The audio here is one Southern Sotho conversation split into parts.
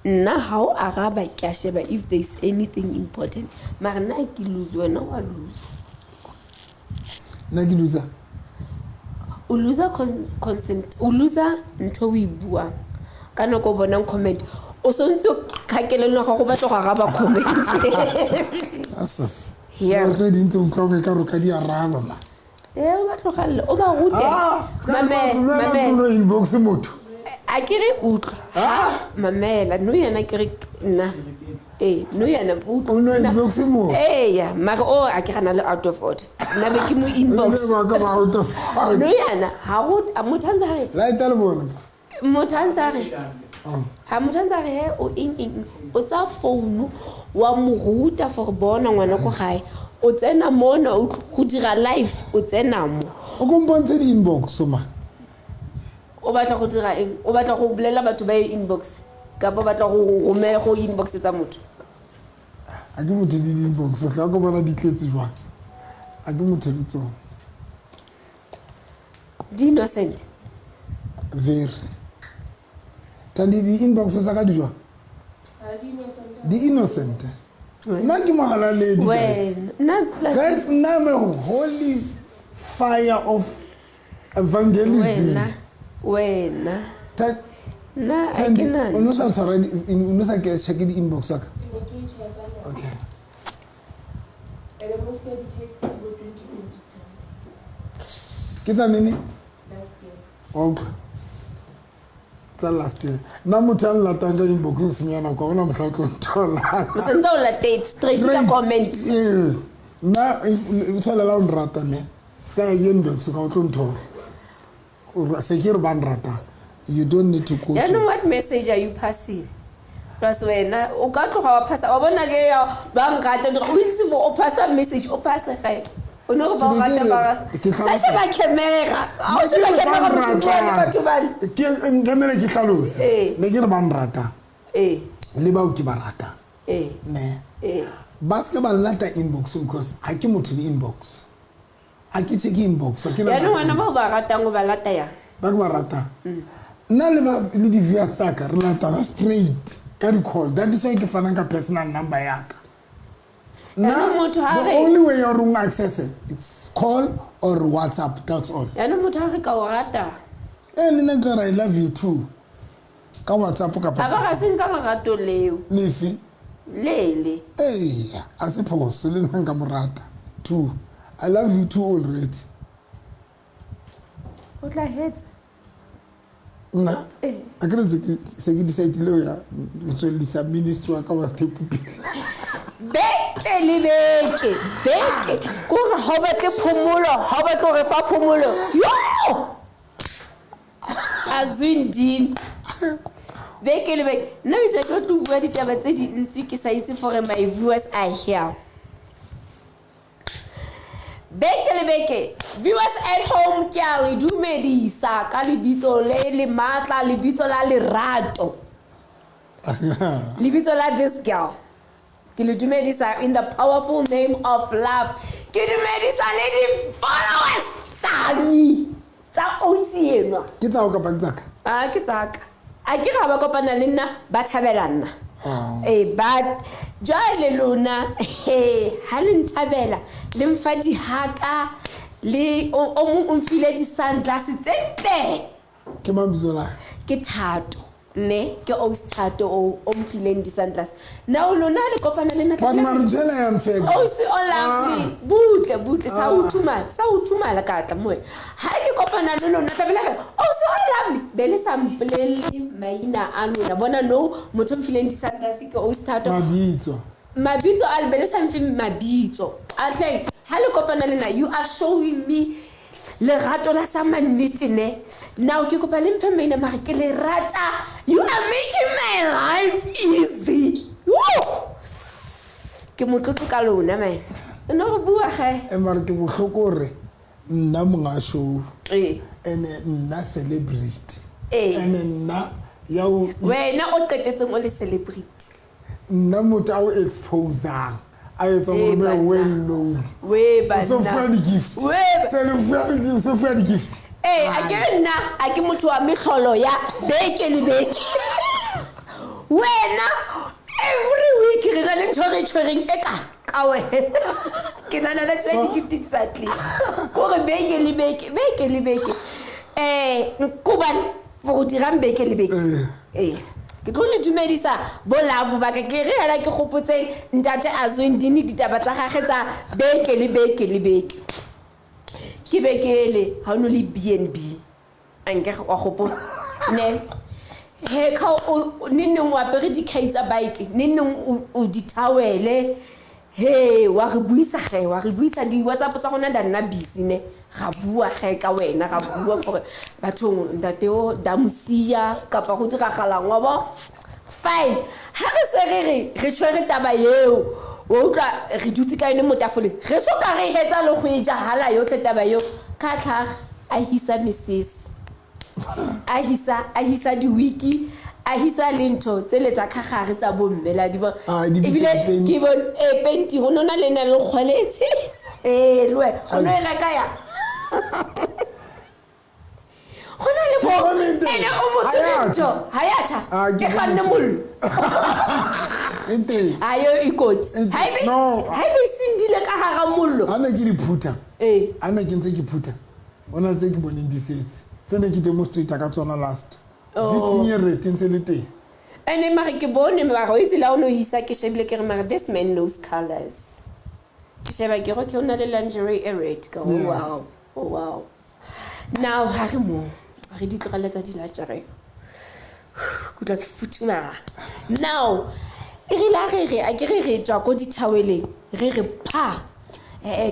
Nna ha o araba ke a sheba if there is anything important. Mara nna ha ke lose, wena wa lose. Nna ke loser. O loser consent, o loser ntho o e buang. Ka nako o bonang comment, o sontse khakelelo ya gago batla go araba comment. Asus. Yeah. Tse ding tse utlwang e ka re o ka di araba ma. Ee, o ba tlogalle, o ba rute. Ah, Mamela, mamela. Inbox motho. A ke re utlwa. Ah! Mamela, no yena ke re nna. Ee, no yena utlwa. O no inbox motho. Eya, mara o a ke gana le out of order. Nna be ke mo inbox. Le ba ka ba out of order. No yena ha go motho a ntse a re Light le bona. Motho a ntse a re ha motho a ntse a re he o eng eng, o tsaya founu wa mo ruta for bona ngwana ko gae. O tsena mona o go dira live, o tsena mo. O ko mpontshe di-inbox ma. O batla go dira eng? O batla go bolela batho ba e inbox kapa o batla go romela go inbox tsa motho? A ke motho le di-inbox, o tla ko bona di tletse jwang. A ke motho le tsona. Di innocent. Very. Thandi, di-inbox tsa ka di jwang? Di innocent. Nna ke mohalaledi, guys. Wena, nna plus Guys, nna I'm a holy fire of evangelism. Wena, wena. Nna a ke Thandi, na. o no sa tshwara o no sa ke check di-inbox wa ka? Okay. And the most of the text go 2023. Ke tsa nene? Last year. Wa utlwa? Tsa last year. Nna motho a nlatang ka inbox o senya nako, ha hona mohla o tlo ntholang. O sentse o latetse straight ka comment. Ee. Nna if o tshwanela o nrata ne, se ka ya ke inbox ka o tlo nthola. Se ke re ba nratang. You don't need to go to Yaanong what message are you passing? Plus wena o ka tloga wa phasa, wa bona ke ya ba nrata, o itse for o phasa message, o phasa gae. O no re ba o Ke ne rata ke re, ba ke sa hlalosa. sheba camera. Ha o Ne ke sheba re ba camera, o se bua le nratang. batho bale. Ke nkemele ke hlalose. Ee. Ne ke re ba nratang. Ee. Le bao ke ba ratang. Ee. Ne. Ee. Ba se ke ba nlata inbox because ha ke motho le inbox. Ha ke check inbox, ha ke na Yaanong nako. wena bao ba ratang o ba lata yang? Ba ke ba ratang. Nna le ba le di-viewers tsa ka re latana straight ka di-call. That is why ke fanang ka personal number ya ka. Nna, Yaanong motho ha the re only way ya hore o access it, it's call or WhatsApp, that's all. Yaanong motho ha re ka o rata. Le nna ke re I love you too. Ka WhatsApp kapa Ha ba ga se nka lerato leo. Lefe? Lele. Eya, a se phoso le nna nka mo rata too. I love you too already. O tla hetsa. Nna? Ee. A ke re se ke decide-ile ho ya ho tswellisa ministry wa ka wa Sethepu pele. Beke le beke, beke. Ke hore ha o batle phomolo, ha o batle hore fa phomolo. Yo! Azwindini. Beke le beke. Nna o itse ke tlo bua ditaba tse dintsi ke sa itse for my viewers are here. Beke le beke, viewers at home ke a le dumedisa ka lebitso le le matla, lebitso la lerato. Lebitso la this girl. Ke le dumedisa in the powerful name of love. Ke dumedisa le di followers tsa me, tsa ausi enwa. Ke tsa hao kapa ke tsa ka? Ah, ke tsa ka. A ke ra ba kopana le nna, ba thabela nna. But jwale lona, he, ha le nthabela, le mfa dihaka, le o mong o mfile di-sunglass tse ntle. Ke mang bitso la? Ke Thato. Ne, ke ausi Thato o mfileng di-sunglass. Now lona le kopana le nna But tla- mare ntho ena ya mfeka. Ausi o lovely. Butle, butle, sa uthumala, sa uthumala ka tla moe. Ha ke kopana le lona tla be le re, ausi o lovely. Be le sa mpolelle maina a lona. Bona no, motho o mfileng di-sunglass ke ausi Thato. Mabitso. Mabitso a le be le sa mfe mabitso. A hleng, ha le kopana le nna, you are showing me lerato la sa mannete ne. Now ke kopa le mphe maina mare ke le rata. You are making my life easy. Woo! Ke motlotlo ka lona, man. No re bua ge. Mare ke bohloko hore nna monga show. Ee. Ene nna celebrity. Ee. Ene nna ya o Wena o qetetseng o le celebrity. Nna motho a o exposang. A etsa Ee, hore be banna. well known. We banna. So fuwa di-gift. We ba- Se le fuwa di-gift, so fuwa di-gift. Ee, a ke re nna, a ke motho wa mehlolo ya beke le beke. Wena every week re na le ntho re e tshwereng e ka ka wena. Ke nahana that's why ke exactly. Kore beke le beke, beke le beke. Kobane for go dirang beke le beke. Ee. Ke tlo le dumedisa bo love ba ka, ke re hela ke gopotseng ntate Azwindini ditaba tsa gagwe tsa beke le beke le beke. Ke beke ele ha o no le BNB. A nke wa gopola. Ne. He ka o ne neng o apere dikhai tsa bike, ne neng o di towele. He wa re buisa ge, wa re buisa di WhatsApp tsa rona da nna busy ne. Ga bua ge ka wena, ga bua gore bathong ntate o da mosia kapa go diragalang wa bo. Fine. Ha re se re re re tshwere taba eo, wa utlwa re dutse ka yone mo tafoleng. Re so ka re hetsa le go e ja hala yotlhe taba eo, ka tlhaga a hisa mesese. A hisa, a hisa diwiki, a hisa le ntho tsele tsa ka gare tsa bomme la di bona. Ah, di bitsa Ebile di-panty. ke bone, panty, go nona le na le kgwele e tshese. Le wena, o no e reka yang? Go na le Ke bo- bone teng. ene o motho Ha ya le ntho. tjha. Ha ya tjha. Ah, ke Ke bone kganne teng. mollo. E teng. Ha yo e kotsi. E teng. Ha ebe, No. ha ebe e sindile ka hara mollo. Ha ne ke di phutha. Ee. Ha ne ke ntse ke phutha. Ho na le tse ke boneng di setse. Tse ne ke demonstrate ka tsona last. Oh. Di senye ntse le teng. Ene mare ke bone mara o itse la o no hisa ke shebile ke re mare this man knows colors. Ke sheba ke re okay o na le lingerie e red ka oh, Yes. wow. Oh wow. Now ha re mo re di tlogele tsa di-lingerie. Ke utlwa ke futhumala. Now e rile ha re re a ke re re tswa ko dithaweleng re re pha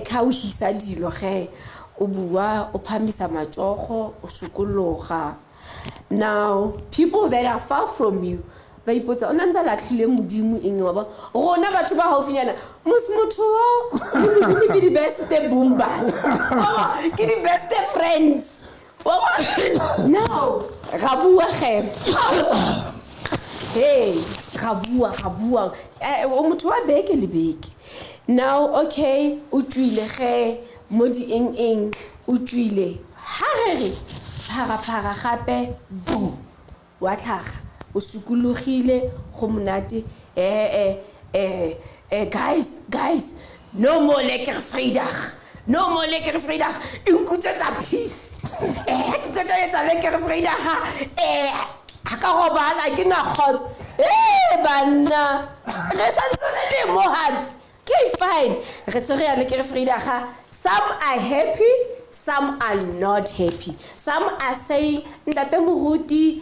ka o hisa dilo ge o bua o phamisa matsogo o sokologa. Now people that are far from you ba ipotsa o na ntse a latlhile modimo eng wa ba rona batho ba haufinyana mos motho wa le modimo ke di-best boombas. Wa bona? Ke di-best friends. Wa bona? Now ra bua ge. Hey, ra bua, ra bua. O motho wa beke le beke. Now okay, o tswile ge mo di eng eng, o tswile. Ha re re phara phara gape boom wa tlhaga. O sukulogile go monate. Guys, guys, no more lekker Vrydag. No more lekker Vrydag. E nkutsetsa peace. Ke qeta ho etsa lekker Vrydag. Ha ka robala ke na kgotso. Banna. Re santse re le mo hape. Okay, fine. Re tshwere ya lekker Vrydag. Some are happy, some are not happy. Some are saying ntate moruti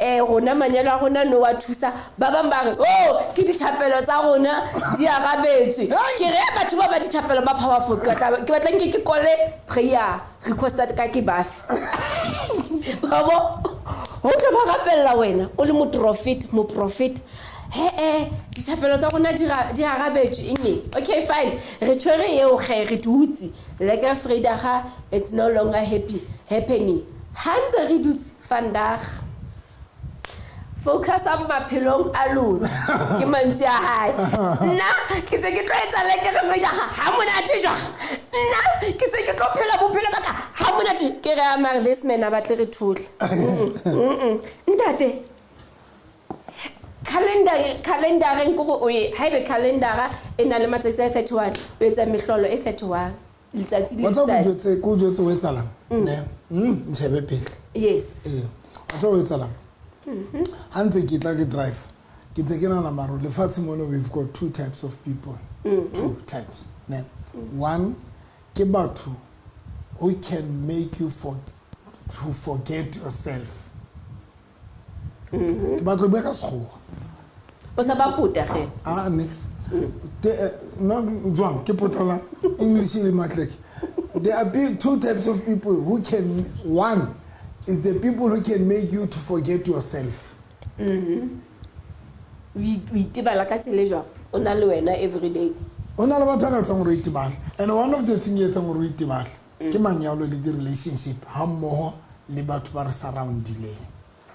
rona manyalo a rona no wa thusa. Ba bang ba re, oh, ke dithapelo tsa rona di arabetswe. Ke re batho ba ba dithapelo ba powerful. Ke batla nke ke kole prayer request ka ke bafe. Ba bo, ho tla ba rapella wena o le moprofet. He dithapelo tsa rona di arabetswe eng eng. Okay, fine. Re tshwere eo ge re dutse. Lekker Vrydag, it's no longer happy happening. Ha ntse re dutse vandag. Focus on maphelong a lona. Ke mantswe a hae. Nna ke se ke tlo etsa lekker Vrydag ha monate jwang. Nna ke se ke tlo phela bophelo ba ka ha monate. Ke re a mare this man a batle re thole. Ntate calendar-eng ke gore o e, ha ebe calendar-a e na le matsatsi a 31, o etsa mehlolo e 31 letsatsi le Wa tseba letsatsi. ke o jwetse o etsalang? Ne. Ntshebe pele. Yes. Ee. Wa tseba o etsalang? Ha ntse ke tla ke drive, ke ntse ke nahana maro lefatshe mona we've got two types of people. Two types. Ne. One ke batho who can make you to forget yourself. Ke batla ho bua ka sekgowa. O sa ba pota ge? Ah, nix. No, jwang, ke potala English le matleke. There are two types of people who can, one is the people who can make you to forget yourself. O itebala ka tsela e jwang? O na le wena every day. O na le batho ba ka etsang hore o itebale. And one of the thing e etsang hore o itebale ke manyalo le di-relationship ha mmoho le batho ba re surroundileng.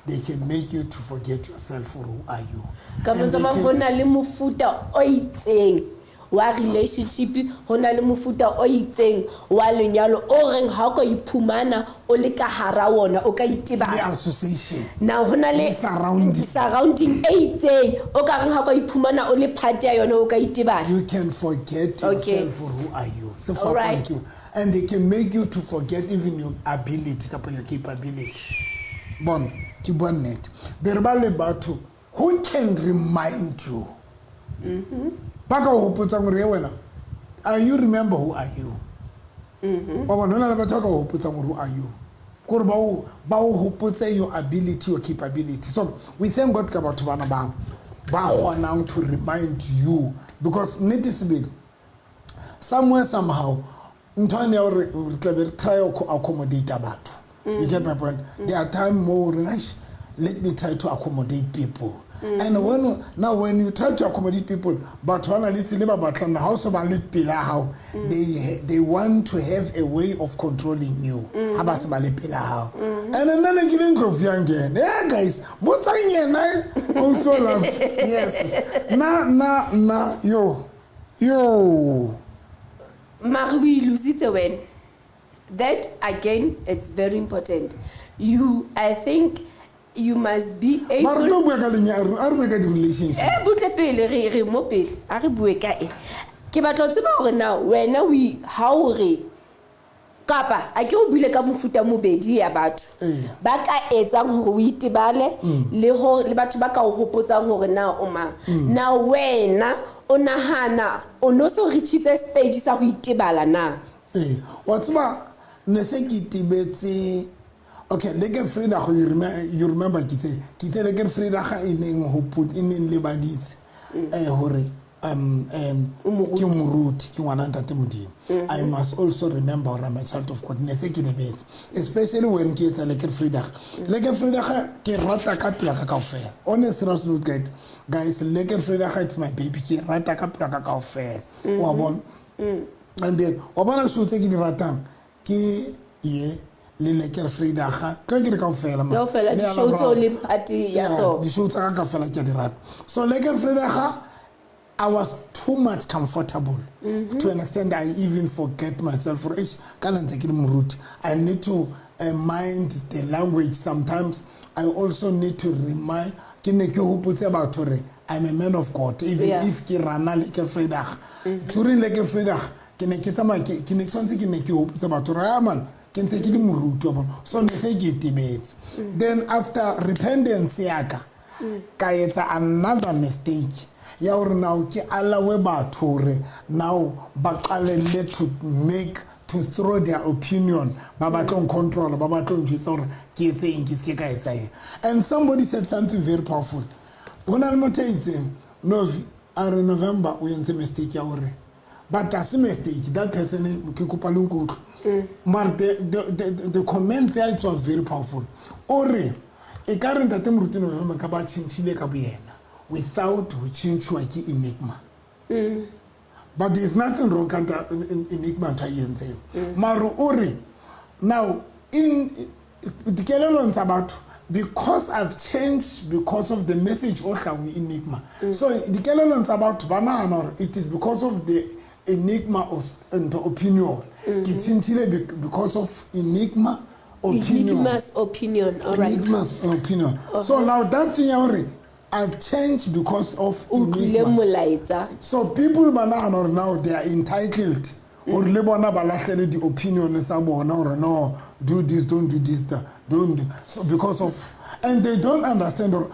They can make you to forget yourself or who are you. Ka And botsa they mang can ho na le mofuta o itseng wa relationship, ho na le mofuta o itseng wa lenyalo o reng ha o ka iphumana o le ka hara wona o ka Le itebala. association. Now ho na le Le surrounding. Surrounding e itseng o ka reng ha o ka iphumana o le part ya yona o ka itebala. You can forget Okay. yourself for who are you. Se All right. fapane ke- And they can make you to forget even your ability kapa your capability. Bon, ke bua nnete. Be re ba le batho who can remind you. Ba ka o hopotsang hore, "Hey, wena, are you remember who are you?" Wa bona, ho na le batho ba ka o hopotsang hore who are you. Kore ba o hopotse your ability, your capability. So we thank God ka batho bana ba kgonang to remind you, because nnete sebele somewhere somehow ntho ane ya hore re tla be re try ho accommodate batho. You get my point? There are time more, "Eish, let me try to accommodate people." And when you try to accommodate people, batho ba na le tsela e ba batlang, ha o so ba le pela hao, they want to have a way of controlling you. Ha ba se ba le pela hao. And then nna ne ke le ntlo fiang ke ena. Yeah, guys, botsang yena, also love. Yes. Na, na, na, yo. Yo. Mare o ilositse wena. That again, it's very important. You, I think you must be Mara re able tlo bua ka a re bue ka di-relationship. Butle pele, re mo pele, a re bue ka e. Ke batla ho tseba hore na wena o ha o re kapa a ke o buile ka mofuta mobedi ya batho Ee. ba ka etsang hore o itebale le ho le batho ba ka o hopotsang hore na o mang. Na wena o nahana o no so reachitse stage sa ho itebala na? Ee, wa tseba ne se ke itebetse. Okay, Lekker Vrydag, you remember ke itse Lekker Vrydag e neng e neng lebaditse hore O moruti. ke moruti, ke ngwana ntate Modimo. I must also remember hore I'm a child of God. Ne se ke lebetse, especially when ke etsa Lekker Vrydag. Lekker Vrydag ke rata ka pelo ya ka kaofela. On a serious note, guys, Lekker Vrydag it's my baby. Ke rata ka pelo ya ka kaofela. Wa bona? And then wa bona show tse ke di ratang ke ye le Lekker Vrydag. Tlo ke re kaofela, man. Kaofela Le di-show ya tseo Laboraro. leng part ya Yeah, tsona. di-show tsa ka kaofela ke a di rata. So Lekker Vrydag, I was too much comfortable to an extent I even forget myself. For eish, ka la ntse ke le moruti, I need to mind the language sometimes. I also need to remind, ke ne ke hopotse batho hore I'm a man of God, even if ke rana Lekker Vrydag. During Lekker Vrydag, ke ne ke tsamaya, ke ne ke tshwanetse ke ne ke hopotse batho hore, ah, man, ke ntse ke le moruti wa bona. So ne se ke itebetse. Then after repentance ya ka, ka etsa another mistake ya hore now ke allow batho hore now ba qalelle to make, to throw their opinion, ba batla ho control, ba batla ho njwetsa hore ke etse eng, ke se ke ka etsa eng. And somebody said something very powerful. Ho na le motho a itseng, Novi, a re November o entse mistake ya hore, but that's a mistake, that person, ke kopa le nkutlwe. Mara the comment ya it was very powerful. O re, e ka re ntate Moruti November ka ba tjhentjhile ka boyena without ho tjhentjhuwa ke Enigma. But there's nothing wrong ka Enigma ntho a e entseng. Mara o re, now in dikelellong tsa batho, because I've changed because of the message o hlahang Enigma. So dikelellong tsa batho ba nahana hore it is because of the Enigma of the opinion. Ke tjhentjhile because of Enigma opinion. Enigma's opinion, all right. Enigma's opinion. So now that thing ya hore I've changed because of O utlwile Enigma. molaetsa. So people ba nahana hore now they are entitled hore le bona ba lahlele di-opinion tsa bona hore no, do this, don't do this, don't do. So because of, and they don't understand hore,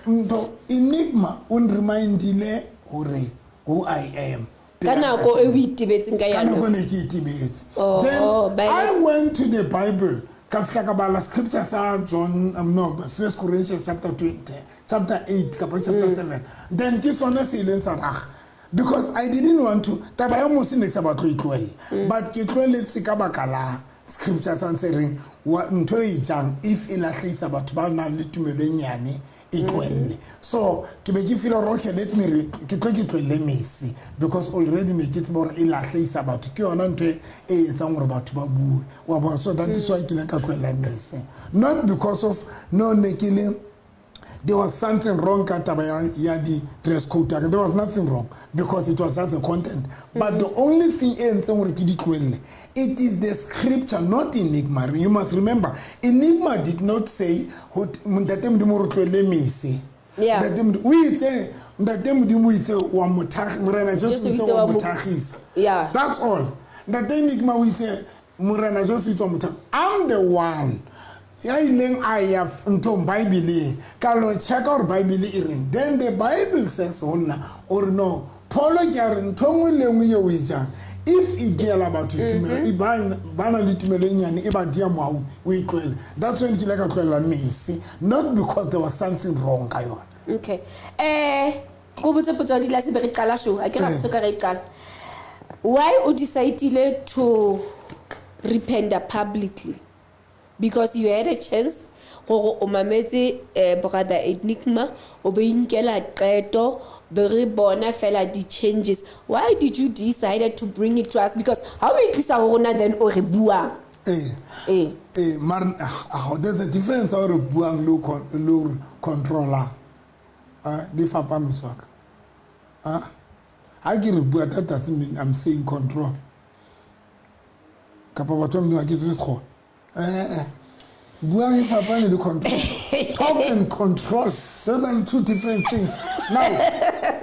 ntho Enigma o nremindile hore who I am. Ka nako e o itebetseng ka Ka yona. nako ne ke itebetse. Oh, Then oh, by I went to the Bible. Ka fihla ka bala scripture sa John, no, First Corinthians chapter 20, chapter 8, kapa chapter 7. Then ke sona se ileng sa raga. Because I didn't want to, taba ya mose ne ke sa batle ho e tlohella. But ke tlohelletse ka baka la scripture sa se reng, ntho e jang, if e lahlehisa batho ba nang le tumelo e nyane, e tlohelle. So ke be ke feel hore, okay, let me re, ke tlo ke tlohelle mese, because already ne ke tseba hore e lahlehisa batho. Ke yona ntho e etsang hore batho ba bue. Wa bona? So that is why ke ileng ka tlohella mese. Not because of, no, ne ke le, There was something wrong ka taba ya di-dress code ya ka. There was nothing wrong because it was just the content. But the only thing e entseng gore ke di tlohelle, it is the scripture, not Enigma. You must remember, Enigma did not say ntate Modimo re tlohelle mese. Ntate Modimo o itse, ntate Modimo o itse wa Morena Jesu o itse wa mo thagisa. That's all. Ntate Enigma o itse Morena Jesu o itse wa mo. I'm the one ya ileng a ya nthong Bible ka lo checka gore Bible e reng. Then the Bible says ho nna gore no, Paulo ke a re ntho nngwe le nngwe eo o e jang, if e diela batho tumelo, e ba na le tumelo e nyane, e ba dia moau, o e tlohele. That's when ke ile ka tlohela mese, not because there was something wrong ka yona. Okay. Ko botse potso ya dilase be re qala show, ha ke ra so ka re qala. Why o decidile to repent publicly? Because you had a chance gore o mametse brother Enigma, o be inkela qeto, be re bona fela di changes. Why did you decide to bring it to us? Because how we tlisa ho rona then o re buang? Mara, there's a difference ha re buang le le controller. Di fapane swaka. Ha ke re bua, that doesn't mean I'm saying control. Kapa batho ba Modimo ha ke tsebe Sekgowa. Buang e fapane le control. Talk and control, those are two different things. Now,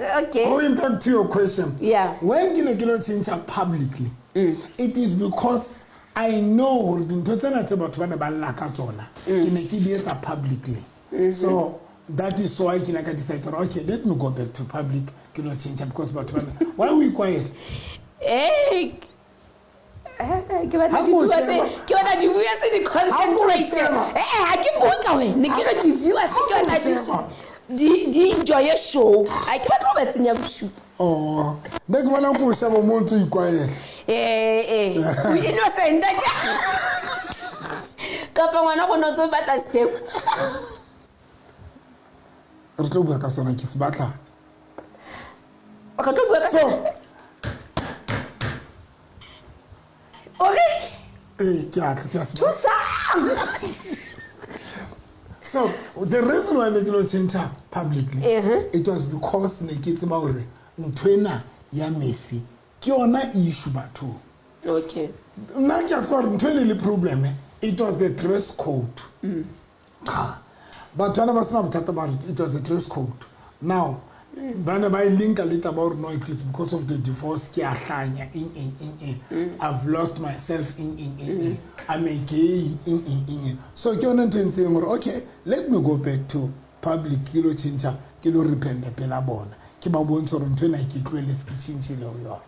Okay. going back to your question. When ke ne ke lo change publicly, it is because I know hore dintho tsena tse batho ba ne ba lla ka tsona, ke ne ke di etsa publicly. So that is why ke ne ka decide hore, okay, let me go back to public, ke lo change because batho ba ne, why we quiet? Ke batla Ha ko di-viewers sheba. ke batla di-viewers di Ha ko concentrate. sheba. Ha ke bue ka wena, ne ke re di-viewers Ha ke ko batla sheba. di enjoy show. Ha ke batla ho ba tsenya boshupa. Oh, ne ke bona ko sheba mo ntse o ikwaela. O innocent. Kapa ngwana go no tso batla step. Re tlo bua ka sona, ke se batla. Re tlo bua ka So, Ore? Ke a tla, ke a se batla. Thusa! So, the reason why ne ke lo change publicly, it was because ne ke tseba hore ntho ena ya Messi ke yona issue bathong. Okay. Nna ke a tseba hore ntho e ne le problem, it was the dress code. Cha. Batho bana ba sena bothata ba re it was the dress code. Now, ba ne ba e linka le taba hore no, it is because of the divorce, ke a hlanya, eng, eng, eng, eng. I've lost myself, eng, eng, eng, eng. I'm a gay, eng, eng, eng, eng. So ke yona ntho e ntseng hore, okay, let me go back to public, ke lo tjhentjha, ke lo repenta pela bona. Ke ba bontshe hore ntho ena ke e tlohelletse, ke tjhentjhile ho yona.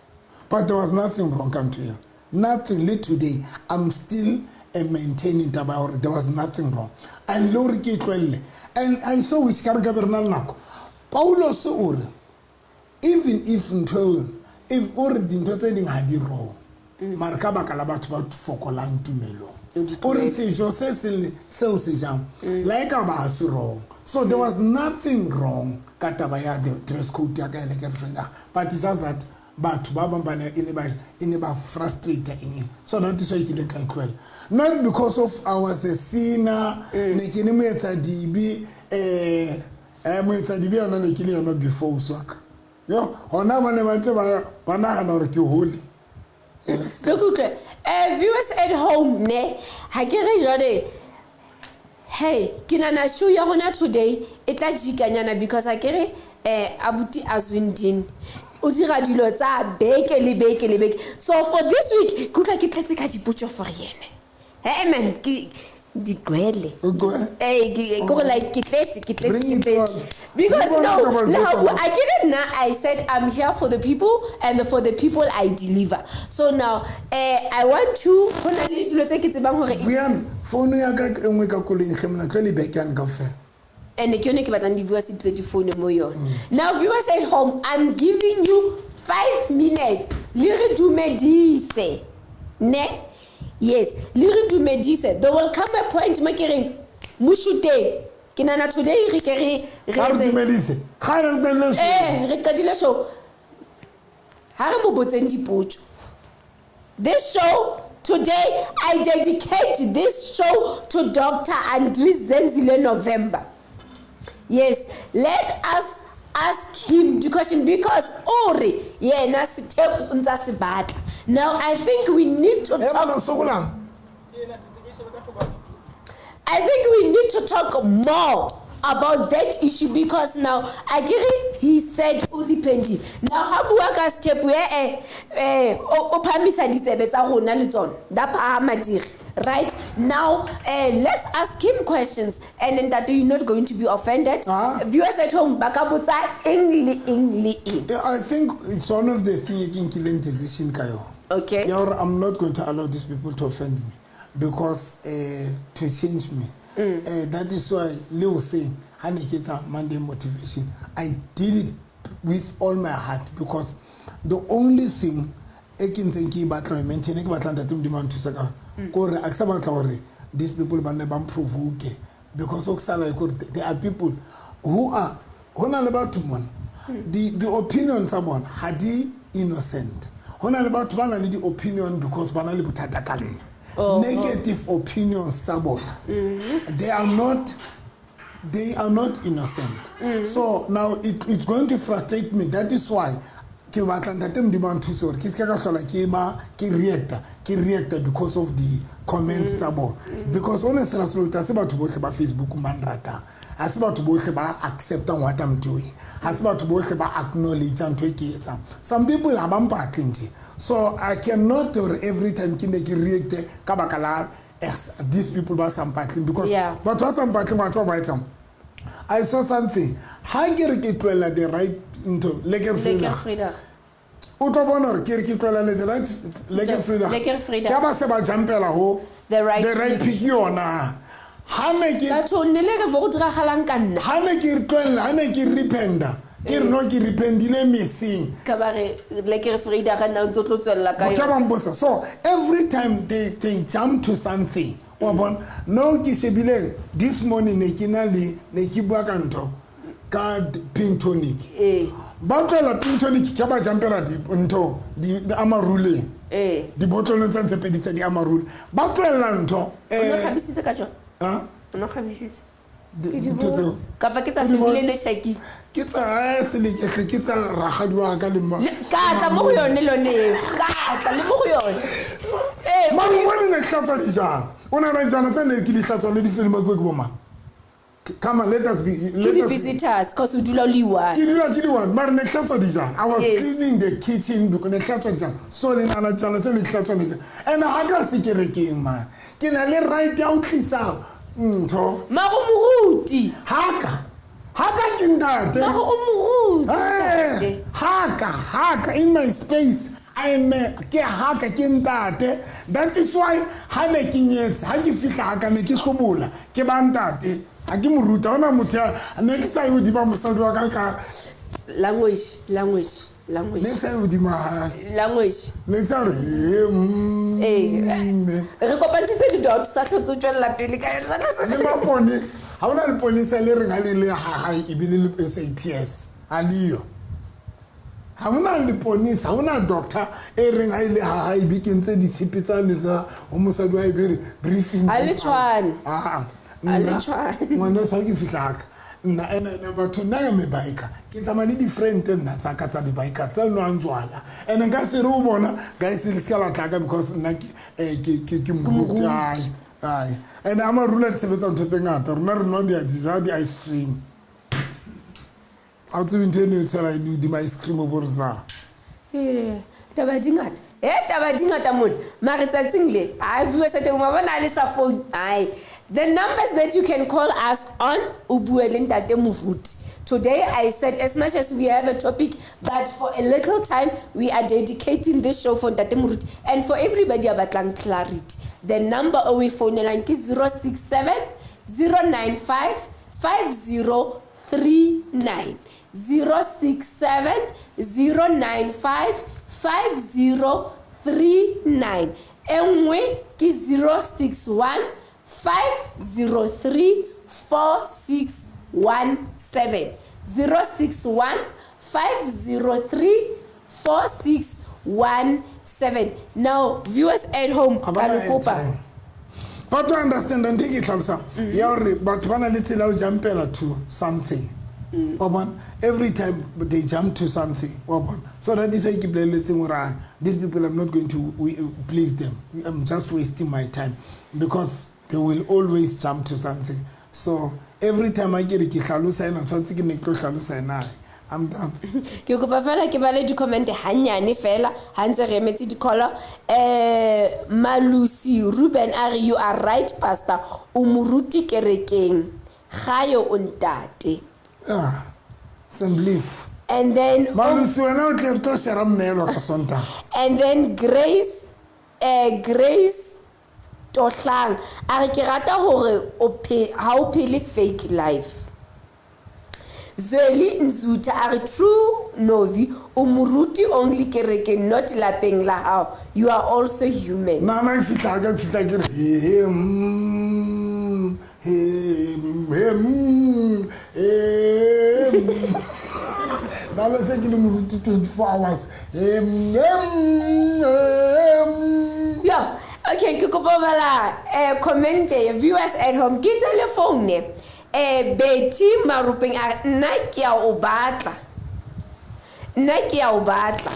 But there was nothing wrong ka ntho eo. Nothing. Le today, I'm still maintaining taba ya hore there was nothing wrong. And le hore ke e tlohelle. And I saw which ka re ka be re na le nako. Paulos o re, even if ntho eo, if o re dintho tse ding ha di wrong, mara ka baka la batho ba fokolang tumelong. O di O re tlohele. sejo se seng le seo se jang, la e ka ba ha se wrong. So there was nothing wrong ka taba ya the dress code ya ka e le ke re fela. But it's just that batho ba bang ba ne e ne ba, e ne ba frustrate eng eng. So that is why ke ile ka e tlohela. Not because of I was a sinner, ne ke le moetsadibe, moetsadibe yona ne ke le yona before o swaka. Yo, hona ba ne ba ntse ba nahana hore ke holy. Yes. Tlo ke utlwe. Viewers at home, ne, ha ke re jwale, hey, ke nahana show ya rona today e tla jikanyana because ha ke re, abuti Azwindini o dira dilo tsa beke le beke le beke. So for this week, ke utlwa ke tletse ka dipotso for yena. Hey man, ke di tlwele. O tlwele? Ke gore like ke tletse, ke tletse, Bring ke it tletse. on. Because Bring it no, on, come on, le ha come bua, on. a ke re nna, I said I'm here for the people and for the people I deliver. So now, I want to, ho na le dilo tse ke tsebang hore e Vuyani, phone ya ka e nngwe ka koloing hle mona, tlo le beke yane kaofela. And ke yone ke batlang di-viewers di tle di phone mo yone. Now viewers at home, I'm giving you 5 minutes. Le re dumedise. Ne? Yes, le re dumedise. There will come a point mo ke reng, mo shoot-eng. Ke nahana today re ke re Ha re etse dumedise. Ga re dumedise show. Re qadile show. Ha re mo botseng dipotso. This show today, I dedicate this show to Dr. Andries Zenzile November. Yes, let us ask him the question because o re yena sethepu o ntsa se batla. Now I think we need to e talk mana sokolang. I think we need to talk more about that issue because now akere he said o repentile. Now ha bua ka step o phahamisa ditsebe tsa rona le tsona da phahama dire. Right now, let's ask him questions, and then that you're not going to be offended. Ah. Viewers at home, ba ka botsa eng le eng le eng. I think it's one of the thing e ke nkileng decision ka yona. Okay. Ya hore I'm not going to allow these people to offend me because to change me. That is why le hoseng ha ne ke etsa Monday motivation, I did it with all my heart because the only thing e ke ntseng ke e batla ho maintain, e ke batlang ntate Modimo a nthusa ka yona, ke hore a ke sa batla hore these people ba nne ba mprovoke because o ke sala ke hore there are people who are, ho na le batho mona, the opinion tsa bona ha di innocent. Ho na le batho ba nang le di-opinion because ba na le bothata ka nna. Negative opinions tsa bona. They are not, they are not innocent. So now it's going to frustrate me. That is why ke batla ntate Modimo a nthuse hore ke se ka hlola ke ba ke reacta because of the comments tsa bona. Because honestly, Rasolota, ha se batho bohle ba Facebook ba nratang. Ha se batho bohle ba acceptang what I'm doing. Ha se batho bohle ba acknowledge ntho e ke e etsang. Some people ha ba mpatle nje. So I cannot hore every time ke ne ke reacte ka baka la these people ba sa mpatleng because batho ba sa mpatleng wa tseba ba etsang. I saw something. Ha ke re ke tlohella the right ntho, Lekker Lekker Vrydag. Vrydag. O tlo bona hore ke re ke tlohella le the right Lekker Vrydag. Lekker Vrydag. Ke ha ba se ba jumpela ho The right the right pick yona. Ha ne ke Batho ne le re bo go diragalang ka nna. Ha ne ke re tlohella, ha ne ke repenta. Ke re no ke repentile missing. Ka ba re Lekker Vrydag nna o ntse o tlo tswella ka Ke yona. ba mpotsa. So every time they jump to something, wa bona, no ke shebile this morning ne ke na le ne ke bua ka ntho ka pink tonic. Ba tlohela pink tonic ke ba jumpela di ntho di amaruleng. Dibotlolong tsa ntse pedi tsa di amarule. Ba tlohela ntho, O no kgabisitse ka jwang? Ha? O no kgabisitse? Dintho tseo. Kapa ke tsa Ke di family le tjhakile? Ke tsa selekehle, ke tsa rakgadi wa ka le mma. Ka tla mo go yone le yone eo. Ka tla le mo go yone. Mare o bone ne ke hlatswa dijana. O nahana dijana tse ne ke di hlatswa le di felemakwe ke bo mang? Come on, let us be, Ke let us di-visitors, cause o dula o le one. Ke dula ke le one, mare ne ke hlatswa dijana. I was Yes. cleaning the kitchen because ne ke hlatswa dijana. So le nahana dijana tse ne ke hlatswa le And ha ka se kerekeng, man. Ke na le right ya ho tlisa ntho. Mare o moruti. Haka. Haka ke ntate. Mare o moruti. Haka, haka in my space. I am ke haka ke ntate. That is why ha ne ke nyetse, ha ke fihla haka ne ke hlobola, ke ba ntate. Ha ke moruti, ha hona motho ya ne ke sa ye hodima mosadi wa ka ka Language, language, language. Ne ke sa ye hodima hae. Language. Ne ke sa re, he, mme. Re kopantshitse di-dot, sa hlotse o tswella pele ka yona, sa hlotse o Le tswella maponesa, ha hona leponesa le reng ha le le ha hae ebile le SAPS, ha le yo. Ha hona leponesa, ha hona doctor e reng ha ile ha hae be kentse ditshepe tsa le tsa ho mosadi wa hae be re brief in Ha le brief out. tshwane. Ah, Ha le nna, tshwane. ngwaneso ha ke fihla haka, nna ene number two, nna ka me biker. Ke tsamaya le di-friend nna tsa ka tsa di-biker tse nwang jwala. And nka se re ho bona, guys, le se ka la tla ka because nna ke moruti. Ai, ai. And ha marula di sebetsa ntho tse ngata, rona re nwa di ja di-ice cream. Ha o tsebe ntho eno e tshwara e hodima ice cream o bo re sa. Taba di ngata. Taba di ngata mona. Mare tsatsing le, ha viewers at home, wa bona ha le sa phone. Ai. The numbers that you can call us on, o bue le Ntate Moruti. Today, I said as much as we have a topic, but for a little time, we are dedicating this show for Ntate Moruti and for everybody about clarity. The number o we phone ke 067 095 5039. 067 095 5039. E nngwe ke 061 503 4617. 061 503 4617. Now, viewers at home, Ha ba ka na le kopa. airtime. Ba tlo understand ntho e ke e tlhalosang ya gore batho ba na le tsela ya ho jumpela to something. Wa bona, every time they jump to something, wa bona. So that is why ke boleletseng gore, ah, these people, I'm not going to please them. I'm just wasting my time because they will always jump to something. So every time I ke re ke hlalosa ena, tshwanetse ke ne ke tlo hlalosa ena. I'm done. Ke kopa fela ke bale di-comment hannyane fela ha ntse re emetse di-call. Malusi Ruben a re, "You are right, pastor, o moruti kerekeng gae, o ntate." Ah, some belief. And then Malusi, wena o tle re tlo shera mmeelo ka Sontaga. And then Grace Tohlang a re, "Ke rata hore o ha o phele fake life." Zweli Nzutha a re, "True, Novi, o moruti only kerekeng, not lapeng la hao. You are also human." Nna ke fihla ka ke fihla ke re he he he he he nna le se ke le moruti 24 hours, he he he. Yeah. Okay, ke kopa ho bala comment ya viewers at home. Ke tse le phone. Betty Marupeng a re, "Nna ke a o batla. Nna ke a o batla.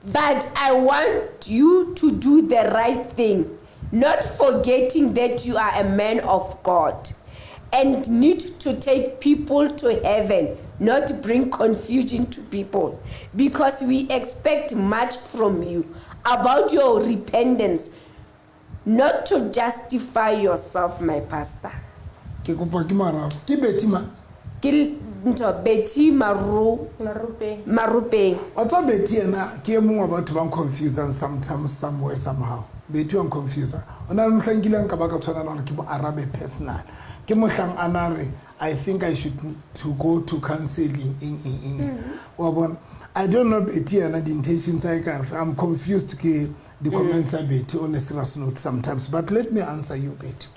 But I want you to do the right thing, not forgetting that you are a man of God and need to take people to heaven, not bring confusion to people, because we expect much from you about your repentance, not to justify yourself, my pastor." Ke kopa ke marao ke Betty ma. Ke ntho Betty Maru Marupeng. Marupeng. Wa tswa Betty, ena ke e mongwe wa batho ba confusang sometimes, somewhere, somehow. Betty wa confuse. O na le mohlang kileng ka ba ka tshwanela gore ke mo arabe personal, ke mohlang a na re, "I think I should to go to counseling," eng eng eng, wa bona. I don't know Betty yena di-intention tsa hae ka. I'm confused ke di-comments tsa Betty on a serious note sometimes, but let me answer you, Betty.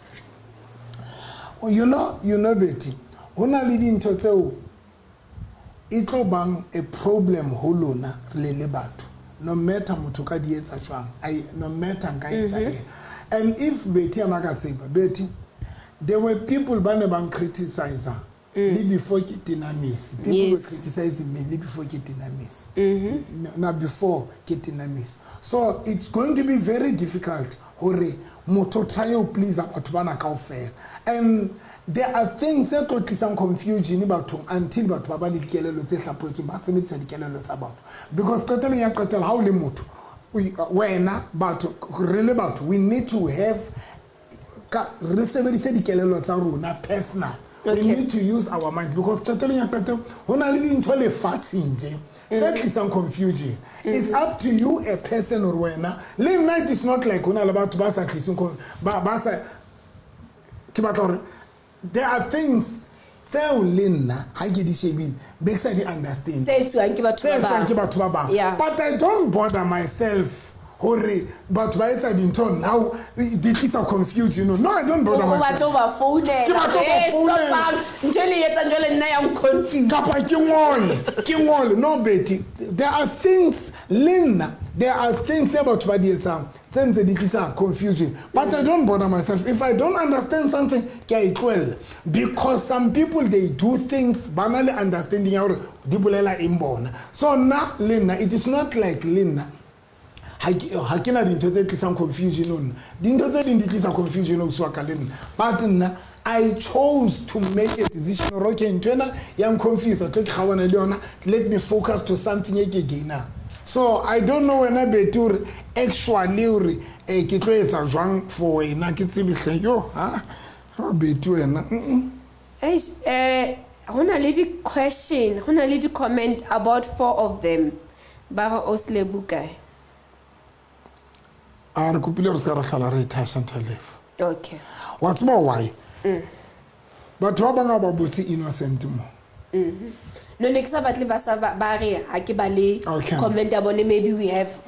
Oh, you know Betty, ho na le dintho tseo e tlo bang a problem ho lona re le batho, no matter motho ka di etsa jwang, no matter nka etsa eng. And if Betty ana ka tseba, Betty, there were people ba ne bang criticizer le before ke tena mese. People were criticizing me le before ke tena mese, na before ke tena mese. So it's going to be very difficult hore motho try ho please batho bana kaofela, and there are things tse tlo tlisang confusion bathong until batho ba ba le dikelello tse hlaphotsweng, ba tsebedisa dikelello tsa batho, because qetelong ya qetela ha o le motho, wena batho, re le batho, we need to have ka re sebedise dikelello tsa rona personal. We need to use our mind because qetelong ya qetelo ho na le dintho lefatsheng je tse tlisang confusion. It's up to you, a person, or wena le nna. It is not like ho na le batho ba sa tliseng ba sa ke batla hore there are things tseo le nna ha ke di shebile be ke sa di understand. Tse etsuwang ke batho Tse ba etswang ke bang. Batho ba bang. But I don't bother myself hore batho ba etsa dintho now di tlisa confusion. No, I don't bother O myself. batla ho ba founela. Ke batla ho ba Eh, founela. stopang. Ntho e le etsang jwale nna ya nconfuse. Kapa ke ngole. No, Betty, there are things le nna, there are things tse batho ba di etsang tse ntse di tlisa confusion, but I don't bother myself. If I don't understand something, ke a e tlohella, because some people, they do things ba na le understanding ya gore di bolela eng bona. So nna le nna, it is not like le nna ha ke na dintho tse tlisang confusion ho nna. Dintho tse ding di tlisa confusion ho ka le nna, but nna I chose to make a decision gore okay, ntho ena ya nconfuse, tlo ke kgaoana le yona. Let me focus to something e ke gainang. So I don't know wena Betty hore actually hore ke tlo etsa jwang for wena, ke tsebehle yo ha Betty wena. Eish, go na le di-question, go na le di-comment, about four of them. Ba re o Lebo kae? A re kopile re se ka ra tlhola re ithasha ntho lefo. Wa tseba why batho ba bangwe ba botse innocent mo? No, ne ke sa batle ba sa ba re ha ke ba le comment ya bone, maybe we have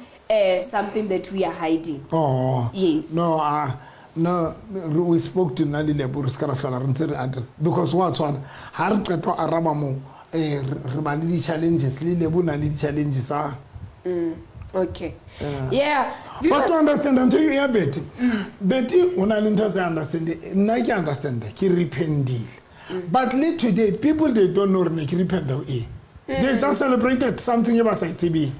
something that we are hiding. Oh. Yes. No, no, we spoke to nna le Lebo re se ka ra tlhola re ntse re address because wa tshwana ha re qeta ho araba mo, re ba le di-challenges, le Lebo o na le di-challenges a. Okay, yeah. But to understand ntho ya Betty, Betty o na le ntho sa understand. Nna ke understand, ke repentile, but le today people, they don't know gore ne ke repenta ho eng. They just celebrated something e ba sa e tsebeng,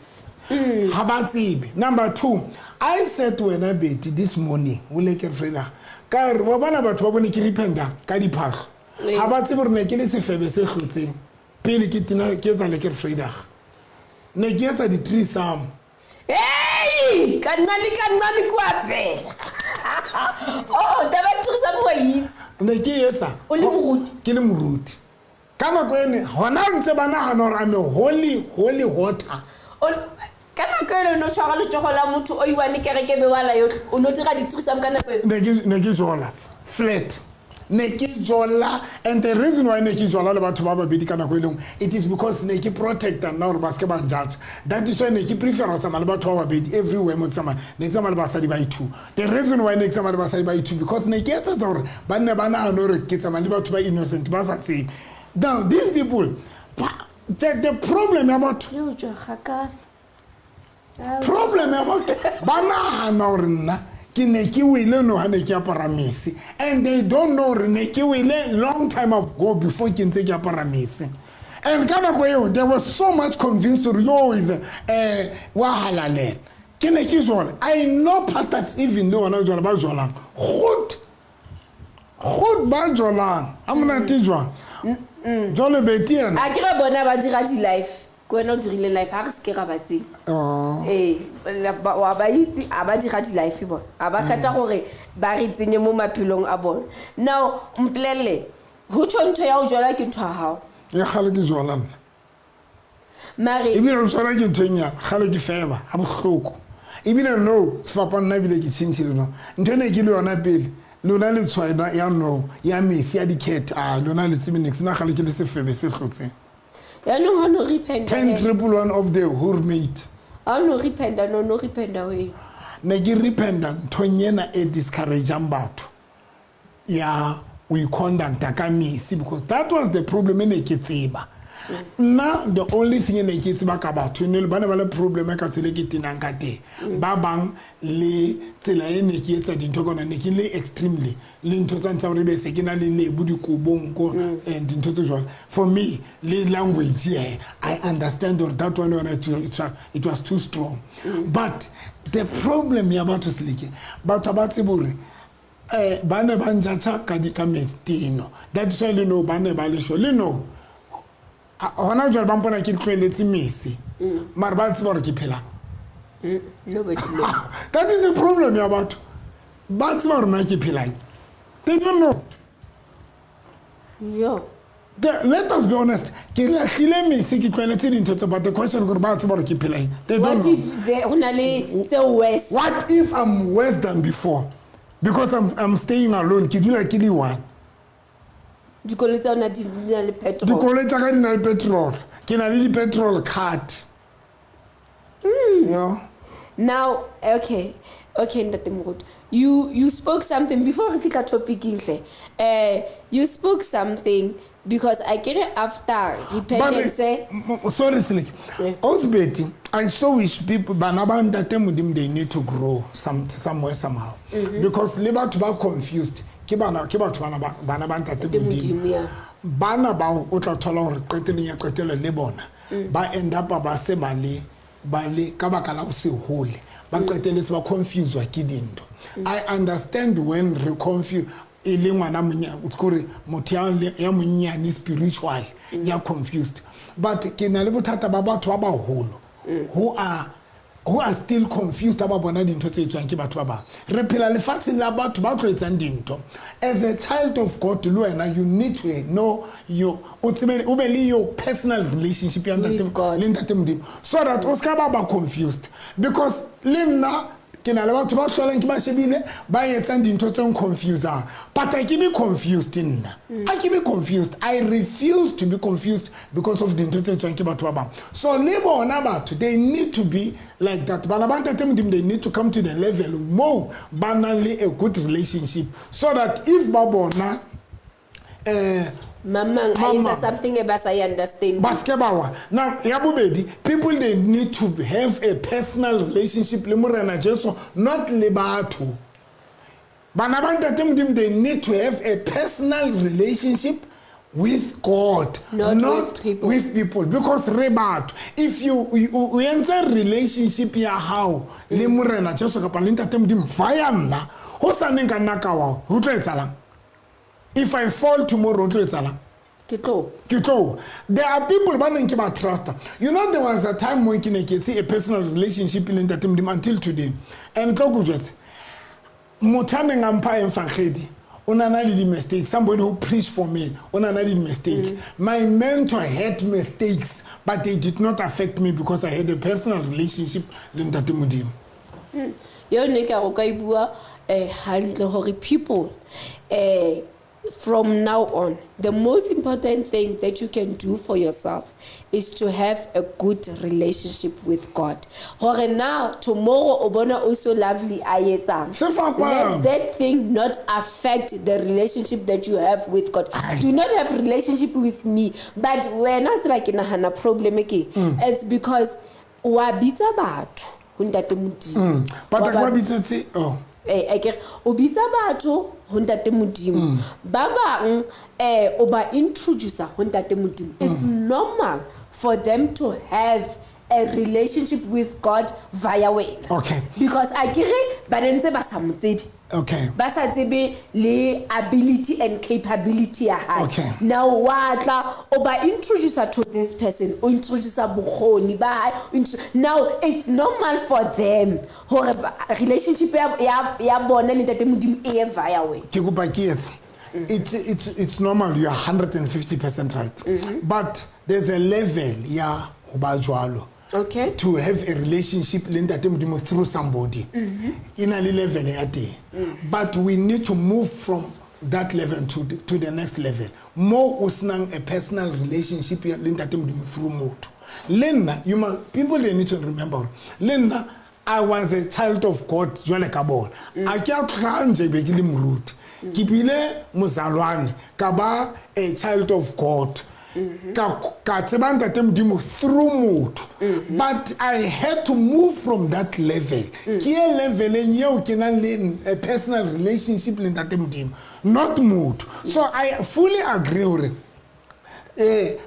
ga ba tsebe. Number two, I said to wena Betty this morning, o le ke frela ka re wa bona batho ba bone ke repenta ka diphahlo, ga ba tsebe gore ne ke le sefebe se hlotseng pele ke tina ke etsa le ke fredag, ne ke etsa di-threesome. Hey, kancane kancane kuavela. Oh, taba thusa mo itse. Ne ke etsa. O le moruti? Ke le moruti ka nako ene, gona ntse ba nagana gore ame holy, holy water. Ka nako eno o no tshwara letsogo la motho o iwane kereke be wala yotlhe, o no dira di-threesome ka nako eo? Ne ke jola flat, ne ke jola. And the reason why ne ke jola le batho ba babedi ka nako e lengwe, it is because ne ke protecta nna gore ba seke ba njudge. That is why ne ke prefer go tsamaya le batho ba babedi everywhere mo ke tsamaya. Ne ke tsamaya le basadi ba i-two. The reason why ne ke tsamaya le basadi ba i-two, because ne ke etsetsa gore ba nne ba nagane gore ke tsamaya le batho ba innocent, ba sa tsebe. Now these people, the problem ya batho, Yo tswa kgakala. Problem ya batho, ba nagana gore nna ke ne ke wele no ga ne ke apara mese, and they don't know gore ne ke wele long time ago before ke ntse ke apara mese. And ka nako eo there was so much convinced gore yo is wa halalela. Ke ne ke jola. I know pastors even le ona jola, ba jolang goed goed, ba jolang ga monate jwang. Jole Beti ena, A ke re bona ba dira di-life, ke wena o dirile life, ga re se ke ra ba tseng. Oh. Ee, wa ba itse, a ba dira di-life bona, a ba kgetha gore ba re tsenye mo maphelong a bona. Now mpolelele, go tsho ntho ya go jala ke ntho ya gago? E kgale ke jola nna. Mare Ebile re tshwana ke ntho e nyana, gale ke feba ga bohloko. Ebile no sefapano nna ebile ke tšhentšhile no ntho ene ke le yona pele, lona le tshwaena ya no ya mesi ya dikhethe, a lona le tsebe nix. Nna gale ke le sefebe se hlotseng. Yaanong ga no repenta? 10 111 of the hurmate. Ga no repenta, no repenta o eng? Ne ke repenta nthong ena e discourageang batho ya o iconducta ka mesi, because that was the problem e ne ke tseba nna. The only thing e ne ke tseba ka batho e ne le ba ne ba le problem ka tsela e ke tenang ka teng, ba bang le tsela e ne ke etsa dintho ka yona, ne ke le extremely le ntho tsa ntsha gore be se ke na le lebu dikobong ko and dintho tse jwalo. For me, le language, yeah, I understand gore that one yona it was too strong. But the problem ya batho seleke, batho ba tsebe gore ba ne ba njatša ka di ka metino. That is why le no ba ne ba le sure le no hona jwale ba mpona ke tlohelletse mese, mare ba tseba gore ke phelang. Nobody knows. That is the problem ya batho, ba tseba gore na ke phelang, they don't know. Yo. Let us be honest, ke lahlile mese, ke tlohelletse dintho tse, but the question gore ba tseba gore ke phelang, they don't What know. if go na le tse worse? What if I'm worse than before because I'm staying alone, ke dula ke le one? Dikoloi tsa ona di na le petrol. Dikoloi tsa ka di na le petrol, ke na le di-petrol card, yeah. Now, okay, ntate Moruti, you spoke something before re fihla topicing hle. You spoke something because I get it after repentance. Sorry Seleke. Yeah. Osbeti, I so wish people, bana ba ntate Modimo, they need to grow somewhere somehow, because le batho ba confused ke bana, ke batho bana ba ntate Modimo, Modimo. Yeah. Bana bao o tla thola gore qetelong ya qetelo le bona ba end up ba se ba le ka baka la go se hole, ba qeteletse ba confuswa ke dintho. I understand when re confuse e le ngwana kore motho ya monnyane spiritual ya confused, but ke na le bothata ba batho ba baholo who are still confused ha ba bona dintho tse etswang ke batho ba bang. Re phela lefatsheng la batho ba tlo etsang dintho. As a child of God, le wena you need to know your, o tsebe o be le your personal relationship ya ntate With God. Le ntate Modimo, so that o ska ba confused, because le nna ke na le batho ba hlolang ke ba shebile ba etsang dintho tse confusang, but I ke be confused nna, a ke be confused. I refuse to be confused because of dintho tse etswang ke batho ba bang. So le bona batho, they need to be like that. Bana ba ntate Modimo, they need to come to the level mo ba nang le a good relationship, so that if ba bona Mamang a Mang, etsa mang. something e ba sa e understand. Ba seke ba wa. Now, ya bobedi, people, they need to have a personal relationship le Morena Jesu, not le batho. Bana ba Ntate Modimo, they need to have a personal relationship with God, Not with people. With people, because re batho. If you o entse relationship ya hao le Morena Jesu kapa le Ntate Modimo via nna, ho saneng ka nna ka wa, ho tlo etsahalang? If I fall tomorrow, ho tlo etsahalang? Ke tlo. Ke tlo. There are people ba neng ke ba trusta. You know, there was a time when ke ne ke etse a personal relationship le Ntate Modimo until today, and tlo ko jwetse, motho a neng a mpha evangeli o na na le di-mistake. Somebody who preached for me o na na le di-mistake. My mentor had mistakes, but they did not affect me because I had a personal relationship le Ntate Modimo. Yone ka go ka e bua hantle hore people, from now on, the most important thing that you can do for yourself is to have a good relationship with God. Hore now tomorrow o bona o so lovely a etsang, Se fapang. let that thing not affect the relationship that you have with God. Ai. Do not have relationship with me, but wena o tseba ke nahana problem ke, it's because wa bitsa batho ho Ntate Modimo. But Wa a ke ba ba- bitsetse, oh. Akere o bitsa batho ho Ntate Modimo, ba bang o ba introducer ho Ntate Modimo. It's normal for them to have a relationship with God via wena. Because akere ba ne ntse ba sa mo tsebe, ba sa tsebe le ability and capability ya hae. Now wa tla o ba introducer to this person, o introducer bokgoni ba hae, now it's normal for them hore relationship ya bona le Ntate Modimo e ye via wena. Ke kopa ke etse, it's normal, you are 150% right, but there's a level ya ho ba jwalo. To have a relationship le Ntate Modimo through somebody, e na le level ya teng, but we need to move from that level to the next level mo o senang a personal relationship ya le Ntate Modimo through motho. Le nna, you must, people, they need to remember hore le nna I was a child of God jwale ka bona. A ke a tla nje be ke le moruti, ke bile mozalwane, ka ba a child of God, ka tseba Ntate Modimo through motho, but I had to move from that level ke ye leveleng eo ke nang le a personal relationship le Ntate Modimo, not motho. So I fully agree hore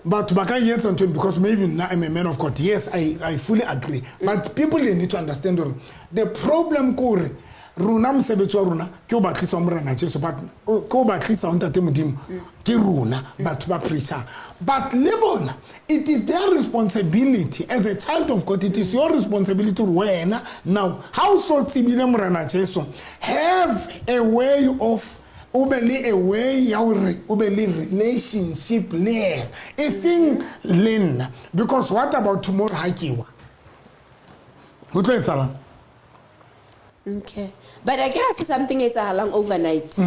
batho ba ka etsa ntho because maybe nna I'm a man of God. Yes, I fully agree, but people, they need to understand hore the problem ke hore rona mosebetsi wa rona ke o batlisa ho Morena Jesu, but ke o batlisa ho Ntate Modimo, ke rona batho ba preachang, but le bona it is their responsibility. As a child of God, it is your responsibility hore wena now ha o so tsebile Morena Jesu, have a way of o be le a way ya hore o be le relationship le yena, e seng le nna, because what about tomorrow ha ke wa, ho tlo etsahalang? Okay, but I can see something etsahalang overnight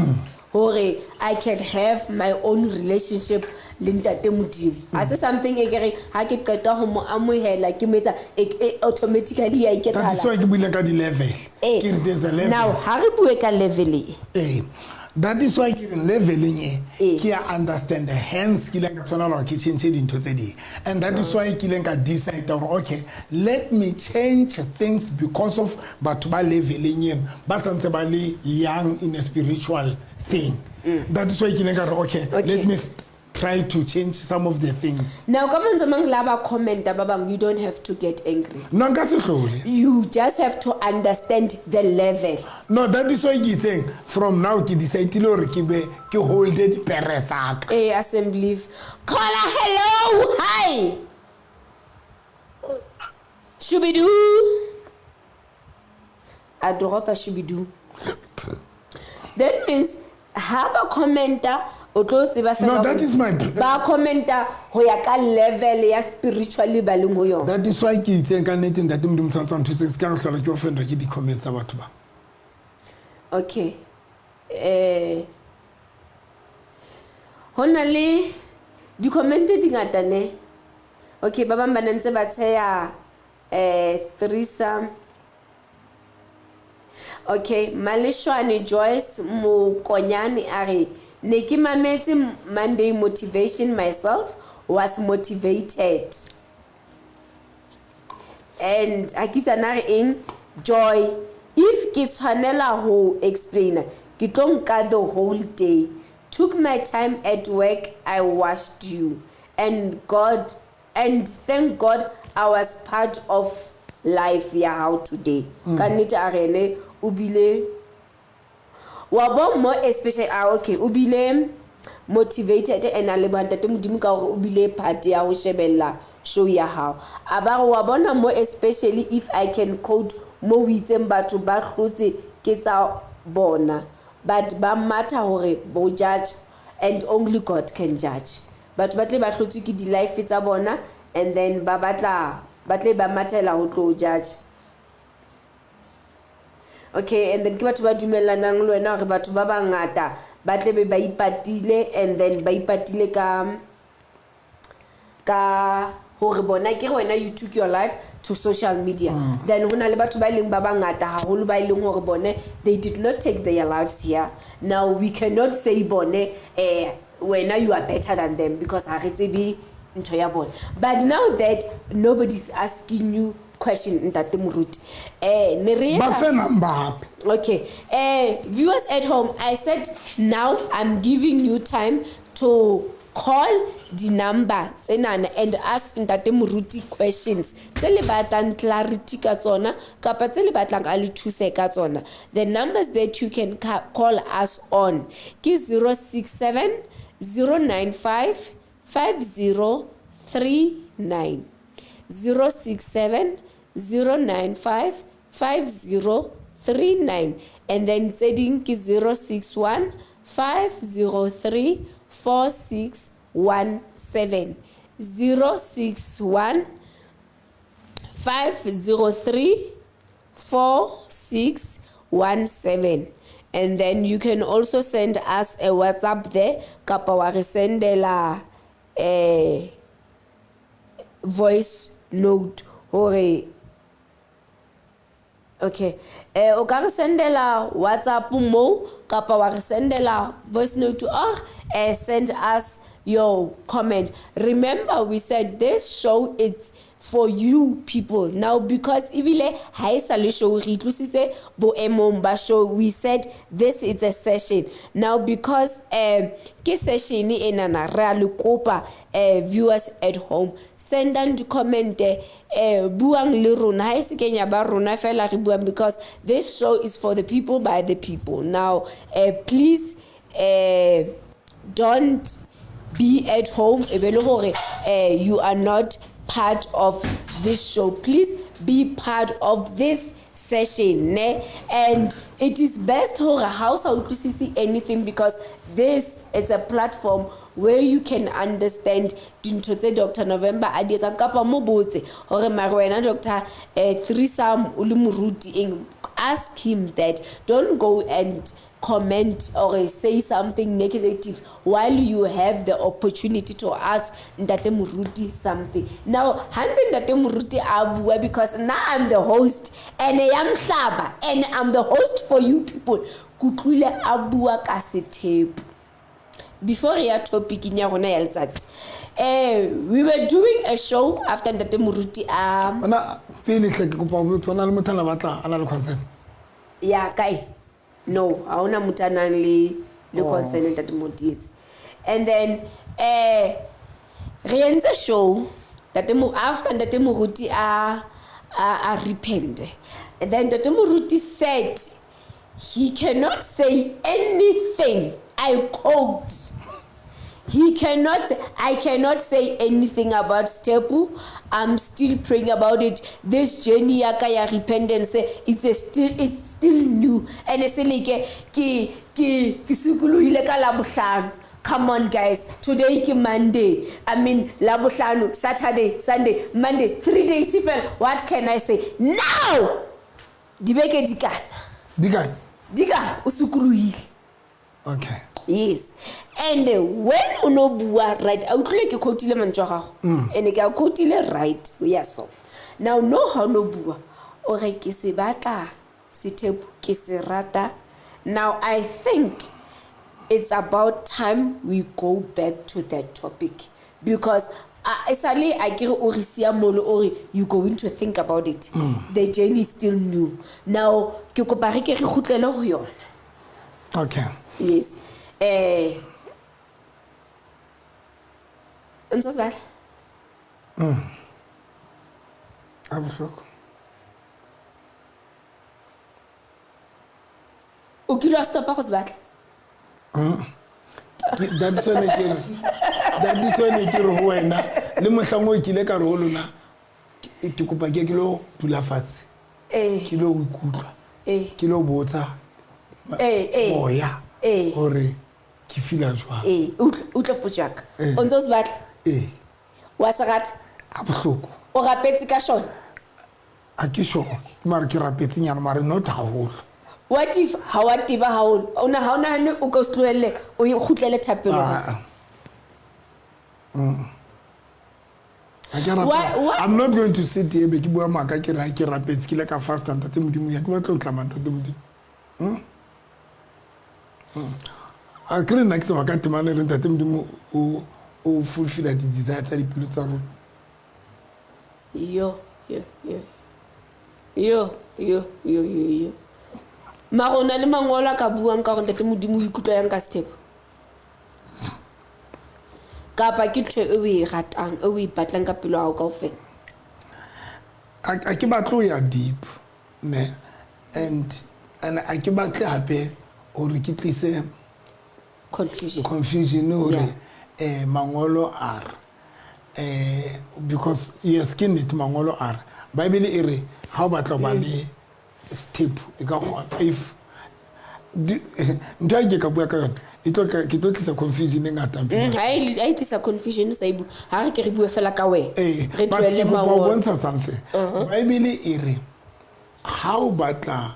hore I can have my own relationship le Ntate Modimo. Ha se something e ke reng ha ke qeta ho mo amohela ke mo etsa e automatically ya That is iketsahala. why ke buile ka di-level. Ke re there's a level. Now ha re bue ka level e. That is why ke reng leveling e, ke ya understand, hence ke ileng ka tshwanela hore ke change dintho tse ding, and that is why ke ileng ka decide hore okay, let me change things because of batho ba leveleng eno ba santse ba le young in a spiritual thing. That is why ke ileng ka re okay, let me try to change some of the things. Now ka mantswe a mang, la ba commenta ba bang, you don't have to get angry. No, nka se hlole. You just have to understand the level. No, that is why ke itseng from now ke decidile hore ke be ke holde dipere tsa ka. Assembly caller, hello, hi, shubidu a dropa shubidu. That means ha ba commenta o tlo tseba fela No, that hore is my ba commenta ho ya ka level ya spiritually ba leng ho yona. That is why ke itseng ka nnete Ntate Modimo tshwanetse wa nthuse, se ka re hlola ke offendwa ke di-comments tsa batho ba. Okay, ho na le di-comment di ngata ne. Okay, ba bang ba ne ntse ba tsheya threesome. Okay, Maleshwane Joyce Mokonyane a re Ne ke mametse Monday motivation, myself was motivated and a ke itse na re eng. Joy, if ke tshwanela ho explaina, ke tlo nka the whole day. Took my time at work, I watched you and God, and thank God I was part of life ya hao today. Ka nnete a re ene o bile wa bo mo especially, ah, okay, o bile motivated and a leboha Ntate Modimo ka hore o bile part ya ho shebella show ya hao. A ba re wa bona mo, especially if I can quote mo o itseng batho ba hlotswe ke tsa bona, but ba matha hore bo judge, and only God can judge. Batho ba tle ba hlotswe ke di-life tsa bona and then ba batla ba tle ba mathela ho tlo judge. Okay, and then ke batho ba dumellanang le wena hore batho ba bangata ba tle be ba ipatile and then ba ipatile ka hore bona ke re wena you took your life to social media. Then ho na le batho ba e leng ba bangata haholo ba e leng hore bone they did not take their lives here. Now we cannot say bone wena you are better than them because ha re tsebe ntho ya bona. But now that nobody's asking you question, Ntate Moruti, ne re Ba fe number hape. Okay, viewers at home, I said now I'm giving you time to call the number tsenana and ask Ntate Moruti questions tse le batlang clarity ka tsona kapa tse le batlang a le thuse ka tsona. The numbers that you can call us on ke 067 095 5039, 067 095 5039, and then tse ding ke 061 503 4617, 061 503 4617. And then you can also send us a WhatsApp there kapa wa re sendela voice note hore okay, o ka re sendela WhatsApp mo kapa wa re sendela voice note or send us your comment. Remember, we said this show, it's for you people now, because ebile ha e sa le show, re itlositse boemong ba show. We said this is a session now because ke session enana re a le kopa, viewers at home, sendang di-comment, buang le rona, ha e se kenya ba rona fela re buang, because this show is for the people by the people. Now please, don't be at home e be le hore you are not part of this show. Please be part of this session, ne? And it is best hore ha o sa utlwisise anything, because this is a platform where you can understand dintho tse Dr November a di etsang, kapa mo botse hore mare wena Dr threesome o le moruti eng. Ask him that. Don't go and comment or say something negative while you have the opportunity to ask Ntate Moruti something. Now ha ntse Ntate Moruti a bua, because now I'm the host and ya mhlaba and I'm the host for you people, ke utlwile a bua ka sethepu. Before re ya topicing ya rona ya letsatsi, we were doing a show after Ntate Moruti a Ona pele hle ke kopa ho botsa, ho na le motho a na batla a na le concern? Ya kae? No, ha hona motho a nang le concern, Ntate Moruti. And then re entse show Ntate Mo, after Ntate Moruti a repent, and then Ntate Moruti said he cannot say anything. I quote, he cannot say, I cannot say anything about Stepu. I'm still praying about it. This journey ya ka ya repentance, it's still new. And it's like ke sukulohile ka Labohlano. Come on guys, today ke Monday. I mean Labohlano, Saturday, Sunday, Monday, 3 days fela. What can I say? Now dibeke di kana. Di kae? Di ka o sukulohile. Okay. Yes. And when o no bua right, a utlwile ke quote-ile mantswe a gago. And ke a quote-ile right, ya so. Now no ha o no bua, o re ke se batla sethepu, ke se rata. Now I think It's about time we go back to that topic because esale a kere o re siya molo o re you going to think about it. The journey is still new. Now ke kopa re ke re kgutlele ho yona. Okay. Yes. Ntso se batla? A bohloko. O kile wa stopa go se batla? That is when ke re ho wena le mohlang o kile ka re ho lona ke kopa ke lo dula fatshe. Ke lo ikutlwa. Ke lo botsa moya hore ke feel-a jwang. Utlwa potso ya ka. O ntso se batla? Ee. Wa se rata? A bohloko. O rapetse ka sona? A ke sure. Mara ke rapetse nyana mara not haholo. What if ha wa teba haholo? O na ha o nahane o ka se tlohelle o kgutlele thapelong? Ah. Ha ke rapela. I'm not going to sit here be ke bua maka ke re ha ke rapetse ke ile ka fasta ntate Modimo ya ke batla ho tlama ntate Modimo. A ke re nna ke tseba ka temana e reng ntate Modimo o fulfill di-desire tsa dipelo tsa rona. Yo, yo, yo. Yo, yo, yo, yo, yo. Mara o na le mangolo a ka buang ka hore ntate Modimo o ikutlwa yang ka sethepo? Kapa ke ntho e o e ratang, e o e batlang ka pelo ya hao kaofela? A ke batle ho ya deep, ne? And a ke batle hape hore ke tlise confusion. Confusion hore mangolo a re, because yes ke nnete mangolo a re Bible e re ha o batla ho ba le step e ka kgona if ntho e ke ka bua ka yona e tlo ke tlo tlisa confusion e ngata mpho. Ha e tlisa confusion sa e bua. Ha re ke re bue fela ka wena. Re but tlohelle ke kopa ho mangolo. bontsha something. Bible e re ha o batla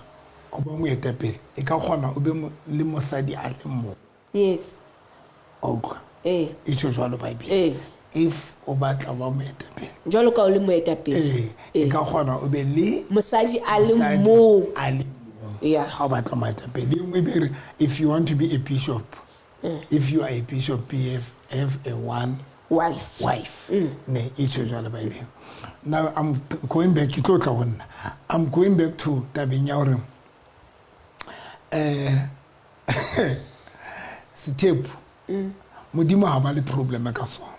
ho ba moetapele e ka kgona o be le mosadi a le mong. Yes. Wa utlwa? E tjho jwalo Bible. If o batla ho ba moetapele. Jwalo ka o le moetapele. E ka kgona o be le mosadi a le mosadi mong. a le mong. Yeah. Ha o batla moetapele. E nngwe e be re, if you want to be a bishop, if you are a bishop, have a one wife. Wife. Ne, e tjho jwalo Bible. Now I'm going back, ke tlo tla ho nna. I'm going back to tabeng ya hore, sethepu. Modimo ha ba le problem ka sona.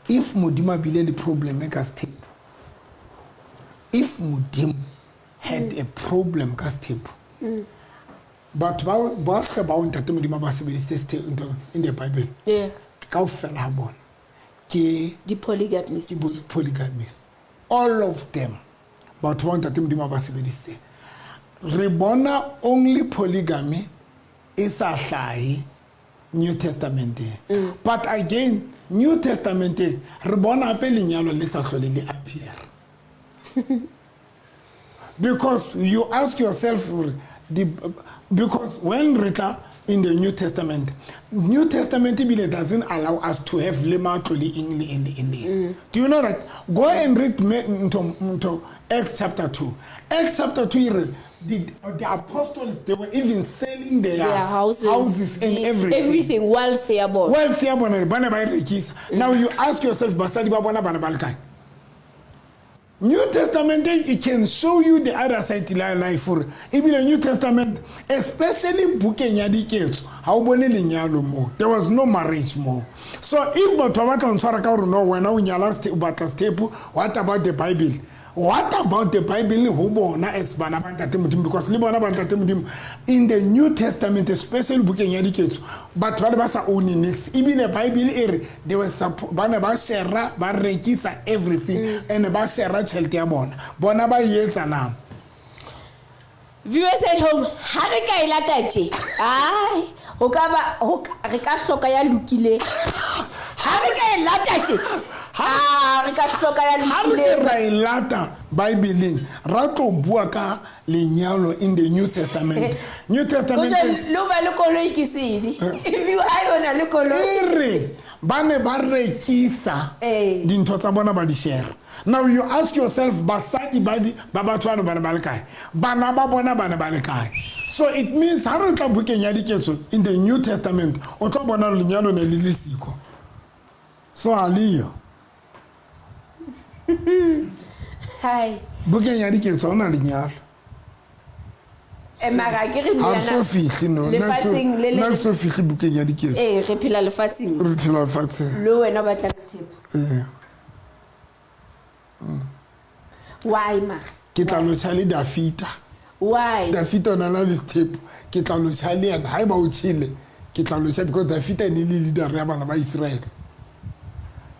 If Modimo a bile le problem ka sethepu, if Modimo had a problem ka sethepu, batho ba bohle ba o ntate Modimo ba sebedisitse sethepu in the Bible. Yeah. Kaofela ha bona ke di polygamist. Ke bo polygamist. All of them. Batho ba ntate Modimo ba sebedisitse. Re bona only polygamy e sa hlahe New Testament. But again, New Testament re bona hape lenyalo le sa hlole le appear. Because you ask yourself, because when re tla in the New Testament, New Testament ebile doesn't allow us to have le matlo le eng le eng le eng le eng. Do you know that? Go and read ntho Acts chapter 2. Acts chapter 2, e re, the apostles, they were even selling their, their houses, houses and the, everything. Everything, wealth ya bona. Wealth ya bona, ba ne ba e rekisa. Now you ask yourself, basadi ba bona ba ne ba le kae? New Testament, it can show you the other side la life. Ebile New Testament, especially bukeng ya diketso, ha o bone lenyalo mo. There was no marriage mo. So if batho ba batla ho ntshwara ka hore no, wena o nyala o batla sethepu, what about the Bible? What about the Bible ho bona as bana ba ntate Modimo? Because le bona ba ntate Modimo in the New Testament, especially bukeng ya diketso, batho ba ne ba sa own niks. Ebile Bible e re they were ba ne ba share, ba rekisa everything, and ba share tjhelete ya bona. Bona ba e etsa na? Viewers at home, ha re ka e lata tje. Ai, ho ka ba, ho ka, re ka hloka ya lokileng. Ha re ka e lata tje. Ha re ka hloka ya Ha re lokileng. ra e lata Bible-eng, ra tlo bua ka lenyalo in the New Testament. New Testament Kotjho, le ho ba le koloi ke sebe. If you ha yona le koloi. E re, ba ne ba rekisa dintho tsa bona ba di share. Now you ask yourself, basadi ba di, ba batho bano ba ne ba le kae? Bana ba bona ba ne ba le kae? So it means ha re tla bukeng ya Diketso in the New Testament, o tlo bona hore lenyalo ne le le siko. So ha leyo. Hai. Bukeng ya Diketso ha hona lenyalo. Eh, mara ke re Ha re so fihle no. Lefatsheng le Nna ke so fihle bukeng ya Diketso. Eh, re phela lefatsheng. Re phela lefatsheng. Le wena o batla sethepu. Eh. Why mara? Ke tla lotjha le Dafita. Why? Dafita o na le sethepu. Ke tla lotjha le yena. Haeba o tjhele, ke tla lotjha because Dafita e ne le leader ya bana ba Israel.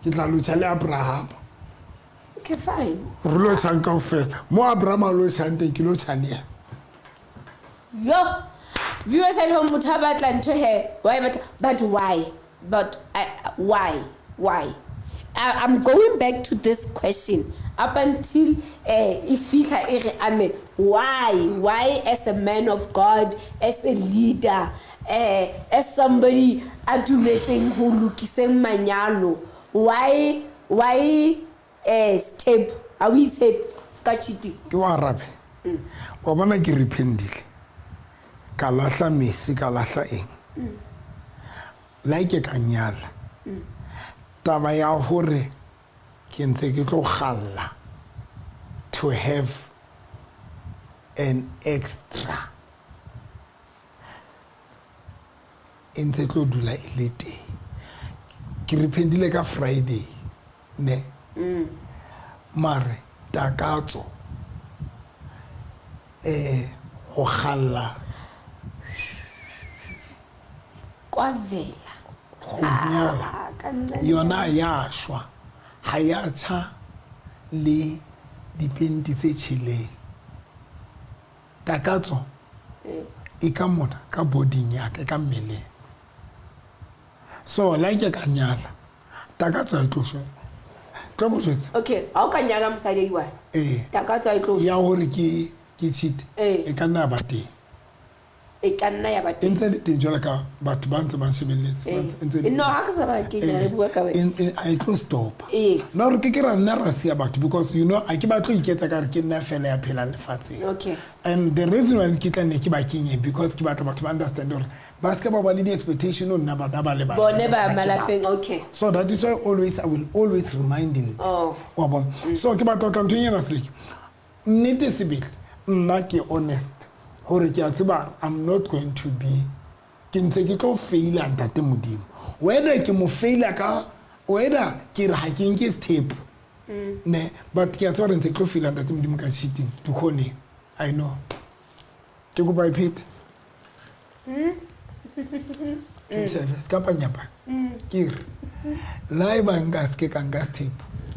Ke tla lotjha le Abraham. Okay, fine. Re lotjhang kaofela. Mo Abraham a lotjhang teng, ke lotjha le yena. Yo, viewers at home, motho a batla ntho he, why batla, but why? But why? Why? I'm going back to this question up until e fihla e re amen. Why? Why as a man of God, as a leader, as somebody a dumetseng ho lokiseng manyalo, why step? Are we step ka cheating? Ke wa arabe. Wa bona ke repentile. Ka lahla mese, ka lahla eng. Like ka nyala. Taba ya hore ke ntse ke tlo kgalla to have an extra e ntse tlo dula e le teng. Ke repentile ka Friday ne. Mare takatso ho kgalla kwa vela go nyala yona ya shwa ha ya tjha le dipenti tse tjheleng. Takatso e ka mona ka boding ya ka, ka mmeleng. So like ka nyala takatso e tlo shwa. Tlo go jwetsa. Okay, ha o ka nyala mosadi wa. Takatso e tlo shwa. Ya hore ke cheat e ka nna ba teng. E ka nna ya ba teng. E ntse le teng jwalo ka batho ba ntse ba nshebeletse. No, ha re sa ba ke re bua ka wena. A e tlo stop. Yes. No re ke ke ra nna ra siya batho because you know a ke batlo iketsa ka re ke nna fela ya phelang lefatsheng. Okay. And the reason why ke tla ne ke ba kenyeng because ke batla batho ba understand hore ba se ba ba le di expectation o nna ba ba le ba. Bone ba malapeng, okay. So that is why always I will always remind them. Oh. Wa bona. So ke batla tla ntho ena seleke. Nnete sebele nna ke honest. Hore ke a tseba I'm not going to be ke ntse ke tlo faila ntate Modimo. Whether ke mo faila ka whether ke re ha ke nke step. Ne, but ke a tseba ntse ke tlo faila ntate Modimo ka cheating to khone. I know. Ke kopa iphete. Ke tsebe ska panyapa. Ke re la e ba nka se ka nka step.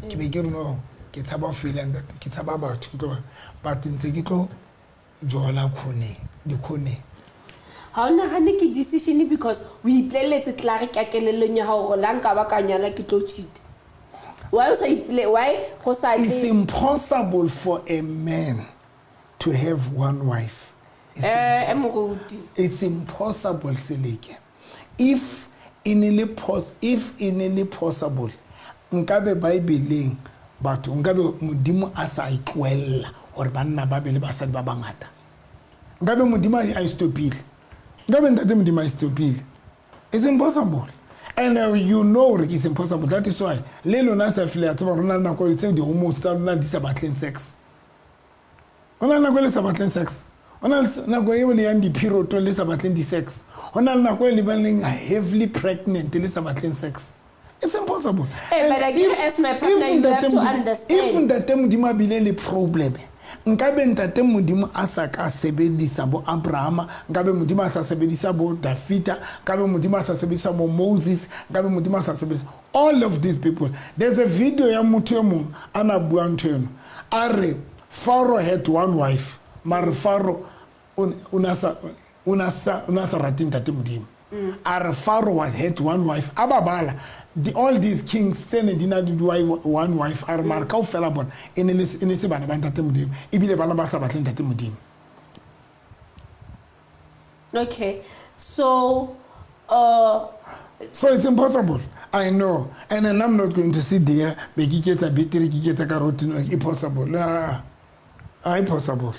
Ke be ke re no ke tshaba faila ntate ke tshaba batho ke tlo but ntse ke tlo jola khone di khone. Ha o nahane ke decision because o ipolelletse klare ka kelellong ya hao hore la nka ba ka nyala ke tlo cheat. Why o sa ipole why go sa tle? It's impossible for a man to have one wife. Moruti. It's impossible seleke. If in any possible nkabe Bible batho nkabe Modimo a sa itlwella hore banna ba be le basadi ba bangata. Nkabe Modimo a stopile. Nkabe ntate Modimo a stopile. It's impossible. And you know it's impossible. That is why le lona sa file tseba rona nako tseo di hormones tsa rona di sa batleng sex. Ona nako le sa batleng sex. Ona nako eo le yang di period le sa batleng di sex. Ona nako e le baneng heavily pregnant le sa batleng sex. It's impossible. Hey, but again, as my partner, you have to understand. If ntate Modimo a bile le problem, nkabe ntate Modimo a sa ka sebedisa bo Abraham, nkabe Modimo a sa sebedisa bo Dafita, nkabe Modimo a sa sebedisa bo Moses, nkabe Modimo a sa sebedisa all of these people. There's a video ya motho e mong a na bua ntho eno. A re Pharaoh had one wife, mare Pharaoh o na sa rate ntate Modimo. A re Pharaoh had one wife. Ababala all these kings tsene di na le one wife a re mare kaofela bona e ne se bana ba ntate Modimo ebile bana ba sa batle ntate Modimo. Okay, so so it's impossible. I know, and then I'm not going to sit there be ke ketsa beteri ke ketsa ka routine. Impossible. Impossible.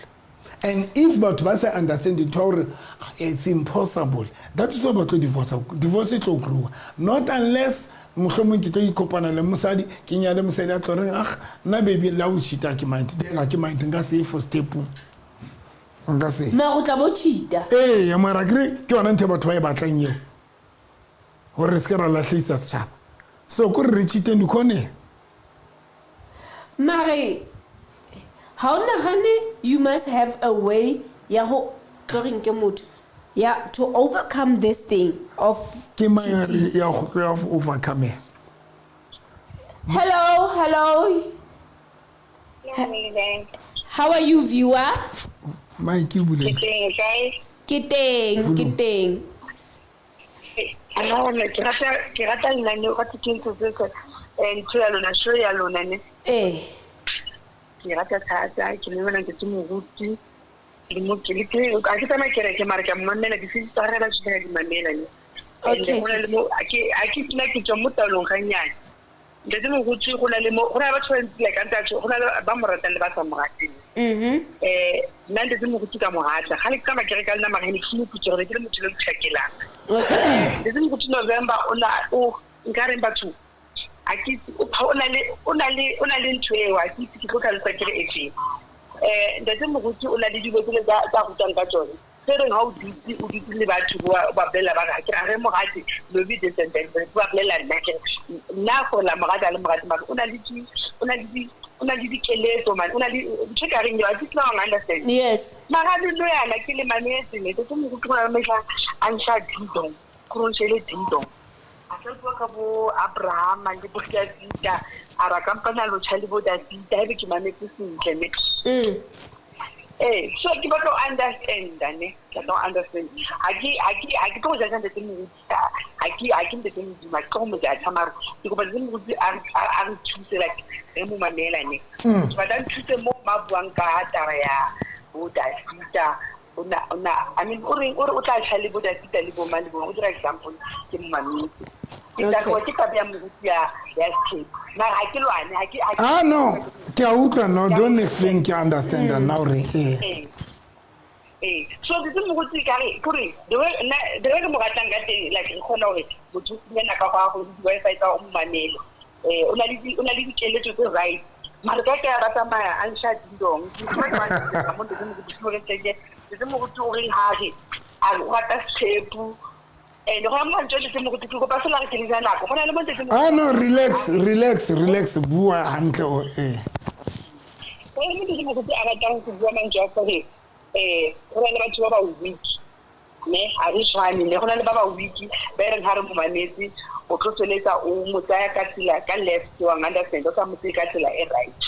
And if batho ba sa understand ntho ya gore it's impossible, that is why ba tlo divorce. Divorce e tlo growa, not unless mohlomong ke tlo ikopana le mosadi, ke nyale mosadi a tlo reng, ah, nna baby, la o cheata ke mind, then ga ke mind, nka se ye for step, nka se. Mara o tla bo cheata. Ee, mara kere ke yona ntho e batho ba e batlang eo, gore re se ke ra latlheisa setšhaba. So kore re cheateng dikhoneng. Mare ha o nagane you must have a way ya go tlo reng ke motho ya to overcome this thing of Ke mang a re cheating? Ya go tlo ya go overcome? Hello, hello. How are you, viewer? Mike bule. Teng, kae? Ke teng, ke teng. Nna ke rata lenaneo ka ke ntho tse ntho ya lona, show ya lona ne. Ke rata thata, ke le bona ke moruti le mo ke le ke a ke tsamaya kereke, mara ke a mmamela di tsa gagwe, ba di mamela ne. And Okay, go na le sweetie. mo a ke nna ke tswa mo taolong gannyane, ntate moruti. Go na le mo go na le batho ba ntse like ntse go na le ba mo ratang le ba sa mo rateng. Nna ntate moruti ka mo rata ga le ka makere ka lena, mara ne ke moputso gore ke le motho le tlhakelang. Ntate moruti November o na o nka reng batho a ke itse, o na le ntho eo, a ke itse ke tlo tlhalosa ke re e feng. Ntate moruti o na le dilo tsele tsa rutang ka tsone, tse reng ha o dutse le batho, o ba bolela, ba re ha ke re, a re morate lobi this and that, ba bolela nna ke re nna gore la morate a le morate, mara o na le dikeletso man, o na le ntho e ka reng eo, a ke tseba wa understand. Yes. Mara le no yana ke le mametse ne ke moruti, go na le mehla a ntsha dingdong, gore o nshele dingdong, a tla bua ka bo Abrahama le bo Davida, a ra kampane a lotšha le bo Davida, ebe ke mametse sentle ne. Ee, so ke batla go understanda ne, ke batla go understand. Ha ke tlo go judge ntate moruti, ha ke ntate Modimo, ha ke tlo go mo judge, mara ke kopa ntate moruti a re thuse, like re mo mamela ne. Ke batla nthuse mo ba buang ka taba ya bo Davida, o na I mean, o reng, o re o tla tšha le bo Davida le bo mang le bo mang, o dira example, ke mo mametse. Ke tla ke taba ya moruti ya sethepu, mara ha ke lwane, ha ke Ah no, ke a utlwa. No, don't explain, ke understand now re ee. Ee, so ke se moruti ka re kore the way re mo ratang ka teng, like re kgona hore motho o finyana ka go go di-Wi-Fi tsa o mo mamele. O na le dikeletso tse right, mara ka ke a ba tsamaya a nsha dingdong mo ntate moruti, gore ntate moruti o reng ha re a re o rata sethepu, and go na le mantswe a ntate moruti, ke kopa fela re ke le ja nako, go na le mo ntate Ah no, relax, relax, relax, bua hantle o ee. Go na le mo ntate moruti a ratang go bua mantswe a gore go na le batho ba ba weak ne, ga re tshwane ne, go na le ba ba weak ba e reng ga re mo mametse, o tlo feletsa o mo tsaya ka tsela ka left, wa understand, o sa mo tseye ka tsela e right.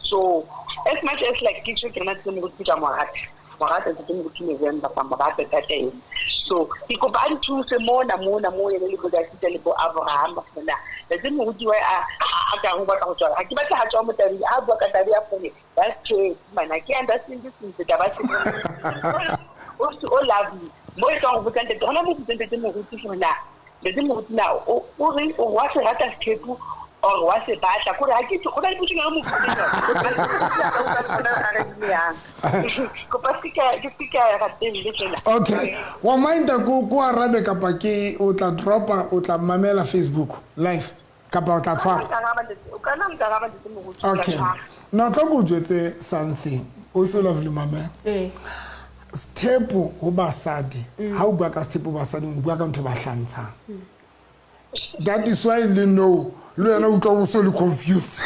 So as much as like ke tjho ke rena tse moruti ka mo rata, mo rata ntate moruti November, ka mo rata thata ena. So ke kopa a nthuse mona mona mo ene le bo Dafita le bo Abraham mona, ntate moruti wa a ka go batla go tswala, ga ke batla ga tswa mo tabeng a bua ka tabe ya gore that's true man, ha ke understand sentle taba se o lovely mo e tswang go botsa ntate gona mo botsa ntate moruti gore na ntate moruti na o reng, o wa se rata sethepu or wa se batla, kore ha ke itse, go na le potso ya mo yang kopa se ke se ka rateng le tsela. Okay, wa minda ko arabe kapa ke o tla dropa, o tla mamela Facebook live kapa o tla tshwara? O ka nna nkaraba, ntate moruti. Okay, no, tlo ko jwetse something o so lovely mama. Sethepu ho basadi, ha o bua ka sethepu basading, o bua ka ntho e ba hlantshang. That is why le no le wena utlwa o so le confused.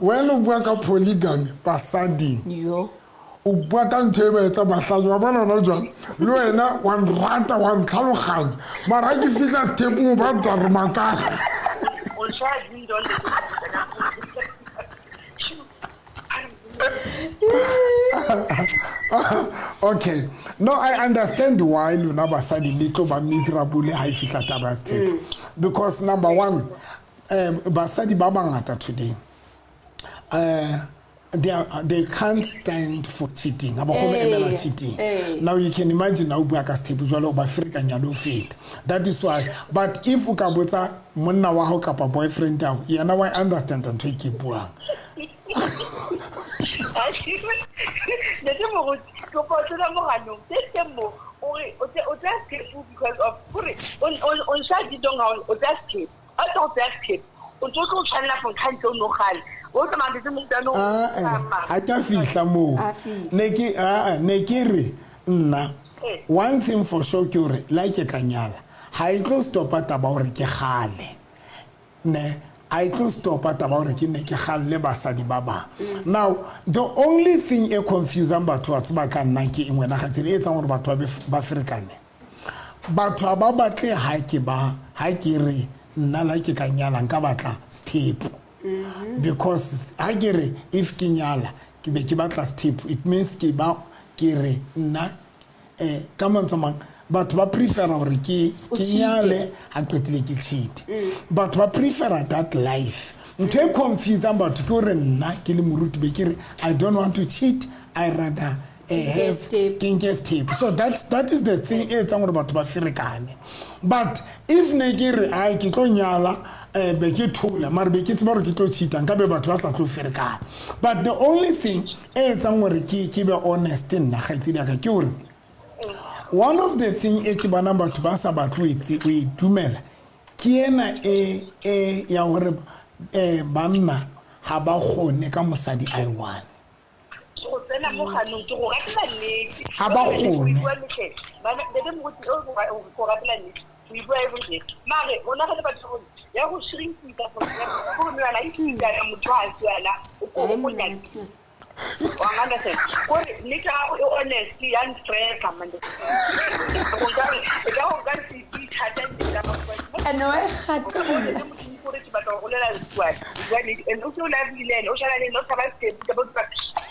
Wena o bua ka polygamy basading. Yo. O bua ka ntho e ba etsa bahlanya wa bona hona jwale, le wena wa nrata, wa ntlhaloganya, mara ha ke fihla sethepung ba ntwa re makala. O tjha dintho ntate. Okay, no, I understand why lona basadi le tlo ba miserable ha e fihla taba ya sethepu, because number one, basadi ba bangata today, They can't stand for cheating. Ha ba kgone ho emela cheating. Now you can imagine ha o bua ka sethepu jwale o ba ferekanya le ho feta. That is why. But if o ka botsa monna wa hao kapa boyfriend ya hao, yena wa understand ntho e ke buang. Ntate Moruti, kopa o tsena mo ganong. Se teng mo, o re o tsaya sethepu because of gore o ntsha didong ha o tsaya sethepu. Ha o tsaya o tsaya sethepu, o ntse o tlo tshwanela for kgang tseo no gale. O tsamaya ntate Moruti ano. Ha ka fihla moo. Ne ke ne ke re nna one thing for sure ke hore la ke ka nyala. Ha e tlo stopa taba hore ke gale. Ne a e tlo stopa taba hore ke ne ke galle basadi ba bang. Now the only thing e confusang batho wa tseba ka nna ke eng wena ga tsela e etsang hore batho ba ferekane. Batho ha ba batle ha ke ba ha ke re nna la ke ka nyala nka batla sethepu. Because ha ke re if ke nyala ke be ke batla sethepu, it means ke ba ke re nna ka mantswe mang batho ba prefera hore ke nyale ha qetile ke cheat. Batho ba prefera that life. Ntho e confusang batho ke hore nna ke le moruti be ke re I don't want to cheat, I rather have ke nke sethepu. So that is the thing e etsang hore batho ba ferekane. But if ne ke re ai ke tlo nyala be ke thola mare be ke tseba hore ke tlo cheata, nka be batho ba sa tlo ferekana. But the only thing e etsang hore ke be honest nna kgaitsedi ya ka ke hore one of the thing e ke bonang batho ba sa batle ho e dumela ke ena e ya hore banna ha ba kgone ka mosadi a one. Go tsena mo ganong ke go ratela nnete. Ha ba kgone. Ntate Moruti o go ratela nnete. O bua everyday. Mare bona re le batho gore ya go shrinkisa gore me yona e fihla motho ha se yena o ko go nyaka. Wa understand? Gore nnete ya gago e honest ya nstressa man. Go nka e ka go ka se thata nnete ya gago. And wa kgatella. Gore ke batla go bolela bua. Bua nnete and o se o lavile ene o shana le no tshaba sethepu ka botsa.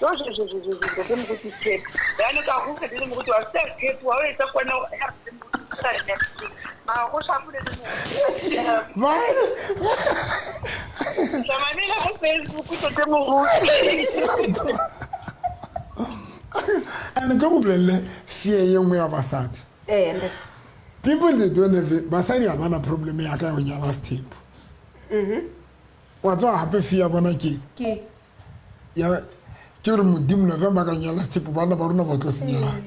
Yo jo jo jo jo jo Moruti sethepu. Jaanong ka go fetile Moruti wa sethepu wa o etsa kwana ya mara go shapo le Moruti. Tsamamela go Facebook tate Moruti. And ke go bolelle fear ye nngwe ya basadi. Ntate. People they don't have basadi ha bana problem ya ka ya ho nyala sethepu. Wa tswa hape fear ya bona ke ke ya ke re Modimo November ka nyala sethepu bana ba rona ba tlo senyana.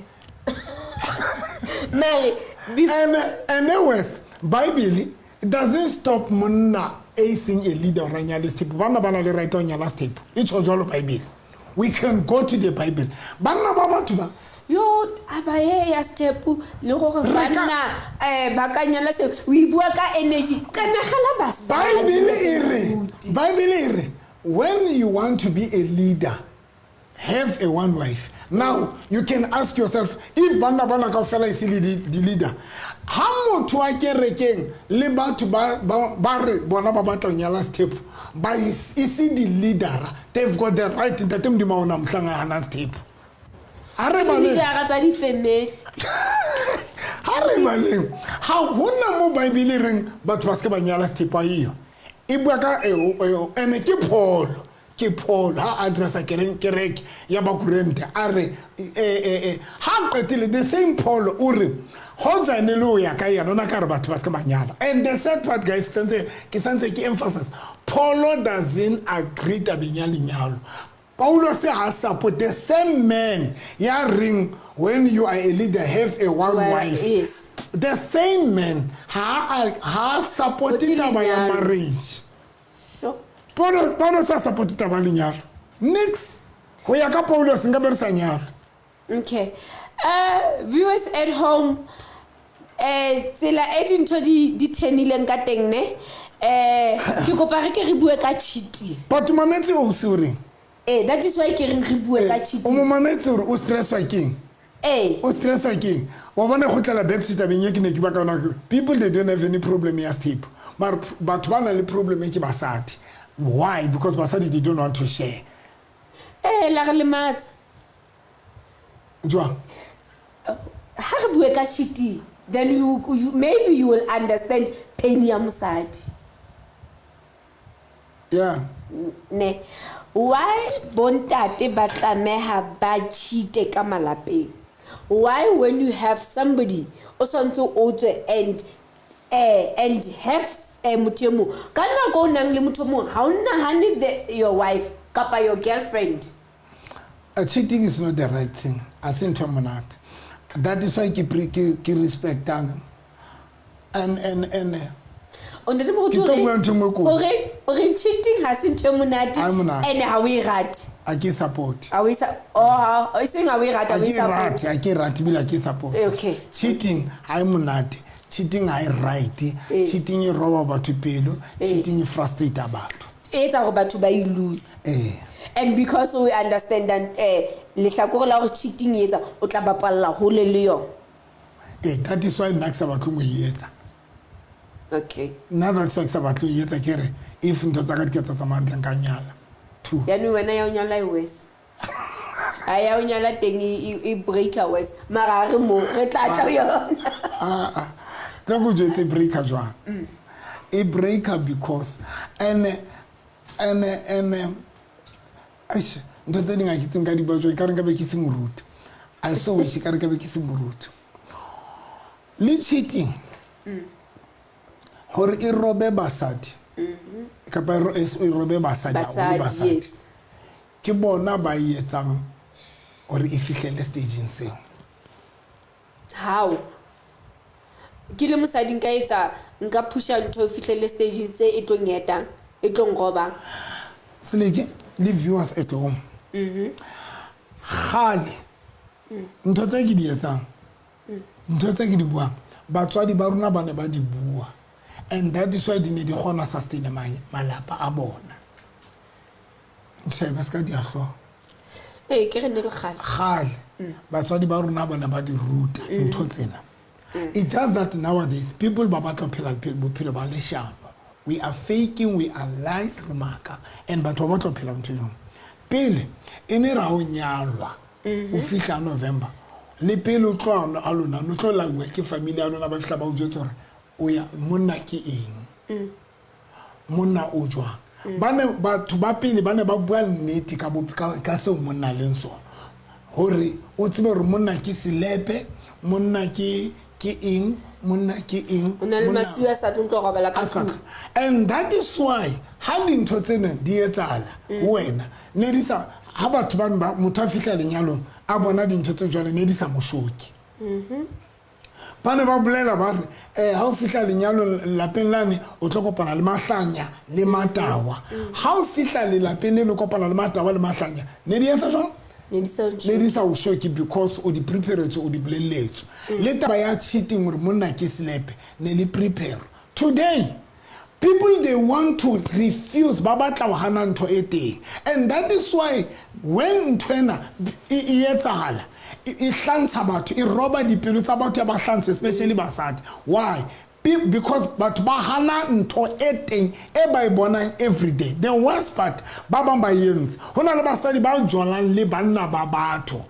Mary, and anyways, Bible doesn't stop monna a sing a leader or nyala sethepu. Bana ba na le right ho nyala sethepu. E tjho jwalo Bible. We can go to the Bible. Banna ba batho ba. Yo taba e ya sethepu le gore banna ba ka nyala se o e bua ka energy. Qenegela basadi. Bible e re when you want to be a leader, have a one wife. Now you can ask yourself if banna bana kaofela e se le di leader, ha motho wa kerekeng le batho ba re bona ba batla ho nyala sethepu ba e se di leader, they've got the right. Ntate Modimo ha ona mohlang a hanang sethepu. Ha re baleng leadera tsa di-family. Ha re baleng ha hona mo Bible e reng batho ba se ke ba nyala sethepu a eyo e bua ka ene ke Paul. Ke Paul ha addressa kereke ya Bakorinthe a re ha qetile the same Paul o re hoja ne le o ya ka yena ona ka re batho ba se ke ba nyala. And the sad part guys, ke santse ke emphasis, Paul doesn't agree tabeng ya lenyalo. Paulo se ha support the same man ya ring when you are a leader have a one wife. Yes. The same man ha support taba ya marriage. Sure. Paulo sa support taba lenyalo. Next, ho ya ka Paulo se nka be re sa nyala. Okay. Viewers at home, tsela e dintho di thenileng ka teng ne. Ke kopa re ke re bue ka cheating. But mametse o se o reng? That is why ke reng re bue ka cheating. O mo mametse hore o stresswa keng? O stresswa keng? Wa bona go tlela back to tabeng e ke ne ke bua ka yona. People they don't have any problem ya sethepu. Mara batho ba na le problem e ke basadi. Why? Because basadi they don't want to share. La re lematsa. Jwang? Ha re bue ka cheating, then you maybe you will understand pain ya mosadi. Yeah. Ne why bontate ba tlameha ba cheat-e ka malapeng? Why when you have somebody o swantse o tswe and have motho e mong ka nako o nang le motho o mong, ha o nahane your wife kapa your girlfriend? Cheating is not the right thing. A se ntho e monate. That is why ke respectang and O ntate Moruti, Ke tlo bua ntho e nngwe kotsi. O re cheating ha se ntho e monate. Ha e monate. And ha o e rate. A ke support. Ha o e sa oh ha e seng ha o e rate, ha A o e ke e support. rate, a ke e rate ebile a ke e support. Okay. Cheating ha e monate, cheating ha e right. Cheating e roba batho pelo. Cheating e frustrate batho. E etsa hore batho ba e lose. Ee. And because we understand that lehlakore la hore cheating e etsa o tla bapalla hole le yona. Ee, that is why nna ke sa batle ho e etsa. Nna that's why ke sa batle ho e etsa. Ke re if ntho tsa ka di ka tsa tsamaya hantle, nka nyala two. Yaanong wena ya o nyala e worse, a ya o nyala teng e breaker worse, mara ha re mo re tla tla ho yona. Ah, tla ko jwetse, breaker jwang? E breaker because and eish, ntho tse ding a ke tseng ka di bua jwang, ekare nka be ke se moruti. I so wish ekare ka be ke se moruti. Le cheating hore e robe basadi kapa e robe basadi haholo. Basadi. Basadi. Yes. Ke bona ba e etsang hore e fihlelle stageng seo. How ke le mosadi nka etsa, nka pusha ntho e fihlelle stageng se e tlo ngetang, e tlo nrobang? Seleke le viewers at home, kgale ntho tse ke di etsang, ntho tse ke di buang, batswadi ba rona ba ne ba di bua, and that is why di ne di kgona sustain malapa a bona. Shebe se ka di a hlooho. Ee, ke re ne le kgale. Kgale batswadi ba rona ba ne ba di ruta ntho tsena. It's just that nowadays people ba batla ho phela bophelo ba leshano. We are faking, we are lies, re maka, and batho ba batla ho phela ntho eo. Pele e ne ra o nyalwa, o fihla November le pele o tloha a lona, no tlo lauwa ke family ya lona, ba fihla ba o jwetsa hore o ya monna ke eng, monna o jwang. Ba ne batho ba pele ba ne ba bua nnete ka seo monna leng sona, hore o tsebe hore monna ke selepe, monna ke eng, monna ke eng. O na le masiu a sa tlo tlo robala ka A sa tlung. tla. And that is why ha dintho tsena di etsahala ho wena, ne di sa ha batho ba motho a fihla lenyalong a bona dintho tse jwalo, ne di sa mo shoke. Ba ne ba bolela ba re ha o fihla lenyalong lapeng lane, o tlo kopana le mahlanya le matawa. Ha o fihla lelapeng le, le kopana le matawa le mahlanya, ne di etsa jwang? Ne di sa Ne di sa o shoke because o di preparetswe, o di bolelletswe. Le taba ya cheating, gore monna ke selepe, ne le prepare. Today people, they want to refuse, ba batla ho hana ntho e teng, and that is why when ntho ena e etsahala, e hlantsha batho, e roba dipelo tsa batho, ya ba hlantsha, especially basadi. Why? Because batho ba hana ntho e teng e ba e bonang every day. The worst part, ba bang ba entse, ho na le basadi ba jolang le banna ba batho.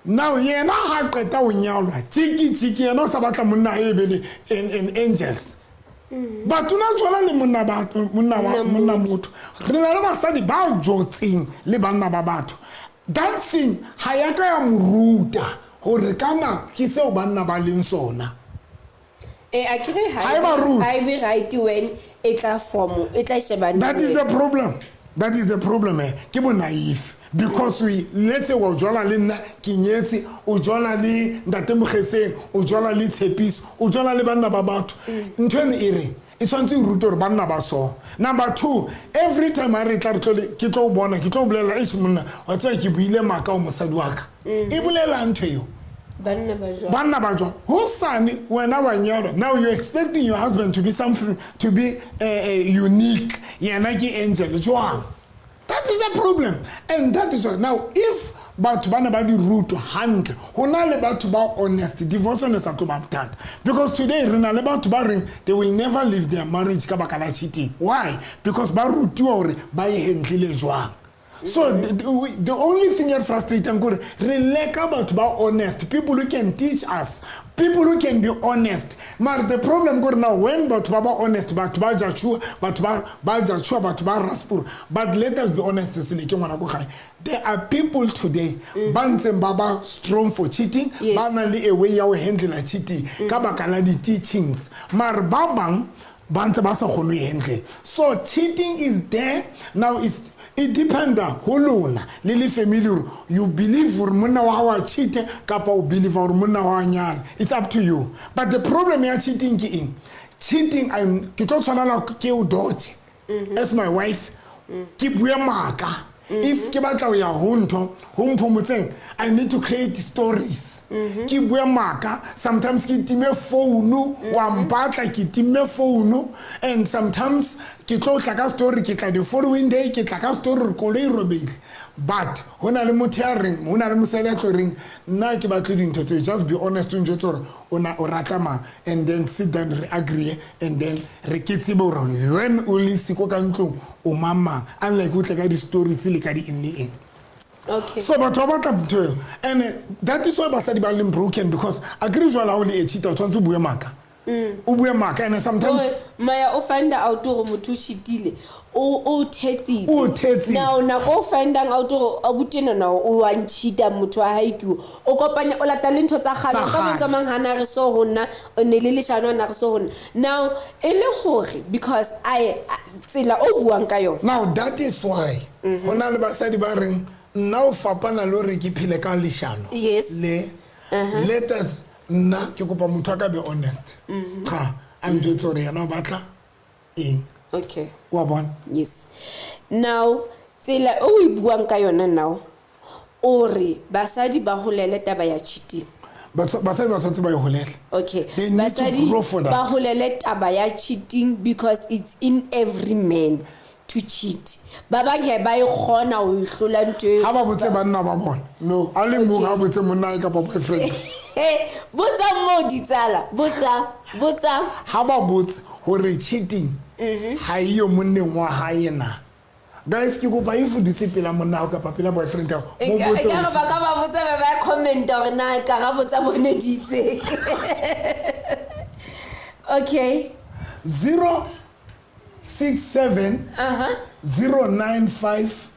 Now yena ha qeta ho nyalwa, tjiki tjiki, yena o sa batla monna e be le an angels. Batho na jola le monna ba monna wa monna motho. Re na le basadi ba jotseng le banna ba batho. That thing ha ya ka ya mo ruta hore kana ke seo banna ba leng sona. A ke re Ha e ba rute. Ha e be right when e tla form e tla shebane. That is the problem, that is the problem. Ke bo naive because we, let's say wa jola le nna ke nyetse, o jola le ntate Mogeseng, o jola le Tshepiso, o jola le banna ba batho. Ntho eno e re e tshwanetse e rute gore banna ba so. Number two, every time a re tla re tlo ke tlo o bona, ke tlo o bolela, eish monna, wa tseba ke buile maaka o mosadi wa ka. E bolela ntho eo. Banna ba jwang? Banna ba jwang? Hosane wena wa nyalwa, now you're expecting your husband to be something, to be unique, yena ke angel jwang? That is the problem, and that is why now if batho ba ne ba di rutwa hantle, ho na le batho ba honest, divorce one sa tlo ba bothata, because today re na le batho ba reng they will never leave their marriage ka baka la cheating. Why? Because ba rutiwa hore ba e handlile jwang. So the only thing that frustrating kore re leka batho ba honest, people who can teach us, people who can be honest. Mara the problem kore now when batho ba ba honest, batho ba judge-uwa, batho ba judge-uwa, batho ba raspura. But let us be honest, sele ke ngwana ko gae. There are people today ba ntseng ba ba strong for cheating, ba na le a way ya ho handle cheating ka baka la di-teachings. Mara ba bang ba ntse ba sa kgone ho e handle. So cheating is there now. It dependa ho lona le le family hore you believe hore monna wa hao a cheat kapa o believe hore monna wa nyala. It's up to you. But the problem ya cheating ke eng? Cheating, I'm ke tlo tshwanela ke o dodge as my wife, ke bue maaka. If ke batla ho ya ho ntho ho mphomotseng, I need to create stories. Ke bue maaka. Sometimes ke time phone, wa mpatla ke time phone, and sometimes ke tlo tla ka story, ke tla the following day, ke tla ka story re koloi e robehile. But ho na le motho ya reng, ho na le mosadi ya tlo reng, nna ke batle dintho tseo, just be honest, o njwetse hore o na o rata mang, and then sit down re agree, and then re ke tsebe hore when o le siko ka ntlong o mang mang, unlike o tle ka di-stories le ka di eng le eng. So batho ba batla ntho eo, and that is why basadi ba leng broken, because akere jwale ha o le a cheater, o tshwanetse o bue maaka. O bue maaka, and sometimes Oi, maya o find out hore motho o cheat-ile, o thetsitse. O thetsitse. Now nako o findang out hore abuti enwa na o wa ncheat-a, motho wa hae ke o. O kopanya, o lata le ntho tsa kgale. Tsa Ka kgale. mantswe a mang ha na re so ho nna, o ne le leshano, ha na re so ho nna. Now, e le hore, because I, tsela o buang ka yona. Now, that is why ho na le basadi ba reng, nna o fapana le hore ke phele ka leshano. Le, let us, nna ke kopa motho a ka be honest. Cha, a njwetse hore yena o batla eng. Wa bona? Yes. Now, tsela o e buang ka yona now, o re basadi ba holele taba ya cheating. Basadi ba tshwanetse ba e holele. They need to Basadi grow for that. ba holele taba ya cheating because it's in every man to cheat. Ba bang he ba e kgona ho e hlola ntho eo. Ha ba botse banna ba bona. No, a le mong ha botse monna hae kapa boyfriend. Botsa moo ditsala, botsa, botsa. Ha ba botse hore cheating ha e yo monneng wa hae na. Guys, ke kopa if o dutse pela monna hao kapa pela boyfriend ya hao, mo botse E ka hore re ba ka ba botsa ba ba comment-a hore na karabo tsa bone di itseng. Okay. 067 095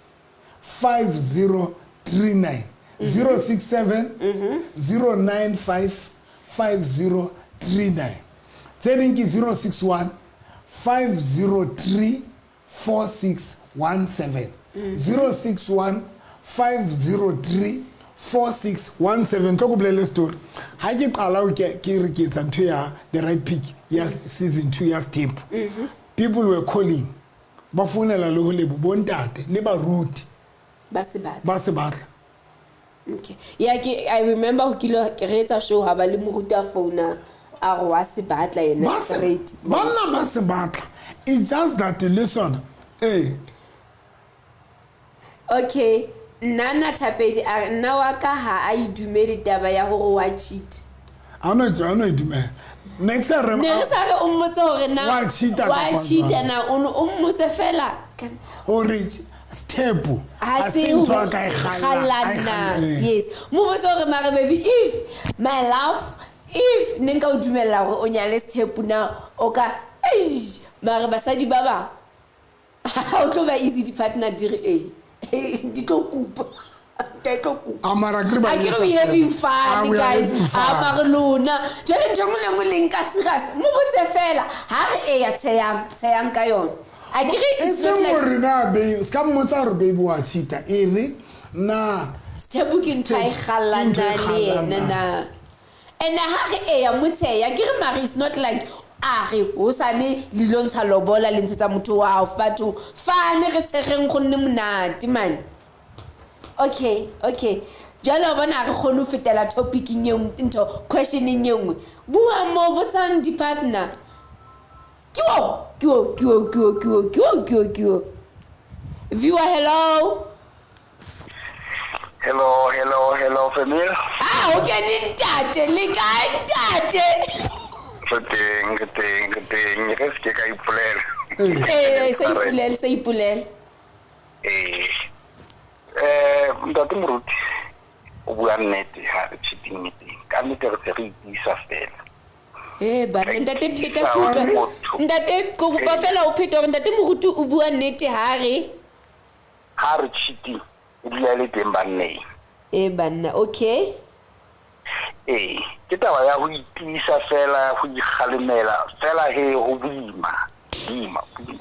5039. 067 095 5039. Tse ding ke 061 503 4617. 061 503 4617. Tlo ko bolelle story. Ha ke qala ho ke re ke etsa ntho ya The Right Pick ya season 2 ya Sthembu. People were calling. Ba founela le ho Lebo, bo ntate le baruti. Ba se batla. Ba se batla. Okay. Yeah, ke, I remember ho kile ke re etsa show ha ba le moruti a founa a re wa se batla yena Ba se straight. Banna ba se batla. It's just that listen. Okay. Nna Thapedi a re nna wa ka ha a e dumele taba ya hore wa cheat. Ha no ha no e dumela. Next time Ne re sa re o mmotse hore na Wa cheat-a wa kapa cheat-a jwang? na, o no o mmotse fela. Hore Sthembu Ha ha se se ntho a ka e kgalla kgalla, a e na. kgalla, eh. Yes. Mo botse hore mare baby, if my love, if ne nka o dumella hore o nyale Sthembu na, o ka, eish, mare basadi ba bang, ha o tlo ba easy di-partner di re, eh, di tlo kupa. Di tlo kupa. A mara ke re ba A ke re etsa we having fela. fun, Ah, we are guys. having fun. A mare lona. Jwale ntho e nngwe le nngwe le nka serious. Mo botse fela. Ha re eya, tshehang, tshehang ka yona. A ke re E it's not seng like hore na babe, se ka mmotsa hore babe wa cheat-a, e re na Sthembu ke ntho a e kgallang Ke ntho e na le kgallang yena na. na. And ha re eya mo tsheya, ke re mare it's not like a re hosane le lo ntsha lobola le ntshetsa motho wa hao batho. Fane re tshegeng go nne monate man. Okay, okay. Jwale wa bona ha re kgone ho fetela topic-ing e nngwe, ntho questioning e nngwe. Bua mo, botsang di-partner. Ke o, ke o, ke o, ke o, ke o, ke o, ke o, ke o. Viewer, hello. Hello, hello, hello, family. Ah, o kene ntate, le kae ntate? Re teng, re teng, re teng. Re se ke ka ipolela. Eh, sa ipolele, sa ipolele. Eh. Ntate Moruti o bua nnete ha re cheating e teng. Ka nnete re se re itiisa fela. E banna ntate pheta ke utlwa ntate ke kopa fela o pheta hore ntate Moruti o bua nnete ha re Ha re cheating e dula e le teng banneng. E banna okay. Ee, ke taba ya ho itiisa fela, ho ikgalemela fela he ho boima, boima, boima.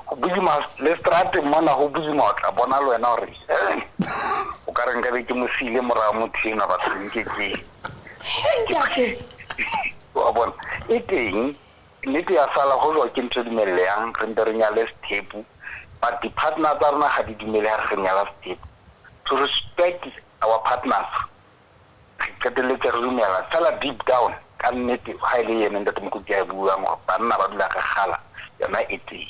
Ho boima le strateng mona ho boima o tla bona le wena hore eh, o ka re nkabe ke mo siile mora motho enwa batho nke ke. Ntate. Wa bona e teng nnete ya sala ho jwa ke ntho e dumellehang re mpe re nyale sethepu but di-partner tsa rona ga di dumele ha re nyala sethepu. To respect our partners re qetelletse re dumela fela deep down ka nnete ha e le yena ntate Moruti a e buang hore banna ba dula re kgala yona e teng.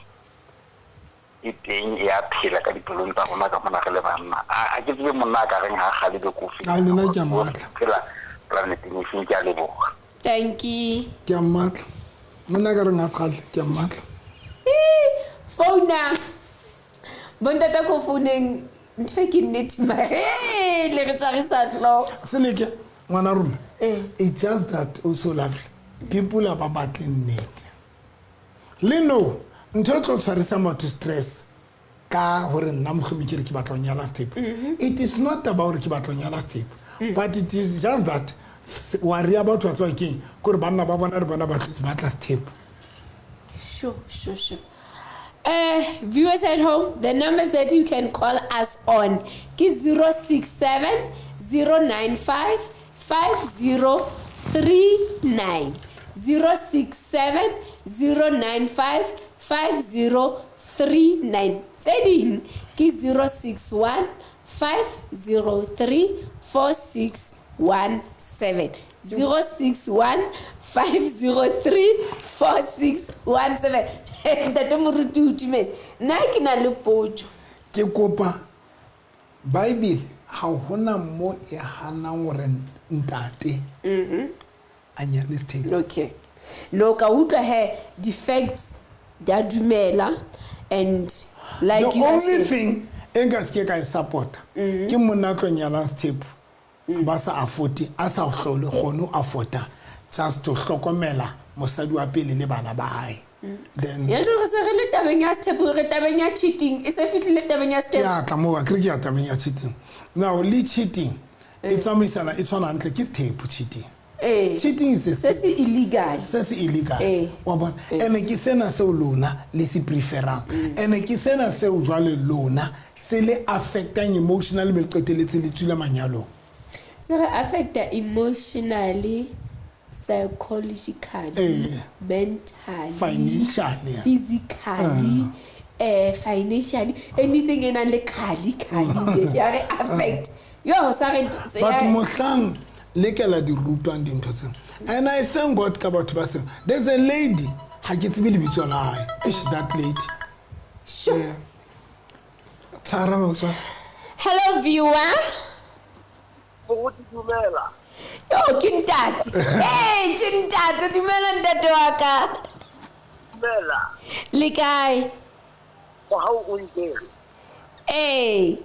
E teng e a phela ka dipelong tsa rona ka mona re le banna. A ke tsebe monna a ka reng ha kgale be kofi. A nna ke a mmatla. Phela planeteng e feng ke a leboha. Thank you. Ke a mmatla. Monna ka reng ha sekgale ke a mmatla. Founa. Bontata ko founeng ntho e ke nnete mare le re tshwarisa hlooho. Seleke ngwana rona. It's just that o so lovely. People ba batle nnete. Le no ntho e tlo tshwarisang batho stress ka hore nna mohlomong ke re ke batla ho nyala sethepu. It is not about hore ke batla ho nyala sethepu, but it is just that worry ya batho wa tseba keng kore banna ba bona le bona ba tlotse batla sethepu. Sure, sure, sure. Viewers at home, the numbers that you can call us on ke 067 095 5039. 067 095 5039. Tse ding ke 061 503 4617. 061 503 4617. Ntate Moruti o tumetse. Nna ke na le potso. Ke kopa Bible ha hona mo e hanang hore ntate a nyale sethepu. Okay. No ka utlwa he di facts di a dumela and like the you are only saying, thing e nka se ke ka e support-a ke monna a tlo nyalang sethepu ba sa afford a sa hlole kgone ho afforda just to hlokomela mosadi wa pele le bana ba hae. Then ya re se re le tabeng ya sethepu re tabeng ya cheating e se fihlile tabeng ya ke sethepu. a tla moo akere ke ya tabeng ya cheating. Now le cheating e tsamaisana e tshwana hantle ke sethepu cheating. Cheating is a Se se illegal. Se se illegal. Wa bona ene ke sena seo lona le se preferang. Ene ke sena seo jwale lona se le affectang emotionally be le qetelletse le tswile manyalong. Se re affecta emotionally, psychologically, mentally, financially, physically, financially, anything e nang le khali khali ya re affect. Yo sa re but mohlang le ke la di rutwang dintho tsena. And I thank God ka batho ba seng. There's a lady, ha ke tsebe lebitso la hae. Eish, that lady. Sure. Tshwara motswa. Hello viewer. Moruti dumela. Yo ke ntate. Hey, ke ntate, dumela ntate wa ka. Dumela. Le kae? Mohau o nkere. Ee.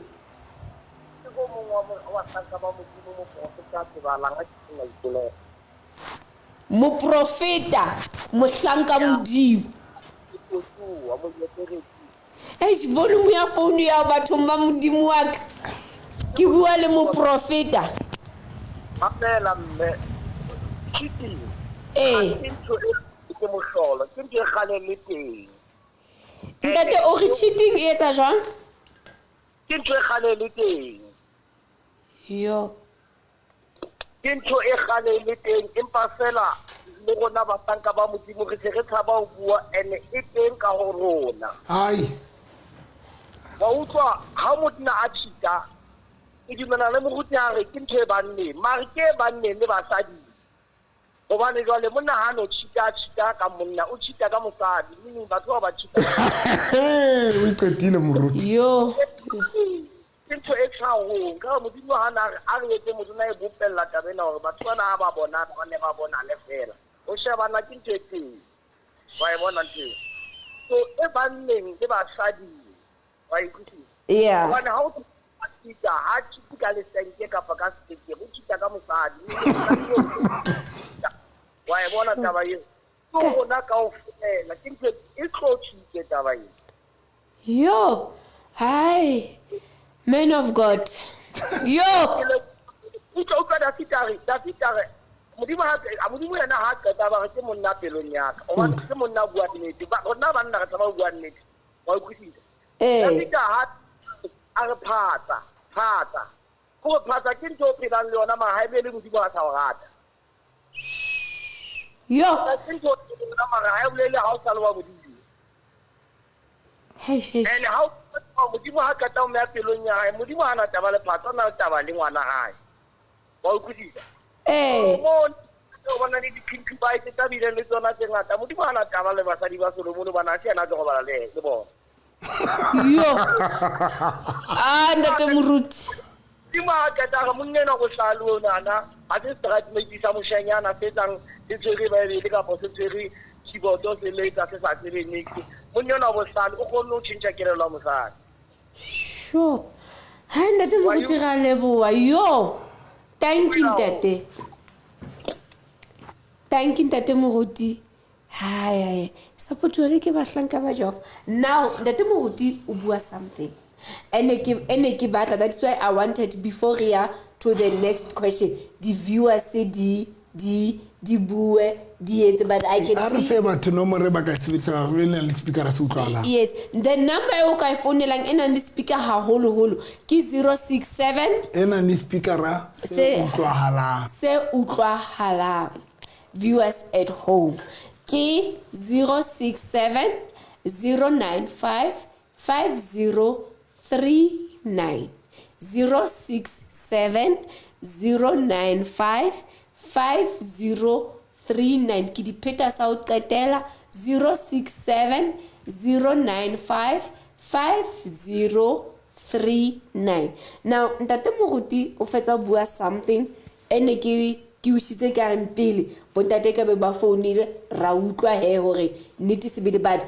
Ke go mongwe wa bahlanka ba Modimo, moprofeta a tsebahalang, a ke sena ipolelo. Moprofeta, mohlanka Modimo. Ke tlotsuwa, moeteledipele. Eish, volume ya phone ya bathong ba Modimo wa ka. Ke bua le moprofeta. Mamela mme, cheating. Ee. Ke ntho e ke mohlolo, ke ntho e kgale le teng. Ntate o re cheating e etsa jwang? Ke ntho e kgale le teng. Yo. Ke ntho e kgale le teng, empa fela le rona bahlanka ba Modimo re se re tshaba ho bua ene e teng ka ho rona. Ai. Wa utlwa ha monna a cheat-a, ke dumela le moruti a re ke ntho e banneng, mare ke e banneng le basadi. Hobane jwale monna ha no cheat-a, cheat-a ka monna, o cheat-a ka mosadi, meaning batho bao ba cheat-a. Hey, o iqetile moruti. Yo. Ke ntho e tlhahong, ka hore Modimo ha na re, a re etse motho na e bopella taba ena hore batho bana ha ba bonana, ba ne ba bonane fela. O shebana ke ntho e teng. Wa e bona ntho eo? So e banneng le basading. Wa e utlwisisa? Yeah. Hobane ha o cheat-a ha cheat ka lesenke kapa ka sekeke o cheat-a ka mosadi. Wa e bona taba eo? Ke rona kaofela, ke ntho e tlo cheat taba eo. Yo, hi, man of God. Yo. Utlwa utlwa Dafita re Modimo ha Modimo yena ha qeta ba re ke monna pelong ya ka. Hobane ke monna bua nnete. Rona banna re tshaba ho bua nnete. Wa utlwisisa? Dafita ha a re phatsa, phatsa. Hore phatsa ke ntho o phelang le yona mara ha ebe le Modimo a sa o rata. Yo. Ke ntho o phelang le yona mara ha e bolele ha o sa le wa Modimo. Hey. Ene ha o Modimo ha qeta ho meya pelong ya hae, Modimo ha na taba le phatsa, o na le taba le ngwana hae. Wa utlwisisa? Mo o bona le di-concubines tsa bileng le tsona tse ngata. Modimo ha na taba le basadi ba Solomon hobane ha se yena a tlo robala le bona. Yo. Ah, ntate Moruti. Modimo ha qeta re monna enwa bohlale onana, ha se stratmate sa moshanyana se etsang se tshwere Bible kapa se tshwere keyboard se letsa se sa tsebe niks. Monna enwa bohlale o kgonne ho tjhentjha kelello ya mosadi. Sure. Ha ntate Moruti ra leboha. Yo. Thank you ntate. Thank you ntate Moruti. Hai, support le ke bahlanka ba Jehova. Now ntate Moruti o bua something. Ene ke batla, that's why I wanted before re ya to the next question. The viewers say di di di bue di etse, but I can A re see fe batho nomoro e ba ka e sebedisang hore le nang le speaker se utlwahalang. Yes, the number e o ka e founelang e nang le speaker haholoholo ke 067 E nang le speaker se utlwahalang. Se utlwahalang. Viewers at home ke 067 095 5039. 067 095 5039. Ke di pheta sa ho qetela 067 095 5039. Now ntate Moruti o fetsa ho bua something ene ke ushitse ka reng pele bontate ka be ba founile ra utlwa he hore nnete sebele but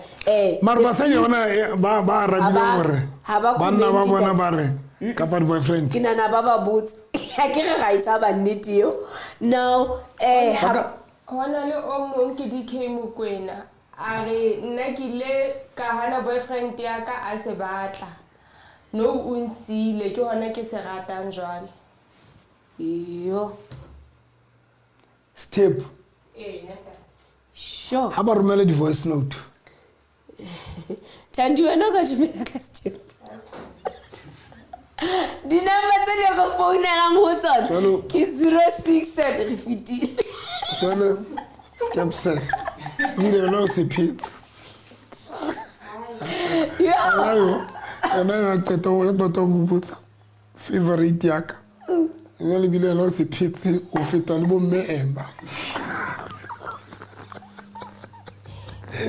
Mara basadi bona ba arabile hore ha ba banna ba comment bona ntate. ba re kapa di boyfriend. Ke nahana ba ba botse. Ha ke re ra e tshaba nnete eo. Now ha Ba ka Hona le o mong ke DK Mokoena a re nna ke ile ka hana boyfriend ya ka a se batla. No o nsile ke hona ke se ratang jwale. Yo. Step. Sure. Ha ba romela di voice note. Thandi wena o ka dumela ka step. Di-number tse di re founelang ho tsona ke 06 re fetile. Jwale Skepse. Ebile yona o se phetse. Yo. Yona ya qeta ho qeta ho mo botsa favorite ya ka. Jwale ebile yena o se phetse ho feta le bo mme Emma.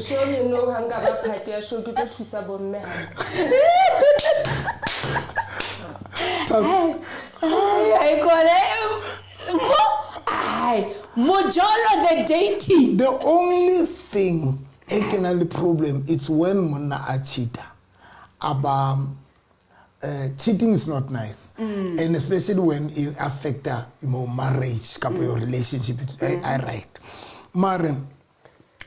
Sho le no ha nka ba party ya show ke tlo thusa bo mme hantle. Ai kore mo ai mojolo the dating. The only thing e ke nang le problem it's when monna a cheater. Aba cheating is not nice. And especially when it affects your marriage, kapa your relationship, it's, I right. Mare,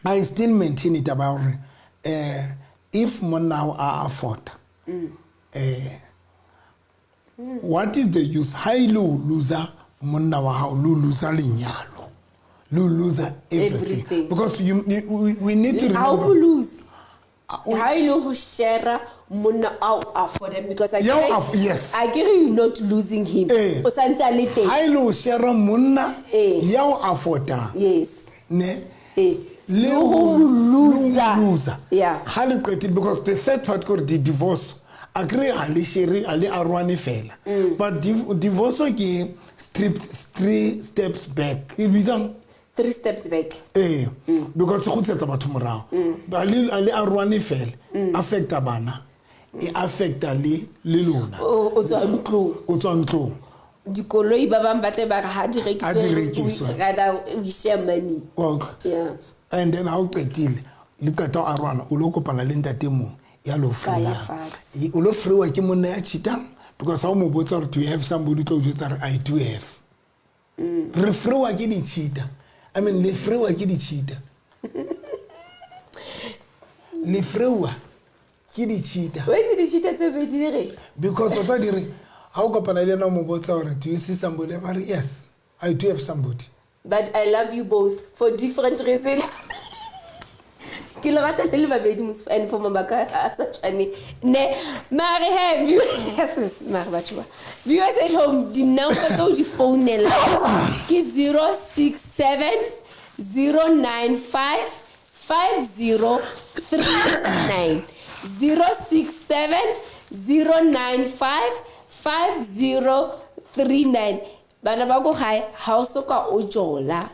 I still maintain it about if monna a afford, what is the use? Ha ile o loser monna wa hao, lo loser lenyalo, lo loser everything. Everything. Because we need to Ha o remember. lose. Ha ile ho share monna ao afford him because I Yeah, get yes. I get you not losing him. O santse a le teng. Ha ile ho share monna ya o afforda. Yes. Ne. Le ho loser. loser. Yeah. Ha le qetile because the third part kore di divorce. Agree ha le share ha le arwane fela. But divorce ke strip 3 steps back. E bitsang 3 steps back. Because go tsetsa batho morao. Ba le arwane fela. Affecta bana. E affecta le lona. O tswa ntlong. O tswa ntlong. Dikoloi ba bang ba tle ba re ha di rekiswe, Ha di rekiswe. rather we share money. Wa utlwa? Yeah. And then ha o qetile, le qeta ho arwana, o lo kopana le ntate mong ya lo Qala freeang. fatshe. O lo freewa ke monna ya cheatang, Because ha o mo botsa hore do you have somebody, o tlo o jwetsa hore I do have. Re frewa ke di-cheater. I mean, le frewa ke di-cheater. Le frewa ke di-cheater. O itse di-cheater tse pedi di re? Because o tsa di re ha o kopana le ena o mo botsa hore do you see somebody, ba re yes, I do have somebody. But I love you both for different reasons. Ke le rata le le babedi mos and for mabaka a sa tshwaneng. Ne mare he viewers, mare batho ba. Viewers at home, di-number tseo di founela ke 067 095 5039. 067 095 5039. Bana ba ko gae, ha o soka o jola,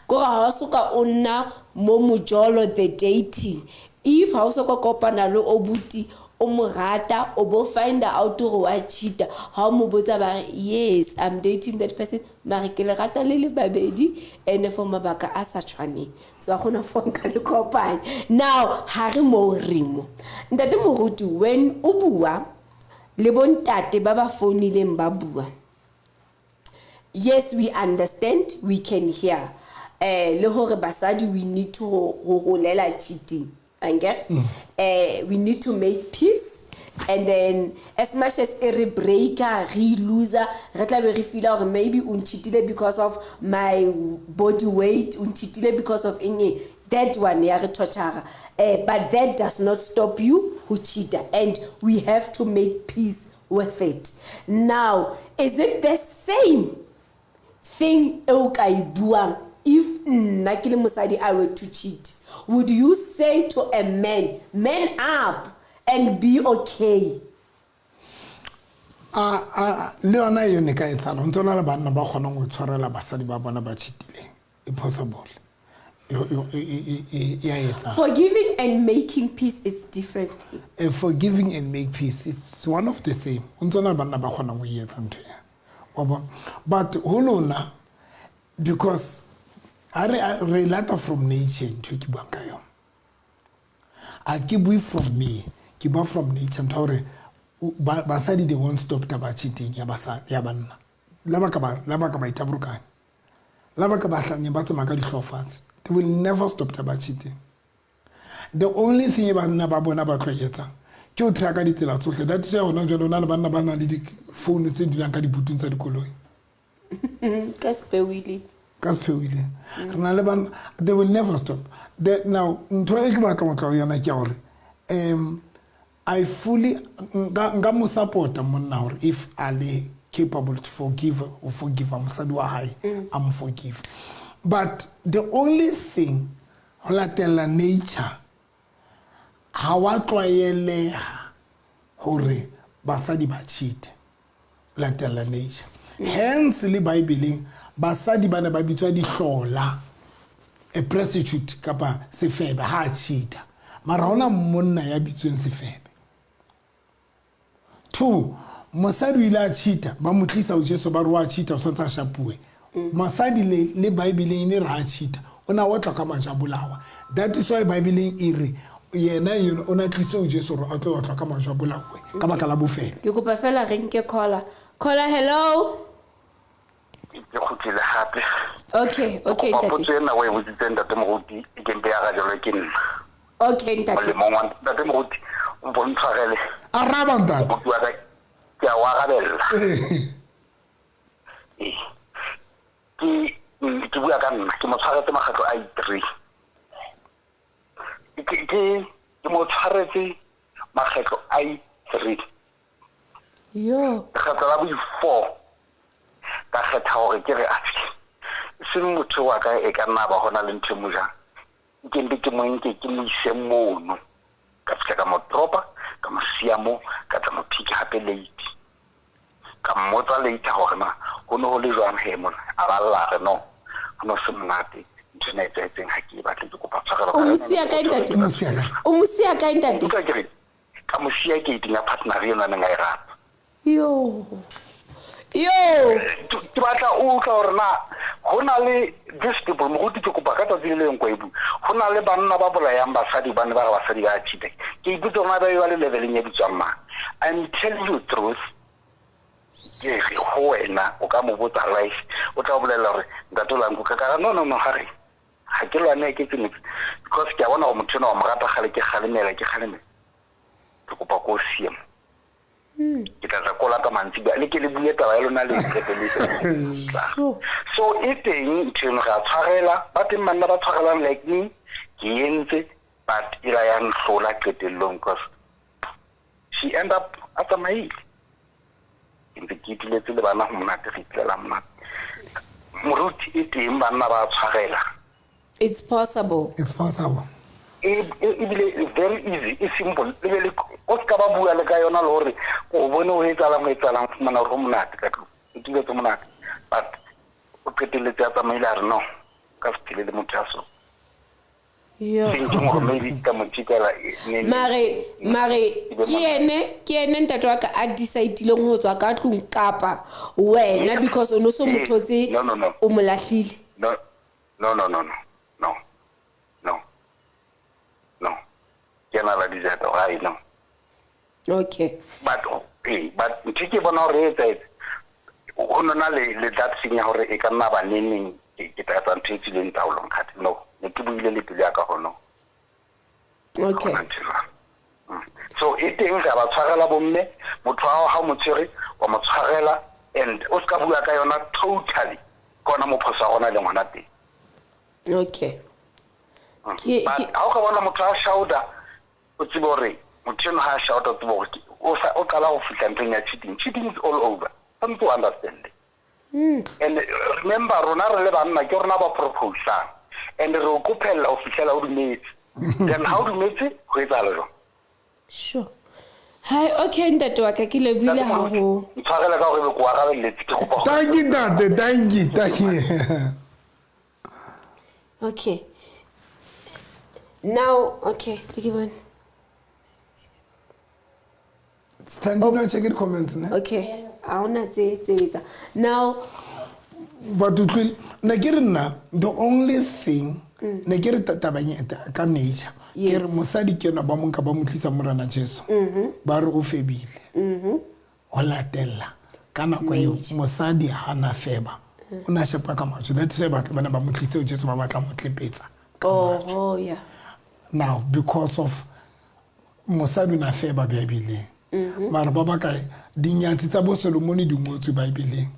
kore ha o soka o nna mo mojolo the dating, if ha o soka kopana le obuti o mo rata, o bo find out gore wa cheater, ha o mo botsa ba re yes, I'm dating that person, mare ke le rata le le babedi and for mabaka a sa tshwaneng, so a gona fo nka le kopanya. Now ha re mo re mo ntate moruti, when o bua le bontate ba ba founileng ba bua, yes, we understand, we can hear le hore basadi we need to ho holela cheating, ankere? We need to make peace, and then as much as e re breaker, re loser, re tla be re feel hore maybe o ncheatile because of my body weight, o ncheatile because of eng eng, that one ya re torture, but that does not stop you ho cheater, and we have to make peace with it. Now, is it the same thing eo ka e buang if nna ke le mosadi I were to cheat? Would you say to a man, man up and be okay? A le yona eo ne ka etsahala, ho ntso na le banna ba kgonang ho tshwarela basadi ba bona ba cheatileng. E possible. E ya etsahala. Forgiving and making peace is different thing. Forgiving and make peace is one of the same. Ho ntso na le banna ba kgonang ho etsa ntho ya. Wa bona? But ho lona, because ha re lata from nature ntho e ke buang ka yona. Ha ke bue from me, ke bua from nature ntho ya hore basadi they won't stop taba cheating ya basadi ya banna. La ba ka ba, la ba ka ba itabrokanya. La ba ka ba hlanya ba tsamaya ka dihlooho fatshe. They will never stop taba cheating. The only thing banna ba bona ba tlo e etsang ke ho try ka ditsela tsohle. That is why hona jwale ho na le banna ba nang le di-phone tse dulang ka dibutung tsa dikoloi. Ka sepewile. Ka sepewile. Re na le banna, they will never stop. Now, ntho e ke batlang ho tla ho yona ke ya hore, I fully nka mo support-a monna hore if a le capable to forgive or forgive mosadi wa hae, a mo forgive. But the only thing ho latela nature, ha wa tlwaeleha hore basadi ba cheat, latela nature. Hence le Bible basadi ba ne ba bitswa dihlola, a prostitute kapa sefebe ha cheat. Mara hona monna ya bitsweng sefebe. 2, mosadi o ile a cheat, ba mo tlisa ho Jesu ba re wa cheat, o tshwanetse a shapuwe. Mosadi le Bible e ne re ha cheat, o na otlwa ka majwe a bolawa. That is why Bible e re yena eno o na tlisitse ho Jesu hore a tlo otlwa ka majwe a bolawe ka baka la bofebe. Ke kopa fela re nke caller. Caller, hello. Ke kgutlile hape. Okay, okay, Kopa ntate. potso ena o e botsitseng ntate Moruti, e ke mpe ya rajalo ke nna. Okay, ntate. Molemong wa ntate Moruti, o mpo ntshwarele. Araba, ntate. Moruti wa ka, ke a o arabella. Ee. Ke bua ka nna, ke mo tshwaretse makgetlo a i-3. Ke mo tshwaretse makgetlo a i-3. Yo. Lekgetlo la bo-4, ka kgetha hore ke re, atjhe, seng motho wa ka e ka nna ba hona le ntho e mo jang. Ke mpe ke mo nke ke mo ise mono. Ka fihla ka mo dropa, ka mo siya moo, ka tla mo pick-a hape late. Ka mmotsa later hore na ho ne ho le jwang he mona. A ba lla re no, ho no se monate. Ntho ena e etsahetseng ha ke e batle, ke kopa tshwarelo O ka mo yona. siya kae, ntate? O mo siya kae? O mo siya kae, ntate? Utlwa ke re, ka mo siya gate ya partner eno a neng a e rata. Yo. Yo. Ke batla o utlwa hore na ho na le these people, moruti ke kopa ka tsatsi le leng kwa e bue. Ho na le banna ba bolayang basadi hobane ba re basadi ba cheat-a. Ke ipotsa hore na ba be ba le level-eng e bitswang mang. I'm telling you truth. Ke re ho wena o ka mo botsa life, o tla o bolella hore ntate o la nkuka ka re no no no ha re ha ke lwane ke tse niks, because ke a bona hore motho enwa wa mo rata kgale ke kgalemela ke kgalemela, ke kopa ko o siye mo. Ke tla tla ko lata mantsibuya le ke le bue taba ya lona le qete le tla. So e teng ntho eno, re a tshwarela, ba teng banna ba tshwarelang like me, ke entse, but e la ya nhlola qetellong, because she end up a tsamaile. Ke ntse ke ituletse le bana ho monate, re itulela monate. Moruti e teng banna ba tshwarela. It's possible. It's possible. Ebile very easy, e simple. Ebe le o ska ba bua le ka yona le hore o bone ho etsahalang, ho etsahalang, fumana hore ho monate ka tlung. O tuletse monate. But o qetelletse a tsamaile a re no, ka se phele le motho ya so. Thinking hore maybe ka mo tjikela, Mare ke ene ntate wa ka a decide-ileng ho tswa ka tlung kapa wena, because o no so mo thotse, No, no, no. o mo lahlile. No, no, no, no, no, no, no, no. Ke ena la decide hore ai, no. Okay. But, but ntho ke bona hore e etsahetse, ho nona le that thing ya hore e ka nna ba neneng ke tla etsa ntho e tswileng taolong kgathe. No, ne ke buile le pelo ya ka ho no. Okay. Hona ntho e jwalo. So e teng re a ba tshwarela bomme, motho wa hao ha o mo tshwere, wa mo tshwarela, and o ska bua ka yona totally. Ke hona mo phoso ya rona e leng hona teng. Okay. But ha o ka bona motho a shouta, o tsebe hore motho eno ha a shouta, o tsebe hore o sa, o qala ho fihla nthong ya cheating. Cheating is all over. Tshwanetse o understand. And remember, rona re le banna ke rona ba proposang, and re o kophella ho fihlela o dumetse. Then ha o dumetse, ho etsahala jwang? Sure. Hi, okay, ntate wa ka, ke lebohile Ntate Moruti, haholo. ntshwarele ka hore ebe ke o arabelletse, ke kopa ho- Thank you, ntate, thank you, thank you. Okay. Now, okay, look at one. Stand oh. Check the comments, ne? Okay. Ha hona tse tse etsa. Now, but utlwile, ne ke re nna, the only thing, ne ke re taba e ka nature. Ke re mosadi ke yena ba mo nka ba mo tlisa Morena Jesu. Ba re o febile. Ho latella ka nako eo mosadi ha na feba. O na shepa ka majwe. That's why batho bana ba mo tlise ho Jesu ba batla mo tlepetsa ka majwe. Oh, yeah. Now, because of mosadi o na feba Bibeleng. Mara ba ba kae dinyatsi tsa bo Solomon di ngotswe Bibeleng.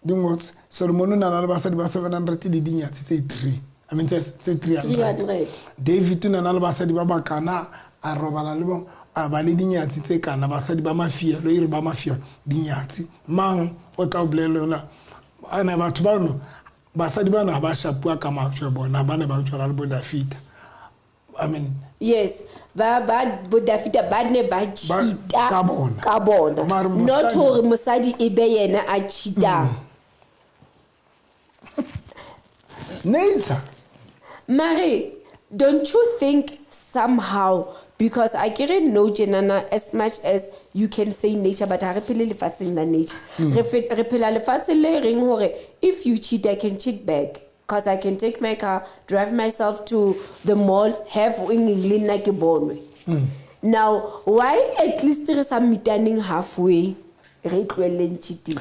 Di ngotswe. Solomon o na le basadi ba 700 le dinyatsi tse 3. I mean tse 300. 300. David o na le basadi ba bakana a robala le bona, a ba le dinyatsi tse kana, basadi ba mafielo, e re ba mafielo, dinyatsi. Mang o tla o bolella yona? Ana batho bano, basadi bano ha ba shapuwa ka majwe bona, ba ne ba tswala le bo Dafita. I mean, yes, ba bo Dafita ba ne ba cheata ka bona. Ka bona. Mara mosadi Not hore mosadi e be yena a cheatang. Nature. Mare, don't you think somehow, because I get no tjenana, as much as you can say nature, but ha re phele lefatsheng la nature. Re phela lefatsheng le reng hore if you cheat, I can cheat back. Because I can take my car, drive myself to the mall, have eng le nna ke bonwe. Now, why at least re sa meetaneng halfway, re tlohelleng cheating?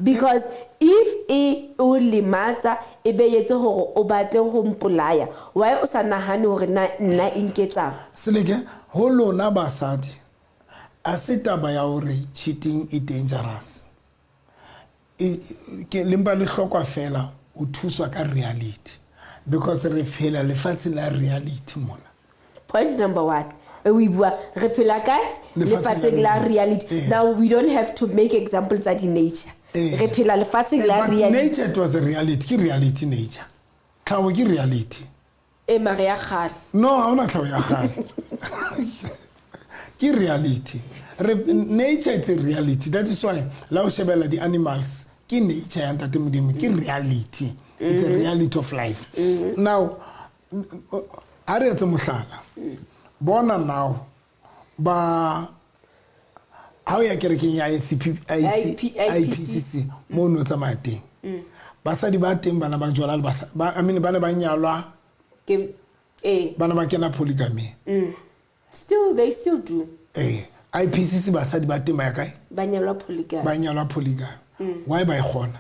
Because if e o lematsa, e be etse hore o batle ho mpolaya, why o sa nahane hore na nna e nketsang? Seleke, ho lona basadi, a se taba ya hore cheating e dangerous. Ke lempa le hlokwa fela o thuswa ka reality, because re phela lefatshe la reality mona. Point number 1, e bua re phela kae? Lefatsheng Lefatsheng la reality. reality. Now we don't have to make examples tsa di-nature. Re phela lefatsheng la But reality. nature it was a reality, ke reality nature. Tlhaho ke reality. Mare ya kgale. No, ha hona tlhaho ya kgale. Ke reality. Nature is a reality. That is why la o shebella di animals, ke nature ya Ntate Modimo, ke reality. It's a reality of life. Now, ha re etse mohlala. Bona now, ba ha o ya kerekeng ya ICP, IPCC, mo no tsamaya teng. Basadi ba teng bana ba jwala le ba, I mean, bana ba nyalwa. Ke, Bana ba kena polygamy. Still, they still do. IPCC basadi ba teng ba ya kae? Ba nyalwa polygamy. Ba nyalwa polygamy. Why ba e kgona?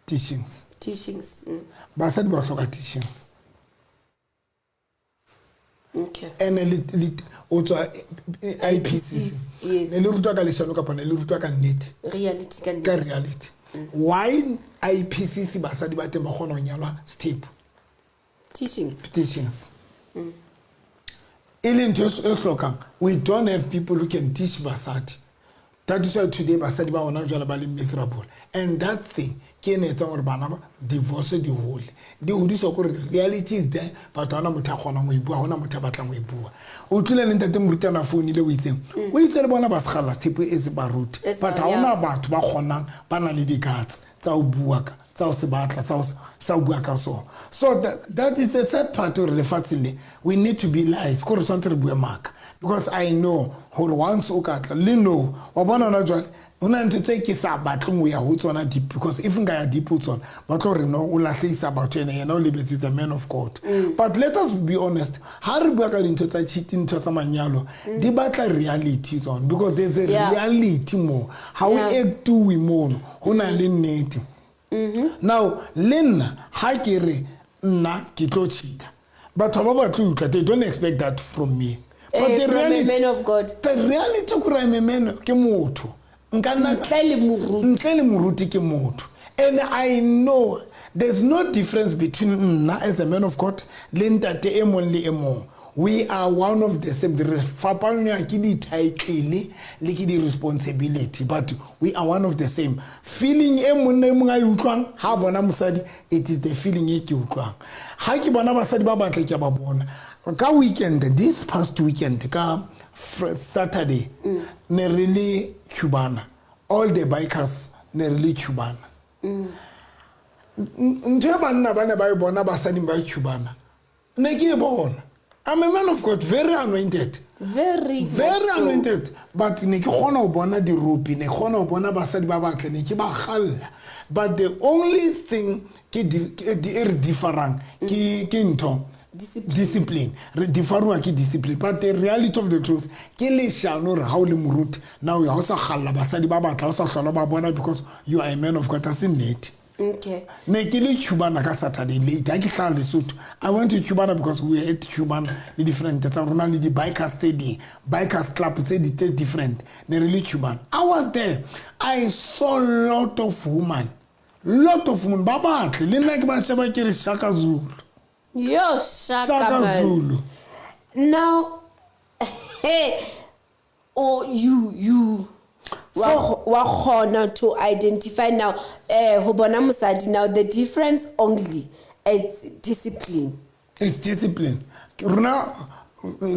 Teachings. Teachings. Basadi ba hloka teachings. Okay. Ene le o tswa IPCC. Yes. Ne le rutwa ka leshano kapa ne le rutwa ka nnete? Reality ka nnete. Ka reality. Why IPCC basadi ba teng ba kgona ho nyalwa step? Teachings. Teachings. E leng ntho e hlokang. We don't have people who can teach basadi. That is why today basadi ba hona jwale ba le miserable. And that thing ke ene e etsang hore bana ba divorce di hole. Di hodiswa ke hore reality is there, but ha hona motho a kgonang ho e bua, ha hona motho a batlang ho e bua. O utlwile le ntate Moruti a founile o itseng. O itse le bona ba sekgalla sethepu e se baruti. E se But ba- ha hona yeah. batho ba kgonang, ba nang le di-guts tsa ho bua ka, tsa ho se batla, tsa ho se, sa ho bua ka sona. So that is the sad part hore lefatsheng le, we need to be lies, ke hore tshwanetse re bue maka. Because I know hore once o ka tla, le no, wa bona hona jwale, ho na le ntho tse ke sa batleng ho ya ho tsona deep, because if nka ya deep ho tsona, ba tlo re no, o lahlehisa batho, ene yena o lebetse the man of God. But let us be honest, ha re bua ka dintho tsa cheating, ntho tsa manyalo, di batla reality tsona, because there's a reality mo. Ha o actuwe mono, ho na le nnete. Now, le nna, ha ke re, nna ke tlo cheat-a, batho ba ba tlo utlwa, they don't expect that from me. But the From a reality, man of God. The reality ke hore I'm a man, ke motho. Nka nna Ntle le moruti. Ntle le moruti ke motho. And I know there's no difference between nna as a man of God le ntate e mong le e mong. We are one of the same. Re fapanywa ke di-title le ke di-responsibility, but we are one of the same. Feeling e monna e mong a e utlwang ha bona mosadi, it is the feeling e ke utlwang. Ha ke bona basadi ba batle ke a ba bona. Ka weekend, this past weekend, ka Saturday, ne re le Cubana. All the bikers ne re le Cubana. Ntho e banna ba ne ba e bona basading ba Cubana, ne ke e bona. I'm a man of God, very anointed. Very, much Very so. anointed. But ne ke kgona ho bona diropi, ne ke kgona ho bona basadi ba batle, ne ke ba kgalla. But the only thing ke di, ke di, e re differang, ke ntho. Discipline. Discipline. Re differwa ke discipline. But the reality of the truth, ke leshano hore ha o le moruti, now ha o sa kgalla basadi ba batla, ha o sa hlola ba bona because you are a man of God. Ha se nnete. Okay. Ne ke le Cubana ka Saturday late. Ha ke hlaha Lesotho, I went to Cubana because we were at Cubana le different tsa rona le di-bikers tse ding, bikers club tse di tse different. Ne re le Cubana. I was there. I saw lot of women. Lot of women. Ba batle. Le nna ke ba sheba ke re Shaka Zulu. Yo, Shaka, Shaka man. Zulu. Now, hey, oh, you. Wa kgona to identify now, ho bona mosadi now, the difference only, it's discipline. It's discipline. Rona,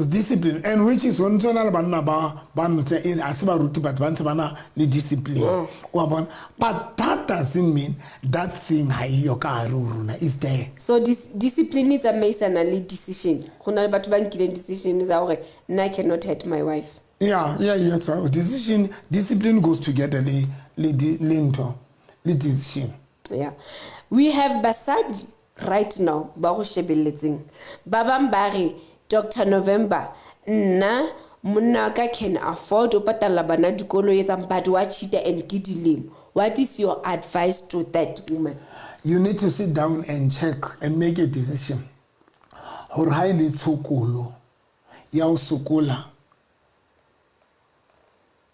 discipline, and which is ho ntso na le banna ba ntse, e, ha se baruti, but ba ntse ba na le discipline. Wa bona? But that doesn't mean that thing ha eyo ka hare ho rona, is there. So discipline e tsamaisana le decision. Ho na le batho ba nkileng decision tsa hore nna I cannot hurt my wife. Yeah, yeah, yeah. So decision, discipline goes together le le ntho, le decision. Yeah. We have basadi right now ba go shebelletseng. Ba bang ba re Doctor November, nna monna wa ka can afford ho patalla bana dikolo e etsang, but wa cheat-a and ke dilemo. What is your advice to that woman? You need to sit down and check and make a decision. Hore ha e le tshokolo ya ho sokola,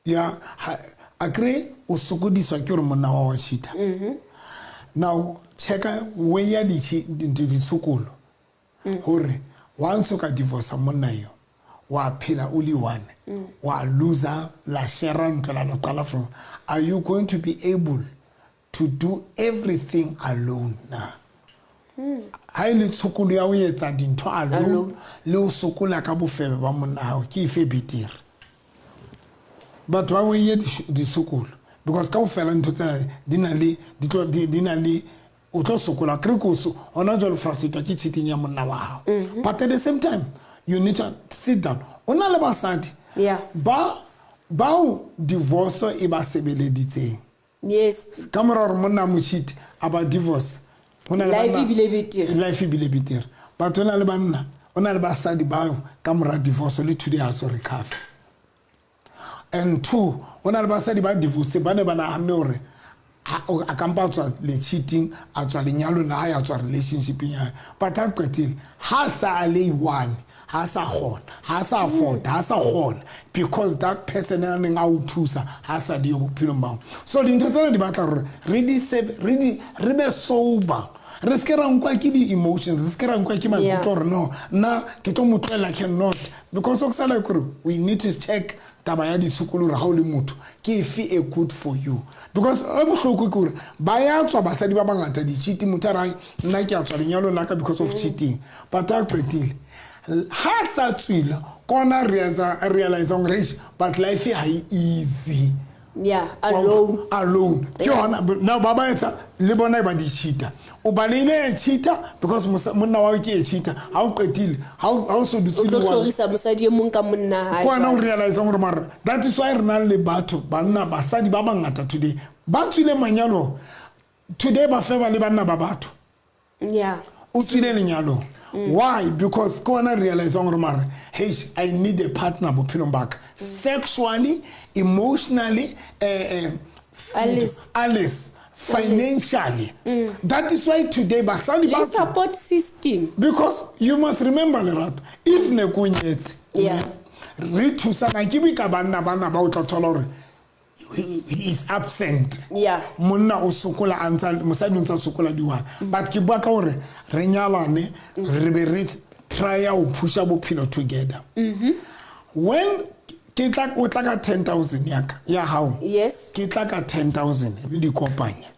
ya, ha, akere o sokodiswa ke hore monna wa wa cheat-a. Now checka way ya ditshokolo hore once o ka divorce monna yo, wa phela o le one, wa loser, la share ntlo, la lo qala from. Are you going to be able to do everything alone na? Ha e le tshokolo ya ho etsa dintho alone, Alone. le ho sokola ka bofebe ba monna hao, ke efe betere? Batho ba weye disokolo because kaofela ntho tsena di na le, di tlo, di, di na le, o tlo sokola. Kere ke o so, hona jwale frustrated ke cheating ya monna wa hao. But at the same time, you need to sit down. O na le basadi bao divorce e ba sebeleditseng. Ka mora hore monna a mo cheat, a ba divorce. Ho na le Life banna e bile betere. Life e bile betere. But ho na le banna, ho na le basadi bao ka mora divorce le today ha so recover. And two, ho na le basadi ba divorce ba ne ba nahanne hore a kampa a tswa le cheating, a tswa lenyalong la hae, a tswa relationshipeng ya hae, but ha qetile ha sa a le one, ha sa kgona, ha sa afford, ha sa kgona, because that person a neng a o thusa ha sa le yo bophelong ba hao. So dintho tsena di batla hore re di re di re be sober, re se ke ra nkwa ke di-emotions, re se ke ra nkwa ke maikutlo gore no, nna ke tlo mo tlohela, cannot, because o sala kore we need to check taba ya ditshokolo gore ga o le motho ke efe e good for you. Because e bohloko ke gore ba ya tswa basadi ba bangata di-cheating, motho a re nna ke a tswa lenyalong la ka because of cheating, but a qetile ha sa tswile kona realisang gore eish, but life ha e easy. Yeah, alone. Alone ke hona now ba ba etsa le bona ba di cheater, o baleile e cheater because monna wa ke e cheater, ha o qetile ha o so dutse o tlo le one hlorisa mosadi e mong ka monna hae. Ke wena o realisang gore mara that is why re nang le batho banna basadi ba bangata today ba tswile manyalong today, ba feba le banna ba batho. O tswile lenyalong, why? Because ke wena realisang gore mara hey, I need a partner bophelong ba ka, sexually, emotionally, Alice. Alice, financially. That is why today basadi ba Le support system. Because you must remember, Lerato, if ne ko nyetse, re thusana ke bue ka banna bana ba o tla thola gore he is absent, monna o sokola a ntsa mosadi o ntsa sokola diwana, but ke bua ka gore re nyalane, re be re trya ho pusha bophelo together. When ke tla, o tla ka 10 000 ya ka ya hao, ke tla ka 10 000, re di kopanya,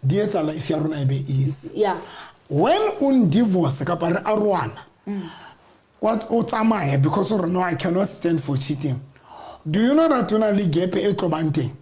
di etsa life ya rona e be easy. When o divorce kapa re aroana, what o tsamaya because o re no, I cannot stand for cheating, do you know that o na le gap e tlo bang teng?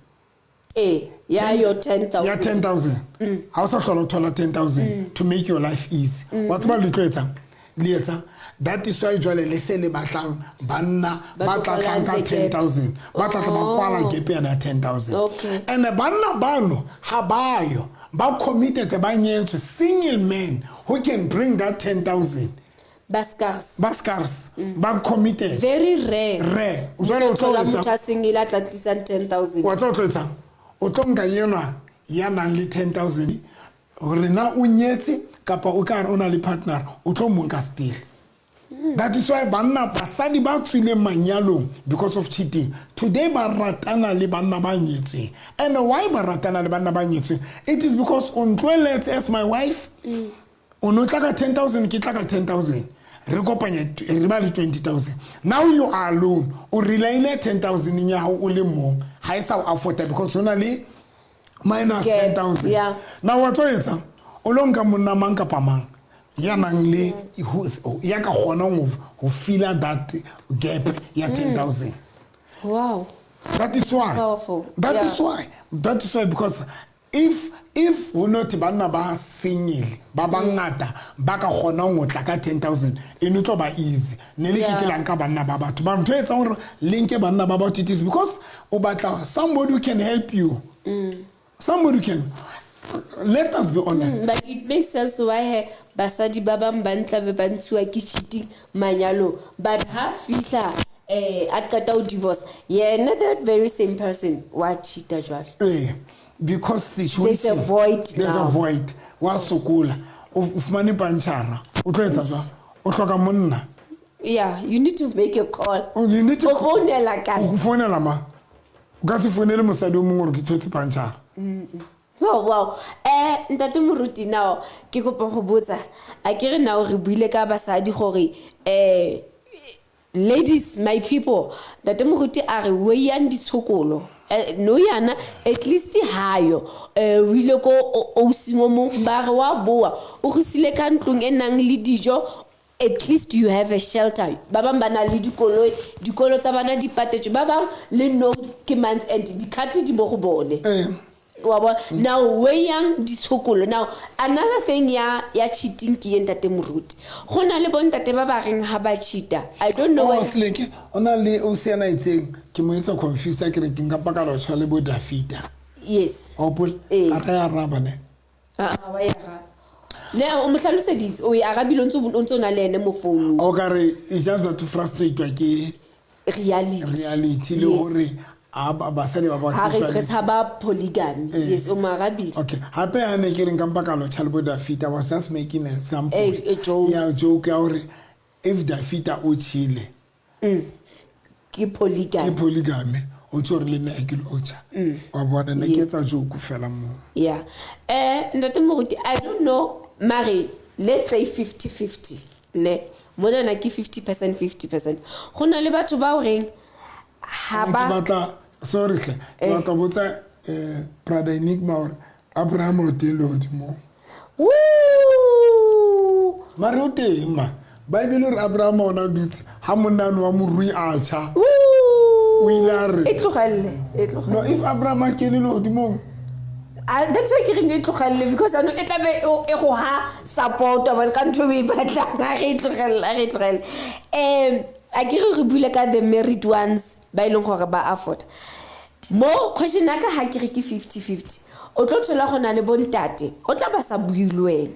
Eh, ya your 10,000. Ya 10 000, ha o sa hlola o thola 10 000 to make your life easy. Wa tseba le tlo etsang, le etsa, that is why jwale le se le batlang banna Ba ba tlo tla tlang ka kwala the gap. 10 000, ba tla tla ba kwala gap yana ya 10 000. And banna bano ha bayo ba committed, ba nyetswe, single men who can bring that 10 000, Ba scarce. Ba scarce, ba committed. Very rare. Rare. Jwale o tlo Thola etsa motho a single a tla tlisang 10,000. Wa tseba o tlo etsang? O tlo nka enwa ya nang le 10 000, hore na o nyetse kapa o ka re o na le partner, o tlo mo nka still. That is why banna basadi ba tswileng manyalong because of cheating today ba ratana le banna ba nyetsweng. And why ba ratana le banna ba nyetsweng? It is because o ntlohelletse as my wife, o no tla ka 10 000, ke tla ka 10 000, re kopanya re ba le 20 000. Now you are alone, o relaile 10 000 ya hao o le mong, ha e sa o afforda because o na le minus Gap, 10 000. Now wa tlo etsa, o lo nka monna mang kapa mang ya nang le ya ka kgonang ho filla that gap ya 10 000. That is why. Powerful. That is why, that is why, because if ho not banna ba single ba bangata ba ka kgonang ho tla ka 10 000, e ne tlo ba easy, ne le ke ke la nka banna ba batho ba ntho e etsang hore le nke banna ba batho, it is because o batla somebody who can help you, somebody who can, let us be honest. But it makes sense why he basadi ba bang ba ntla be ba ntshuwa ke cheating manyalong, but ha fihla a qeta ho divorce yena, that very same person wa cheata jwale. Eh, because situation. There's a void There's now. A void, wa sokola, o fumane pantšhara, o tlo etsa jwang? O hloka monna. Yeah, you need to make a call. Oh, you need to O founela kae? O founela ma? O ka se founele mosadi o mongwe gore ke thotse pantšhara. Wow. Ntate Moruti, now ke kopa go botsa, a ke re now re buile ka basadi gore ladies, my people, ntate Moruti a re weiyang ditshokolo. No yana at least hayo o ile ko ausing o mong ba re wa boa o go sile ka ntlong e nang le dijo, at least you have a shelter. Ba bang ba na le dikoloi, dikolo tsa bana di patetswe, ba bang le no ke month end di-card di mo go bone. Wa bona, now weighang ditshokolo. Now another thing ya cheating ke ye, ntate Moruti, go na le bontate ba ba reng ha ba cheata, I don't know Oh, whether- Seleke, o na le o se ena itseng ke mo etsa confused, a ke re ke nka pakala ho tshwana le bo Dafita. Hopola Ee. a ka ya araba ne. Ah, ah, wa e araba. Ne o mo hlaloseditse, o e arabile, o ntse o na le ene mo founung. O ka re e just to frustratewa ke Reality. Reality le Yes. hore A basadi ba Ha re tshaba polygamy. Yes, o mo arabile. Okay, hape ha ne ke re nka mpa ka lotjha le bo Dafita, I was just making an example. A joke. Yeah, joke ya hore if Dafita o tjhile, ke polygamy. Ke polygamy. O tjho hore le nna ke lotjha. Wa bona, ne ke etsa joke fela moo. Yeah. Ntate Moruti, I don't know, mare let's say 50-50, ne? Monana ke 50%, 50%. Go na le batho ba o reng ha Ke ba batla, sorry hle, ke batla ho botsa, brother Enigma hore Abraham o teng lehodimong. Woo! Mare o teng ma. Bible e re Abraham ona dutse ha monna ane wa morui a tjha. Woo! O ile a re E tlohelle, e tlohelle. No, if Abraham a kene lehodimong. That's why ke reng e tlohelle, because ano e tlabe e go ha support wa ka ntho e batlang. A re tlohelle, a re tlohelle. A ke re re buile ka the married ones ba e leng gore ba afford. Mo question ya ka ha ke re ke 50-50. O tlo thola go na le bontate, o tla ba sa bue le wena.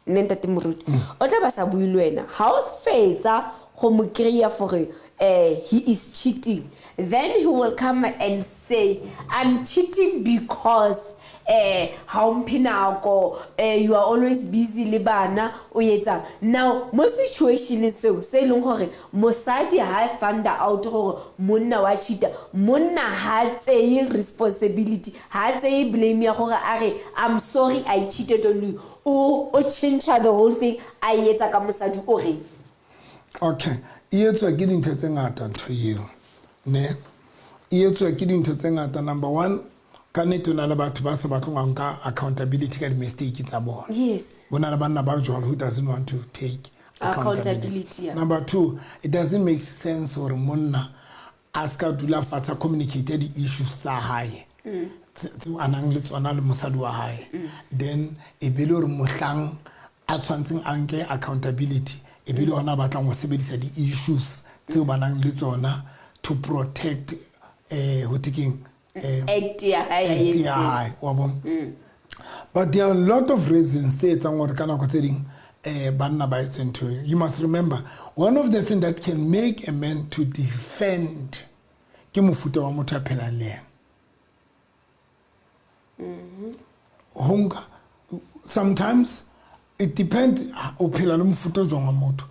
Nne ntate Moruti, o tla ba sa bue le wena. Ha o fetsa go mo kry-a for he is cheating, then he will come and say, I'm cheating because ha o mphe nako, you are always busy le bana, o etsang. Now, mo situation seo, se e leng gore mosadi ha e find out gore monna wa cheat-a, monna ha tseye responsibility, ha tseye blame ya gore a re, I'm sorry I cheated on you. O change the whole thing, a e etsa ka mosadi o reng. Okay, e etswa ke dintho tse ngata ntho eo. Ne? E etswa ke dintho tse ngata. Number one, ka nnete ho na le batho ba sa batleng ho nka accountability ka di-mistake tsa bona. Yes. Ho na le banna ba jwalo who doesn't want to take accountability. Accountability, yeah. Number two, it doesn't make sense hore monna a ska dula fatshe a communicate di-issues tsa hae. Tseo a nang le tsona le mosadi wa hae. Then e be le hore mohlang a tshwantseng a nke accountability, e be le hona a batlang ho sebedisa di-issues tseo ba nang le tsona to protect, ho thwe keng, Act ya hae act ya entseng. hae, wa bona? But there are a lot of reasons tse etsang hore ka nako tse ding, banna ba etse ntho eo. You must remember, one of the things that can make a man to defend ke mofuta wa motho a phelang le yena. Ho nka, sometimes it depends o phela le mofuta o jwang wa motho.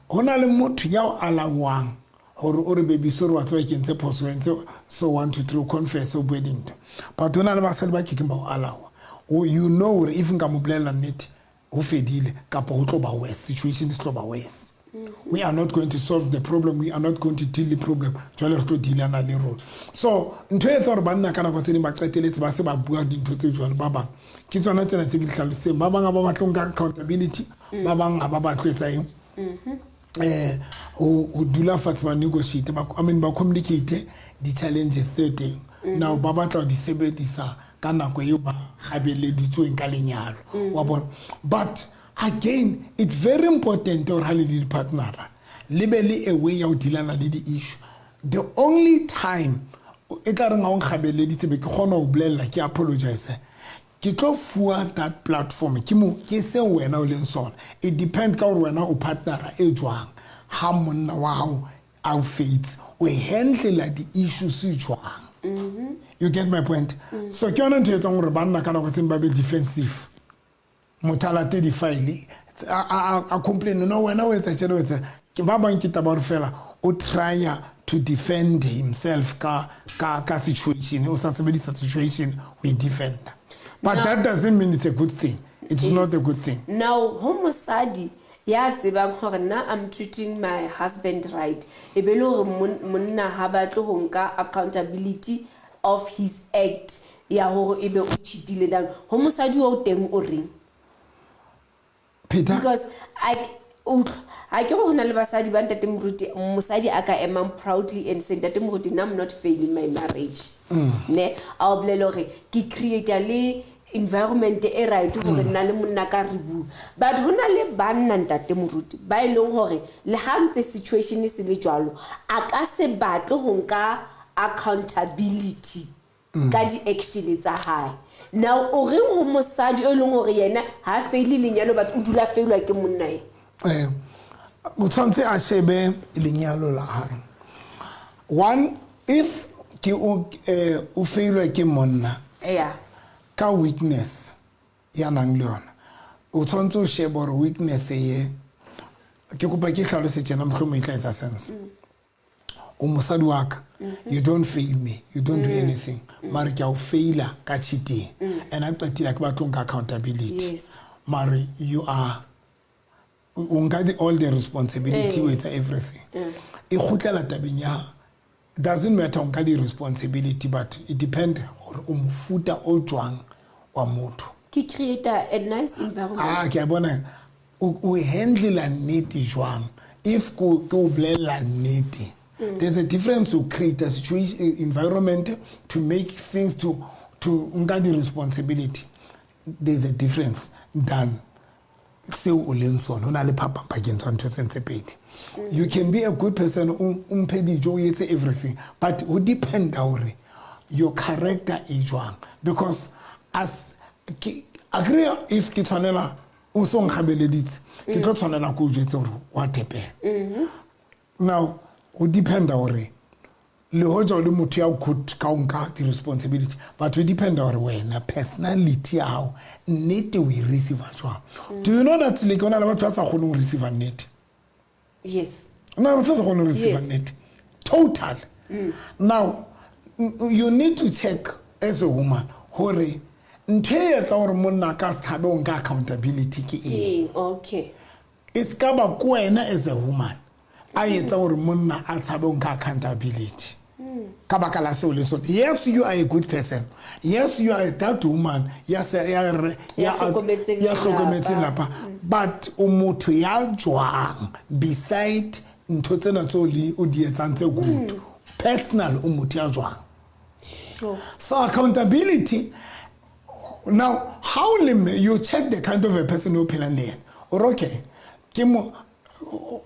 Ho na le motho ya o alawang hore o re baby sorry wa tseba ke entse phoso, o entse so 1 2 3, o confess, o bue dintho. But ho na le basadi ba kekeng ba o alawa. O, you know hore if nka mo bolella nnete, ho fedile, kapa ho tlo ba worse, situation se tlo ba worse. We are not going to solve the problem, we are not going to deal the problem. Jwale re tlo dealana le rona. So ntho e etsa hore banna ka nako tse ding ba qetelletse ba se ba bua dintho tse jwalo ba bang. Ke tsona tsena tse ke di hlalositseng. Ba bang ha ba batle ho nka accountability, ba bang ha ba batle ho etsa eng? Ho dula fatshe ba negotiate, ba, I mean, ba communicate di-challenges tse teng. Now ba batla ho di sebedisa ka nako eo ba habeleditsweng ka lenyalo. Wa bona? But again, it's very important hore ha le di partnera, le be le a way ya ho dealana le di-issue. The only time e tla reng ha o nkgabeleditse be ke kgona ho bolella, ke apologize, ke tlo fuwa that platform, ke mo, ke se wena o leng sona. It depend ka hore wena o partnera e jwang. Ha monna wa hao a o fetse, o handlela di-issues jwang. You get my point? So ke yona ntho e etsang hore banna ka nako tse ding ba be defensive. Motho a late di-file, a complain, no, wena o etsa tjena, o etsa. Ke ba bang ke taba hore fela o try-a to defend himself ka situation, o sa sebedisa situation ho e defender. But Now that doesn't mean it's a good thing. It's not a good thing. Now, ho mosadi ya tsebang hore nna I'm treating my husband right, e be le hore monna ha batle ho nka accountability of his act ya hore ebe o cheatile down. Ho mosadi o teng o reng? Peter? Because I utlwa, ha ke re ho na le basadi ba ntate Moruti, mosadi a ka emang proudly and say, Ntate Moruti, nna I'm not failing my marriage. Ne, a o bolele hore ke create le environment e right hore nna le monna ka re bua. But ho na le banna ntate Moruti ba e leng hore le ha ntse situation e se le jwalo, a ka se batle ho nka accountability ka di-action tsa hae. Now o reng ho mosadi e leng hore yena ha faile lenyalo but o dula failwa ke monna ena? O tshwanetse a shebe lenyalo la hae. One, if Ke o o failwa ke monna ka weakness ya nang le yona. O tshwanetse o shebe gore weakness ye, ke kopa ke hlalose tjena, mohlomong e tla etsa sense. O mosadi wa ka, you don't fail me, you don't do anything, mare ke a o faila ka cheating, and a qetile ke batlo nka accountability. Mare you are o nka all the responsibility, o etsa everything. E kgutlela tabeng ya, doesn't matter o nka di-responsibility, but it depend gore o mofuta o jwang wa motho. Ke create a nice environment. Ah, ke a bona o handlela nnete jwang. If ko ke o bolella nnete, there's a difference to create a situation, environment to make things to nka di-responsibility. There's a difference than seo o leng sona. Ho na le phapang pakeng tsa ntho tse pedi. You can be a good person, o mphe dijo, o etse everything, but ho dependa hore your character e jwang, because as ke agree, if ke tshwanela o so nkgabeleditse, ke tlo tshwanela ke o jwetse hore wa tepela. Now ho dependa hore le hoja o le motho ya good ka o nka di-responsibility, but ho dependa hore wena personality ya hao, nnete o e receiver jwang. Do you know that like hona le batho ba sa kgoneng ho receiver nnete? Yes. No, batho ba sa kgoneng ho receiver nnete total. Now you need to check as a woman hore ntho e etsang hore monna a ka se tshabe ho nka accountability ke eng. Eng, okay. E se ka ba ko wena as a woman a etsa hore monna a tshabe ho nka accountability ka baka la seo le sone. Yes, you are a good person. Yes, you are that woman ya se ya re Ya hlokometseng ya hlokometseng lelapa. lapa, but o motho ya jwang beside ntho tsena tseo le o di etsang tse good? Personal, o motho ya jwang? So accountability now, how le mme, you check the kind of a person o phelang le yena ore okay, ke mo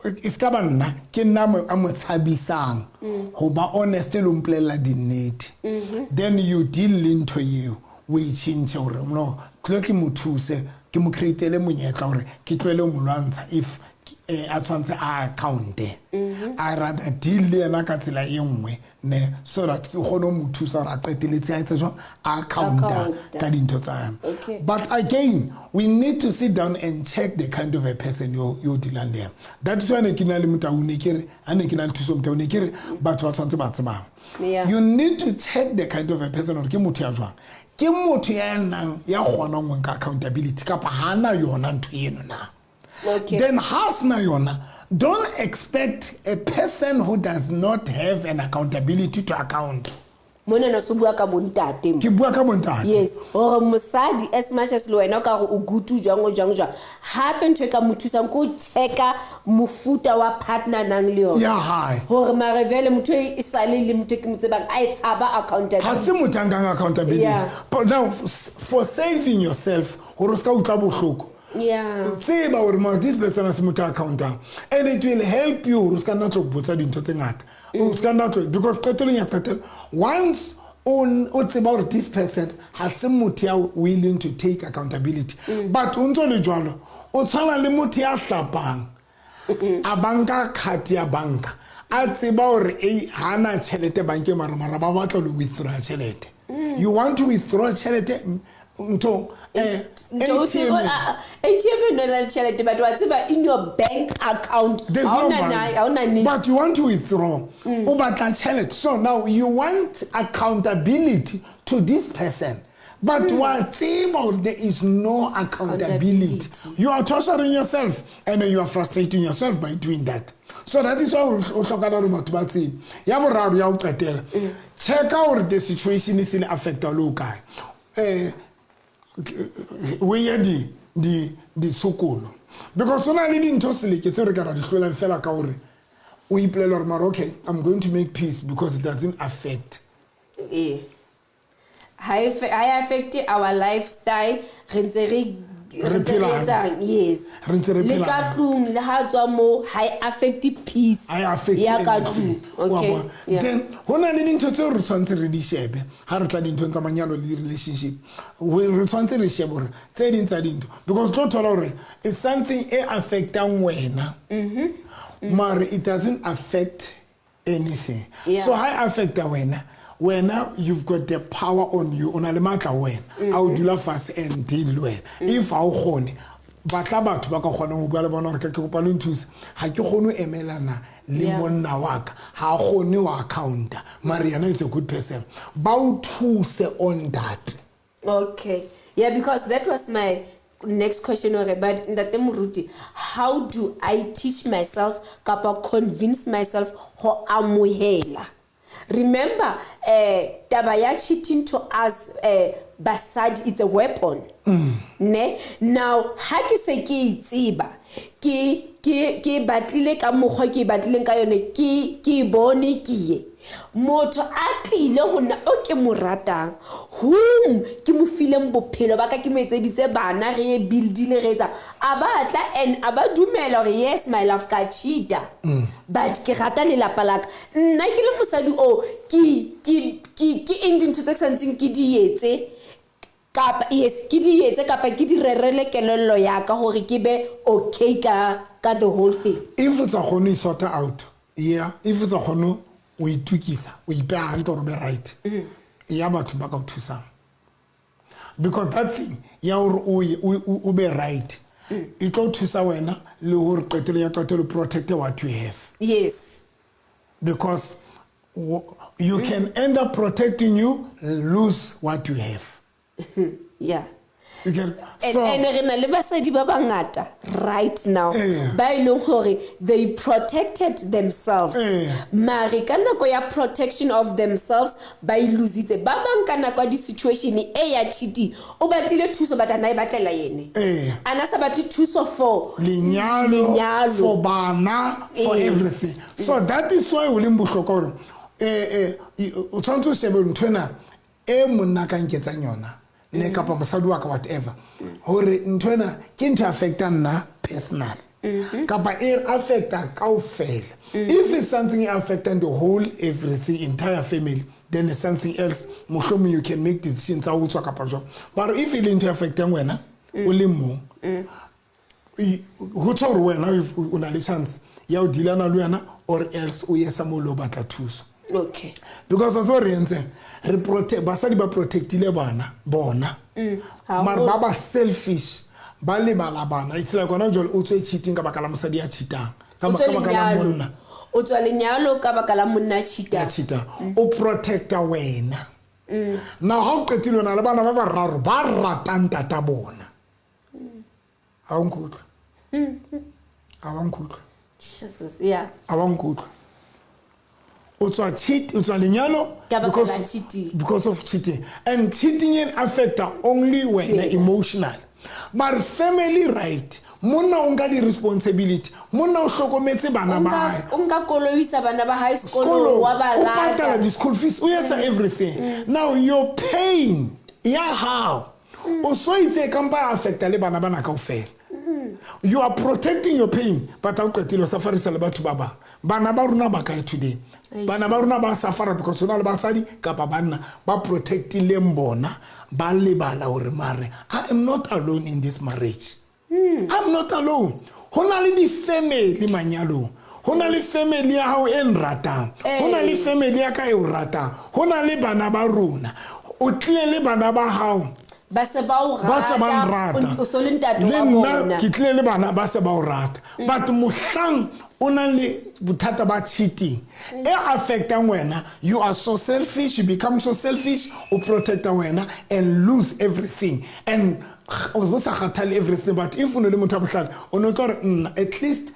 e ska ba nna, ke nna a mo tshabisang ho ba honest le ho mpolella dinnete. Then you deal le ntho eo, o e tjhentjhe hore no, tlo ke mo thuse, ke mo createle monyetla hore ke tlohele ho mo lwantsha. If a tshwantse a accounte, I rather deal le yena ka tsela e nngwe ne, so that ke kgone ho mo thusa hore a qeteletse a etse jwang, a accounta Accounta. ka dintho tsa yona. But again, we need to sit down and check the kind of a person yo dealang le yena. That is why ne ke na le Motau, ne ke re ha ne ke na le Thuso Motau, ne ke re batho ba tshwanetse ba tsebang. You need to check the kind of a person hore ke motho ya jwang, ke motho ya nang ya kgonang ho nka accountability kapa ha na yona ntho eno na. Then ha sena yona, don't expect a person who does not have an accountability to account. Mona na so bua ka bontate mo. Ke bua ka bontate. Yes, hore mosadi, as much as le wena o ka re o good, o jwang, o jwang jwang, hape ntho e ka mo thusang ke ho checka mofuta wa partner nang le yona. Ya hae. Hore mare vele motho e sale le motho e ke mo tsebang a e tshaba accountability. Ha se motho a nkang accountability. But now for saving yourself hore o ska utlwa bohloko, tseba hore ma this person ha se motho a accountang, and it will help you hore o ska nna tlo botsa dintho tse ngata, o ska nna tlo, because qetellong ya qetelo, once o tseba hore this person ha se motho ya willing to take accountability, but o ntso le jwalo, o tshwana le motho ya hlapang a banka card ya banka, a tseba hore ei, ha na tjhelete bankeng, mara ba batla le withdraw tjhelete. You want to withdraw tjhelete ntho Ntho o ATM. ATM e nna le tjhelete, but wa tseba in your bank account There's ha no hona money. ha hona niks. But you want to withdraw. O batla tjhelete. So now you want accountability to this person. But wa tseba hore there is no accountability. Accountability. You are torturing yourself and you are frustrating yourself by doing that. So that is why o hlokahala hore batho ba tsebe. Ya boraro ya ho qetela. Check out the situation e se le affecta le ho kae. O ye ditshokolo, because ho na le dintho seleke tseo re ka ra di hlolang fela ka hore o ipolela hore mara okay, I'm going to make peace because it doesn't affect. Ha e ha e affect our lifestyle, re ntse re Re re ntse phela re hantle. etsang, yes. Re ntse re Le phela ka hantle. tlung, le ha tswa moo, ha e affect peace Ha e affect ya ka anything. tlung. Wa Okay. bona? Yeah. Then ho na le dintho tseo re tshwanetse re di shebe ha re tla dinthong tsa manyalo le di-relationship. Re tshwanetse re shebe hore tse ding tsa dintho, because tlo thola hore it's something e affectang wena, mare it doesn't affect anything. So ha e affecta wena, Wena you've got the power on you, o na le matla ho wena, a o dula fatshe and deal le wena. If ha o kgone, batla batho ba ka kgonang ho bua le bona hore ke kopa le nthuse, ha ke kgone ho emelana le monna wa ka, ha a kgone ho accounta, mare yena is a good person, ba o thuse on that. Okay, yeah, because that was my next question hore, but ntate Moruti, how do I teach myself kapa convince myself ho amohela? Remember, taba ya cheating to us, basadi, it's a weapon. Ne? Now, ha ke se ke e tseba, ke batlile ka mokgwa ke e batlileng ka yone, ke e bone ke ye. Motho a tlile ho nna o ke mo ratang, whom ke mo fileng bophelo ba ka, ke mo etseditse bana, re e build-ile, re etsa. A ba tla and a ba dumela hore yes, my love, ka cheat-a. But ke rata lelapa la ka. Nna ke le mosadi o, ke eng dintho tse ke santseng ke di etse, kapa yes, ke di etse kapa ke di rerele kelello ya ka hore ke be okay ka the whole thing. If o sa kgone ho sort out, yeah, if o sa kgone o itukisa, o ipeha hantle hore o be right, ya batho ba ka o thusang. Because that thing ya hore o ye, o be right, e tlo thusa wena le hore qetelo ya qetelo protect what you have. Yes. Because you can end up protecting you, lose what you have. Yeah. You can, And, so, and re na le basadi ba bangata right now ba e leng hore they protected themselves. Mare ka nako ya protection of themselves ba e lositse. Ba bang ka nako ya di-situation e ya cheating, o batlile thuso but ana e batlela yene. Ana sa batle thuso for lenyalo, lenyalo. for bana, for everything. So that is why ho leng bohlokwa hore, o tshwanetse o shebe nthwena e monna ka nketsang yona, ne kapa mosadi wa ka, whatever, hore nthwena ke ntho e affectang nna personal, kapa e affecta kaofela. If it's something affecting the whole everything, entire family, then it's something else. Mohlomong you can make decisions tsa ho tswa kapa jwang. But if e le ntho e affectang wena, o le mong, ho tjho hore wena o na le chance ya ho dealana le wena, or else o ye somewhere o lo batla thuso. Okay. Because that's what re entseng, re protect, basadi ba protectile bana bona. Mara ba ba selfish, ba lebala bana. It's like hona jwale o tswe cheating ka baka la mosadi ya cheatang. Ka O tswe baka la lenyalo. monna. O tswa lenyalo ka baka la monna ya cheatang. Ya cheatang. O protecta wena. Now ha o qetile o na le bana ba bararo ba ratang tata bona. Ha o nkutlwe? Ha wa nkutlwe? Jesus, yeah. Ha wa nkutlwe? O tswa cheat, o tswa lenyalo Ka baka la cheating. because of cheating. And cheating e affecta only wena emotional. But family right, monna o nka di-responsibility, monna o hlokometse bana ba hae. O nka koloi isa bana ba hae sekolong, Sekolo, wa ba o patala lata. di-school fees, o etsa everything. Now your pain ya hao, o so itse ka mpa affecta le bana bana kaofela. You are protecting your pain, but ha o qetile o safarisa le batho ba bang. Bana ba rona ba kae today? Bana ba rona ba safara because hona le basadi kapa banna ba protectileng bona, ba lebala hore mare I am not alone in this marriage. I'm not alone. Ho na le di-family manyalong. Ho na le family ya hao e nratang. Ho na le family ya ka e o ratang. Ho na le bana ba rona. O tlile le bana ba hao. Ba se ba o Ba se ba rata. nrata. O so le ntate Le wa nna bona. ke tlile le bana ba se ba o rata. But mohlang o nang le bothata ba cheating e affectang wena, you are so selfish, you become so selfish, o protecta wena and lose everything. And o bo sa kgathale everything, but if o ne le motho wa bohlale, o no tlo re, nna, at least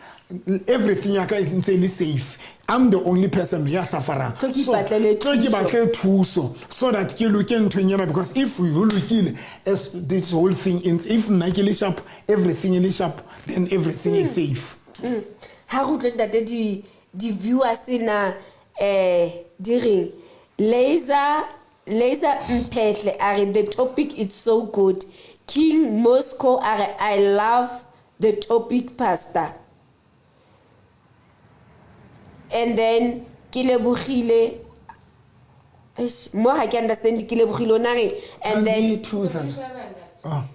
everything ya ka e ntse e le safe. I'm the only person ya suffering. Tlo ke So, ipatlele tlo ke thuso. batle thuso so that ke loke nthong ena, because if o lokile, as this whole thing ends, if nna ke le sharp, everything e le sharp, then everything is safe. Ha re utlwe ntate di viewers na, di reng? Laser Mphehle a re the topic is so good. King Moscow a re I love the topic, pastor. And then ke lebogile. Eish, mo ha ke understand ke lebogile o na re, and then Di thusa. Oh.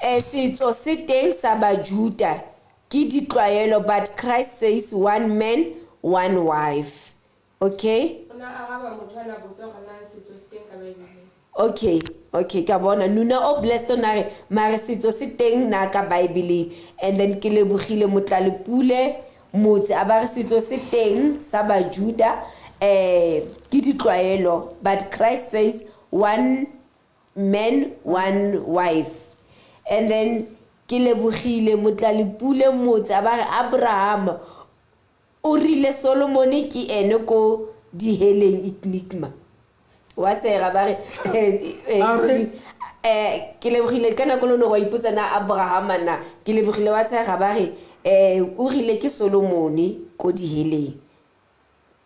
Setso se teng sa Bajuda ke ditlwaelo, but Christ says one man, one wife. Okay? Na araba motho ana botsa hore na setso se teng ka Bibeleng. Okay, okay, ka bona. Nuna o blessed o na re mare setso se teng na ka Bibeleng. And then ke lebogile Motlalepule motse a ba re setso se teng sa Bajuda, ke ditlwaelo, but Christ says one man, one wife. And then ke lebogile Motlalepule motse a ba re Abraham o rile Solomon ke ene ko diheleng enigma. Wa tsega ba re A re? Ke lebogile ka nako le wa ipotsa na Abraham na ke lebogile wa tsega ba re o rile ke Solomon ko diheleng.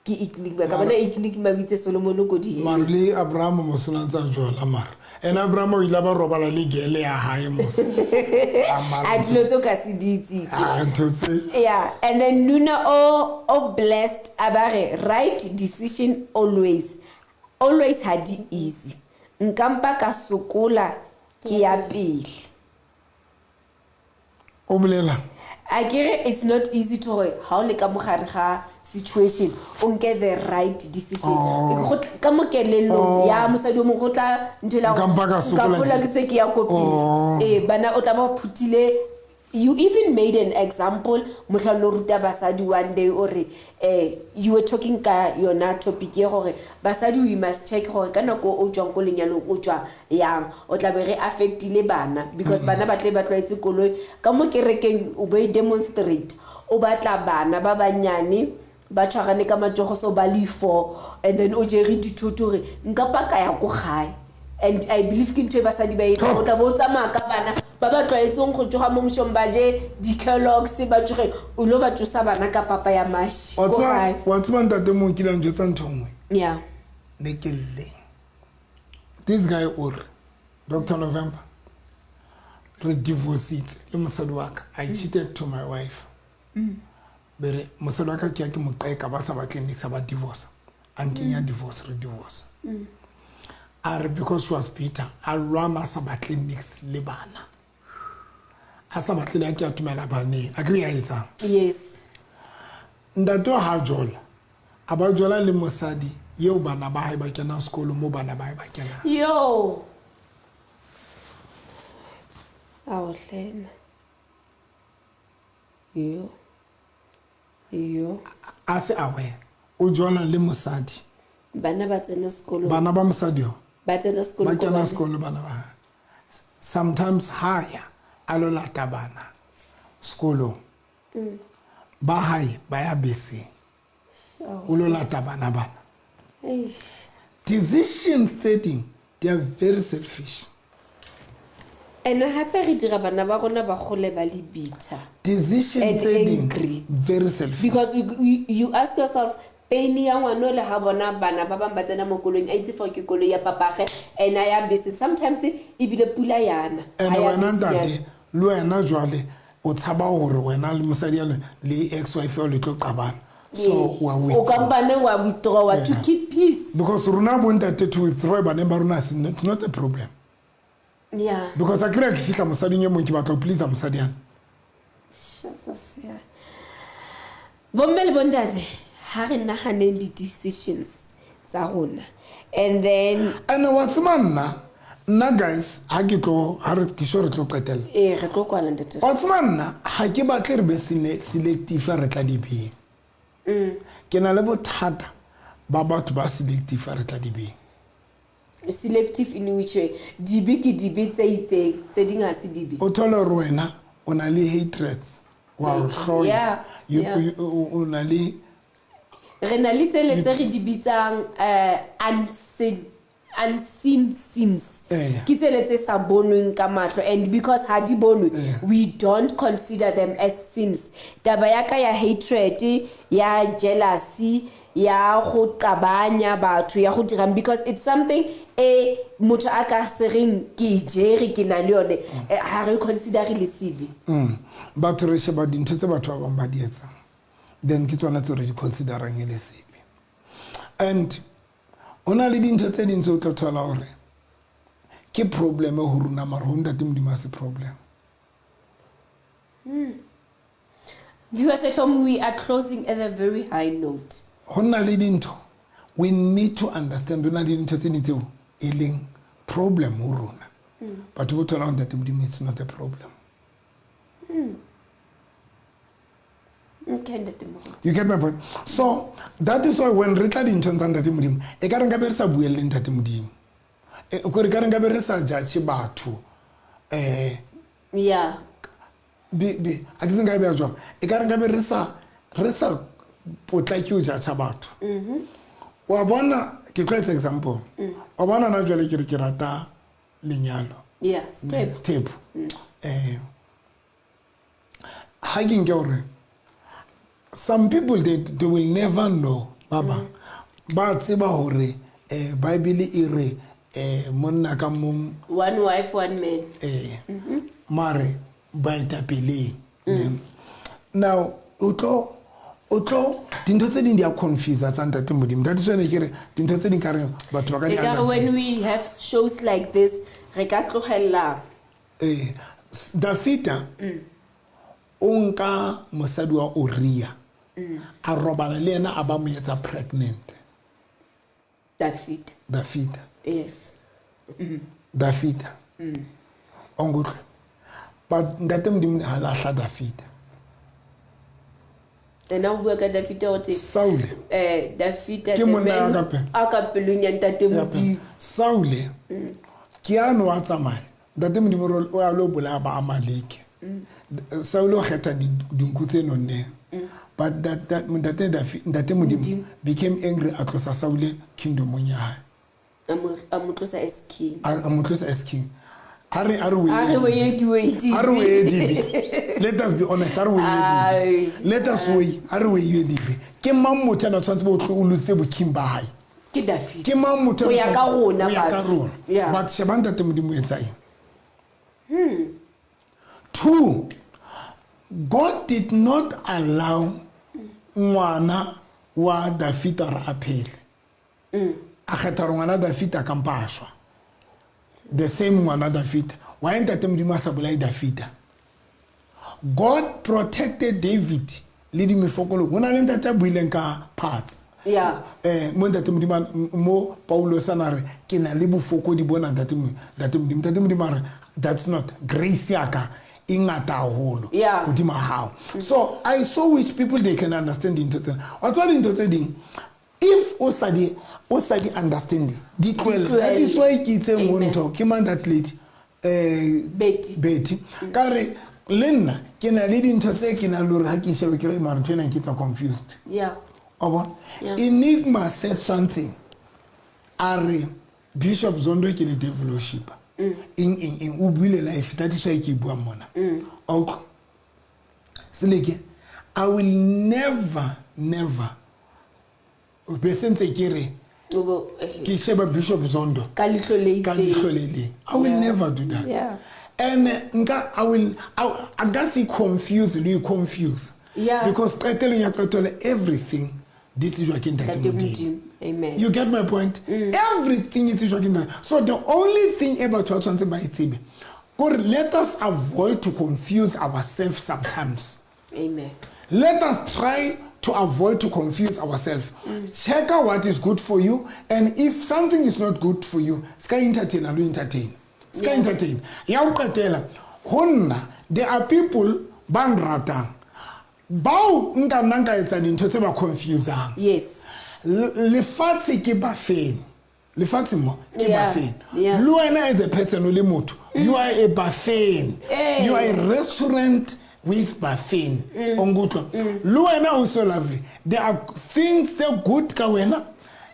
Ke enigma ka bona enigma o itse Solomon ko diheleng. Mare le Abraham mos o ne a ntse a jola mara. Ene Abraham o ile a ba robala le gele ya hae mos. A dilo tse o ka se di itse. Ah, ntho tse. Yeah, and then Nuna o blessed a ba re right decision always. Always ha di easy. Nkampa ka sokola ke ya pele. O bolela? A ke re it's not easy to gore ha o le ka mogare ga situation o nke the right decision. Oh. Go ka mo kelellong Oh. ya mosadi o mongwe go tla ntho e la Nka mpa ka sokola nka pola ke se ke ya ko pele. Oh. Bana o tla ba phuthile. You even made an example mohlang o ruta basadi one day o re, you were talking ka yona topic e gore basadi we must check gore ka nako o tswang ko lenyalong o tswa yang, o tla be re affectile bana because bana ba tle ba tlwaetse koloi ka mo kerekeng o bo e demonstrate o batla bana ba banyane ba tshwarane ka matsogo so ba le 4 and then o jere dithoto gore nka paka ya ko gae. And I believe ke ntho e basadi ba e etsang. O tla bo o tsamaya ka bana ba ba tlwaetseng go tsoga mo mosong ba je di-Kellogg's, ba tsoge, o lo ba tsosa bana ka papa ya mashi Wa ko tseba, gae. wa tseba ntate mong kile a njwetsa ntho e nngwe. Yeah. Ne ke lle. This guy o re, Doctor November, re divorcitse le mosadi wa ka. I cheated to my wife. Be re, mosadi wa ka ke ya ke mo qeka, ba sa batleng niks, a ba divorce. A nkenya divorce, re divorce. A re because she was bitter, a lwana a sa batle niks le bana. A sa batle le ha ke atomela baneng. A kere ya etsang? Yes. Ntate o ha jola, a ba jola le mosadi eo bana ba hae ba kenang sekolo mo bana ba hae ba kenang. Yo. Ao hlena. Yo. Yo. A se aware. O jola le mosadi. Bana ba tsena sekolo. Bana ba mosadi yo. Ba tsena sekolo Ba ko kena bana. sekolo bana ba. Sometimes ha ya a lo lata bana sekolong. Ba hae ba ya beseng. O lo lata bana bana. Eish. Decisions tse ding, they are very selfish. And hape re dira bana ba rona ba gole ba le bitter. Decision And tse ding, angry. very selfish. Because you ask yourself, pain ya ngwana le ha bona bana ba bang ba tsena mo koloing, a itse fa ke koloi ya papage, and a ya bese. Sometimes ebile pula yana. And Ha ya wena bese ntate, yana. le wena jwale o tshaba hore wena le mosadi ya lona le ex-wife ya le tlo qabana. So, wa O withdraw. ka mpane wa withdraw to Yeah. keep peace. Because rona bo ntate to withdraw baneng ba rona, it's not a problem. Yeah. Because a kry-a ke fihla mosading e mong ke batla ho please mosadi yana. Jesus, yeah. Bomme le bontate, ha re nahaneng di-decisions tsa rona. And then And wa tseba nna, nna guys, ha ke tlo, ha re, ke sure re tlo qetella. Re tlo kwala ntate. Wa tseba nna, ha ke batle re be selective ha re tla dibeng. Ke na le bothata ba batho ba selective ha re tla dibeng. Selective in which way? Dibe ke dibe tse itseng, tse ding ha se dibe. O thole hore wena o na le hatreds, wa re hloya. Yeah, yeah. O na le Re na le tsele tse re di bitsang, unseen sins. Eya. Ke tsele tse sa bonweng ka mahlo, and because ha di bonwe, Eya. we don't consider them as sins. Taba ya ka ya hatred, ya jealousy, ya go qabanya batho, ya go dirang, because it's something e motho a ka se reng ke e jere, ke na le yone, ha re consider le sebe. Batho re sheba dintho tse batho ba bang ba di etsang, then ke tsona tse re di considerang e le sebe. And ho na le dintho tse ding tse o tlo thola hore ke problem ho rona, mara ho ntate Modimo ha se problem. Viewers at home, we are closing at a very high note. Ho na le dintho We need to understand ho na le dintho tse ding tseo e leng problem ho rona. Batho bo thola ho ntate Modimo it's not a problem. Okay, ntate Moruti. You get my point? So that is why when re tla dinthong tsa ntate Modimo, e ka re nka be re sa buelle ntate Modimo. Kore ka re nka be re sa judge batho. Yeah. Be a ke nka e beya jwang? E ka re nka be re sa potlake ho judge batho. Wa bona, ke tlo etsa example. Wa bona na jwale ke re ke rata lenyalo. Yeah, Ne, step. step. Ha ke nke hore some people they will never know ba bang. Ba tseba hore Bible e re monna ka mong, one wife, one man. Mare baetapeleng. Now o tlo dintho tse ding di a confuse tsa ntate Modimo. That is why ne ke re dintho tse ding ka re batho ba ka di Ekare understand. when we have shows like this, re ka tlohella. Dafita o nka mosadi wa Uria, a robala le yena, a ba mo etsa pregnant. Dafita. Dafita. Yes. Dafita. O nkutlwe? But ntate Modimo ha lahla Dafita. Ena o bua ka Dafita o te, Saule. Dafita, Ke the monna man ya ka pele. a ka pelong ya ntate Ya Modimo. pele. Saule ke ano wa tsamaya. Ntate Modimo o a lo bolaya ba Amaleke. Saule o kgetha dinku tse nonneng. But that ntate Modimo became angry, a tlosa Saule kingdomong ya hae. A mo tlosa as king. A mo tlosa as king. A re A re weye weye di, weye di. A re weye dibe. Let us be honest, a re weye dibe. Let us weigh, a re weye dibe. Ke mang motho a na tshwanetse bo o lose bo king ba hae? Ke Dafita. Ke mang motho a Ho ya ka rona ho ya ka batho. rona. Yeah. But sheba ntate Modimo o etsa eng? 2, God did not allow ngwana wa Dafita hore a phele. A kgetha hore ngwana Dafita ka mpa a shwa. The same ngwana Dafita. Why ntate Modimo a sa bolaye Dafita? God protected David le di mefokolo. Ho na le ntate a buileng ka parts. Yeah. Mo ntate Modimo mo Paulo sa na re ke na le bofokodi bona ntate Modimo. Ntate Modimo a re that's not grace ya ka e ngata haholo Yeah. hodima hao. So I so wish people they can understand dintho tsena. Wa tseba dintho tse ding, if o sa di understand, di tlohelle. That is why ke itse Amen. ntho ke mang that lady? Betty. Betty. Ka re le nna ke na le dintho tse ke nang le hore ha ke shebe ke re mara ntho ena ke tla confused. Yeah. Wa bona? Yeah. Enigma said something. A re Bishop Zondo ke le devil worshipper. Eng o buile life, that is why ke bua mona. Okay. Seleke, I will never be sentse ke re ke sheba Bishop Zondo ka leihlo le ka itseng. leihlo le leng. I will Yeah. never do that. Yeah. And nka I will I nka se confuse le confuse. Yeah. Because qetelong ya qetelo everything di tsejwa ke ntate Ntate Modimo. Modimo. Amen. You get my point? Everything is tsejwa ke ntate. So the only thing e batho ba tshwanetseng ba e tsebe, kore let us avoid to confuse ourselves sometimes. Amen. Let us try to avoid to confuse ourselves. Check out what is good for you, and if something is not good for you, ska entertain and entertain. Ska entertain. Ya ho qetela, ho nna, there are people ba nratang. Bao nka nna nka etsa dintho tse ba confusang. Yes. Lefatshe ke bafeng. Lefatshe mo ke Yeah, bafeng. yeah. Le wena as a person o le motho, you are a buffet. Hey. You are a restaurant with buffet. O nkutlwa? Le wena o so lovely. There are things tse good ka wena.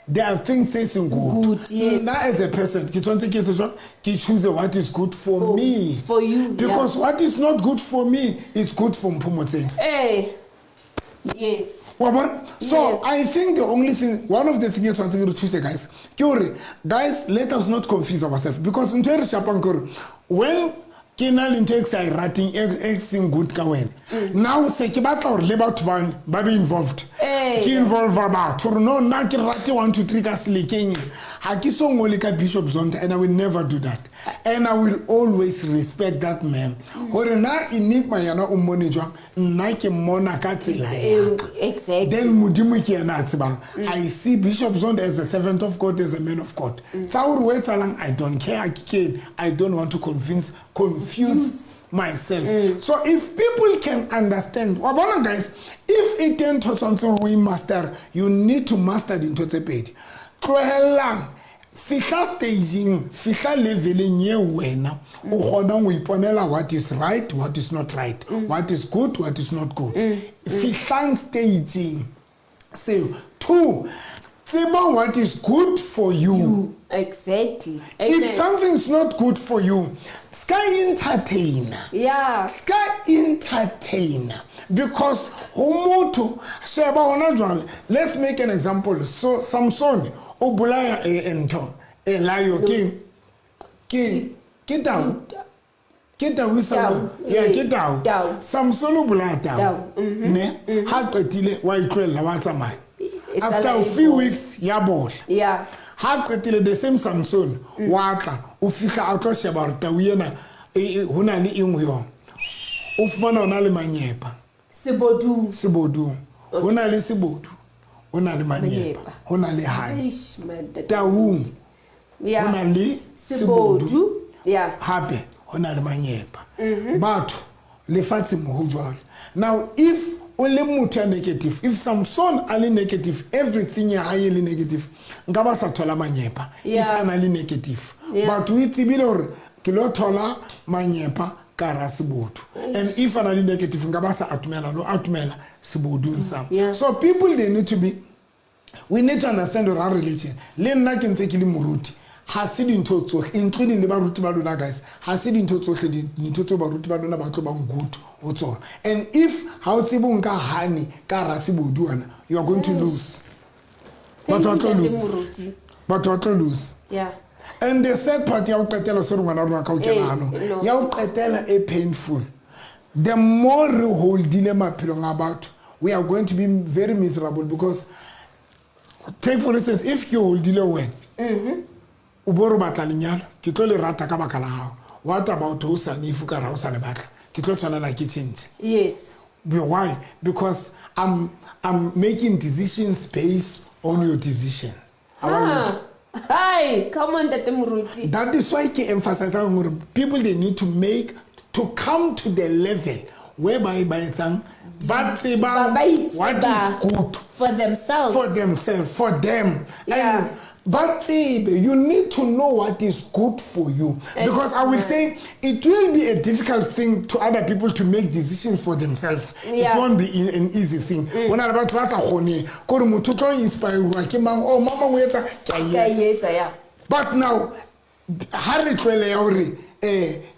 There are things tse seng good. Good, yes. Nna as a person, ke tshwanetse ke etse jwang? Ke choose what is good for me. For you, yeah. Because what is not good for me is good for Mphomotseng. Hey. Yes. Wa bona? So Yes. I think the only thing, one of the things tshwanetse ke re thuse guys, ke hore guys, let us not confuse ourselves, because ntho e re shapang ke hore when ke na le ntho e ke sa e rateng, e seng good ka wena, now se ke batla hore le batho ba be involved. Ee. Ke involve batho hore no, nna ke rate 1 2 3 ka selekeng. Ha ke so ngole ka Bishop Zonta, and I will never do that, and I will always respect that man. Hore na Enigma yena o mmone jwang, nna ke mmona ka tsela ya ka. Then Modimo ke yena a tsebang. I see Bishop Zonta as a servant of God, as a man of God. Tsa hore o etsahalang, I don't care. Ha ke kene. I don't want to confuse myself. So if people can understand, wa bona guys, if e teng ntho tshwanetse o e master, you need to master dintho tse pedi. Tlohellang, fihla stageng, fihla leveleng ye wena o kgonang ho iponela what is right, what is not right, what is good, what is not good. Fihlang stageng seo. Two, tseba what is good for you. Exactly. If Amen. something is not good for you, ska entertainer. Ska entertainer. Because ho motho, sheba hona jwale, let's make an example. So Samson o bolaya ntho, e layo ke tau. Ke tau Samson. Tau, Yeah, ee, ke tau. tau. Samson o bolaya tau. Tau, Ne? Ha qetile wa itlohella wa tsamaya. E sala After a e few bola. weeks ya bola. Ha qetile the same Samson wa tla, o fihla a tlo sheba hore tau ena ho na le eng ho yona. O fumana hona le manyepa. Sebodu. Sebodu. Ho na le sebodu. Ho na le manyepa. Manyepa. Ho na le hane. Eish, man, Taung. Ho na le sebodu. Sebodu. Hape ho na le manyepa. Batho lefatsheng mo ho jwalo. Now if o le motho ya negative, if Samson a le negative, everything ya hae e le negative, nka ba sa thola manyepa. If a na le negative. But o itsebile hore ke lo thola manyepa ka hara sebodu. And if a na le negative, nka ba sa atumela, lo atumela sebodung sa. So people, they need to be, we need to understand our religion. Le nna ke ntse ke le moruti. Ha se dintho tsohle, including le baruti ba lona guys, ha se dintho tsohle, dintho tseo baruti ba lona ba tlo bang good ho tsona. And if ha o tsebe o nka honey ka hara sebodu wena, you are going to lose. Thank Batho ba you, tlo Ntate lose. Moruti. Batho ba tlo lose. And the sad part ya ho qetela, sorry ngwana rona ka ho kena Ee, hanong. no. Ya ho qetela e painful. The more re holdile maphelong a batho, we are going to be very miserable because, take for instance, if ke holdile wena, o bo re batla lenyalo, ke tlo le rata ka baka la hao. What about hosane if o ka re ha o sa le batla? Ke tlo tshwanela ke change. Why? Because I'm making decisions based on your decision. Hi, come on, Ntate Moruti. That is why ke emphasize hore people, they need to make, to come to the level whereby ba etsang, ba tsebang Ba itseba what is good for themselves. For themselves, for them. Yeah. And but tsebe, you need to know what is good for you. Because I will say it will be a difficult thing to other people to make decisions for themselves. It won't be an easy thing. Ho na le batho ba sa kgoneng. Kore motho o tlo inspire-wa ke mang, oh, mama o etsa, ke a Ke a etsa. etsa, yeah. But now, ha re tlohele ya hore,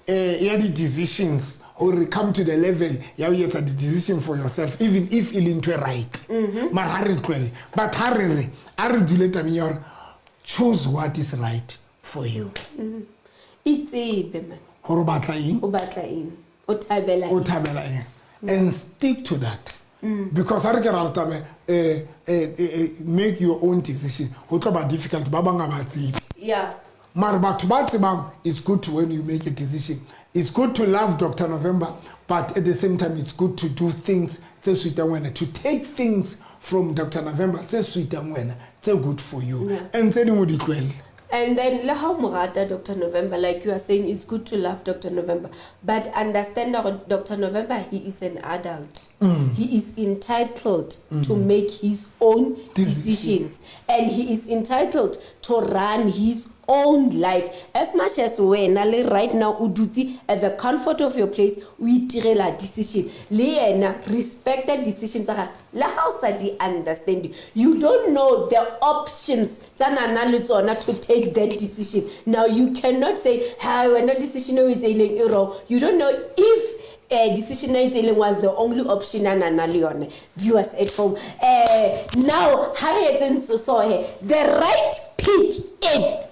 ya di-decisions, hore come to the level ya ho etsa di-decision for yourself, even if e le ntho e right. Mara ha re tlohele. But ha re re, ha re dule tabeng ya hore, choose what is right for you. Itsebe, man. Hore o batla eng? O batla eng? O thabela O eng? thabela eng? And stick to that. Because ha re ke ra re tabe, make your own decision. Ho tlo ba difficult, ba bang ha ba tsebe. Mara batho ba tsebang, it's good to when you make a decision. It's good to love Dr. November, but at the same time, it's good to do things tse sweetang wena, to take things from Dr. November tse sweetang wena, tse good for you. And tse dingwe di tlohelle. And then le ha o mo rata Dr. November, like you are saying, it's good to love Dr. November, but understand that Dr. November, he is an adult. He is entitled to make his own decisions, and he is entitled to run his own life. As much as wena le right now o dutse at the comfort of your place, o itirela decision. Le yena respect the decision tsa gagwe. Le ha o sa di understand, you don't know the options tsa nana le tsona to take that decision. Now you cannot say, ha wena decision e o e tseileng e wrong. You don't know if decision e tseileng was the only option a nana le yone. Viewers at home, now ha re etseng so so he, the right pick in.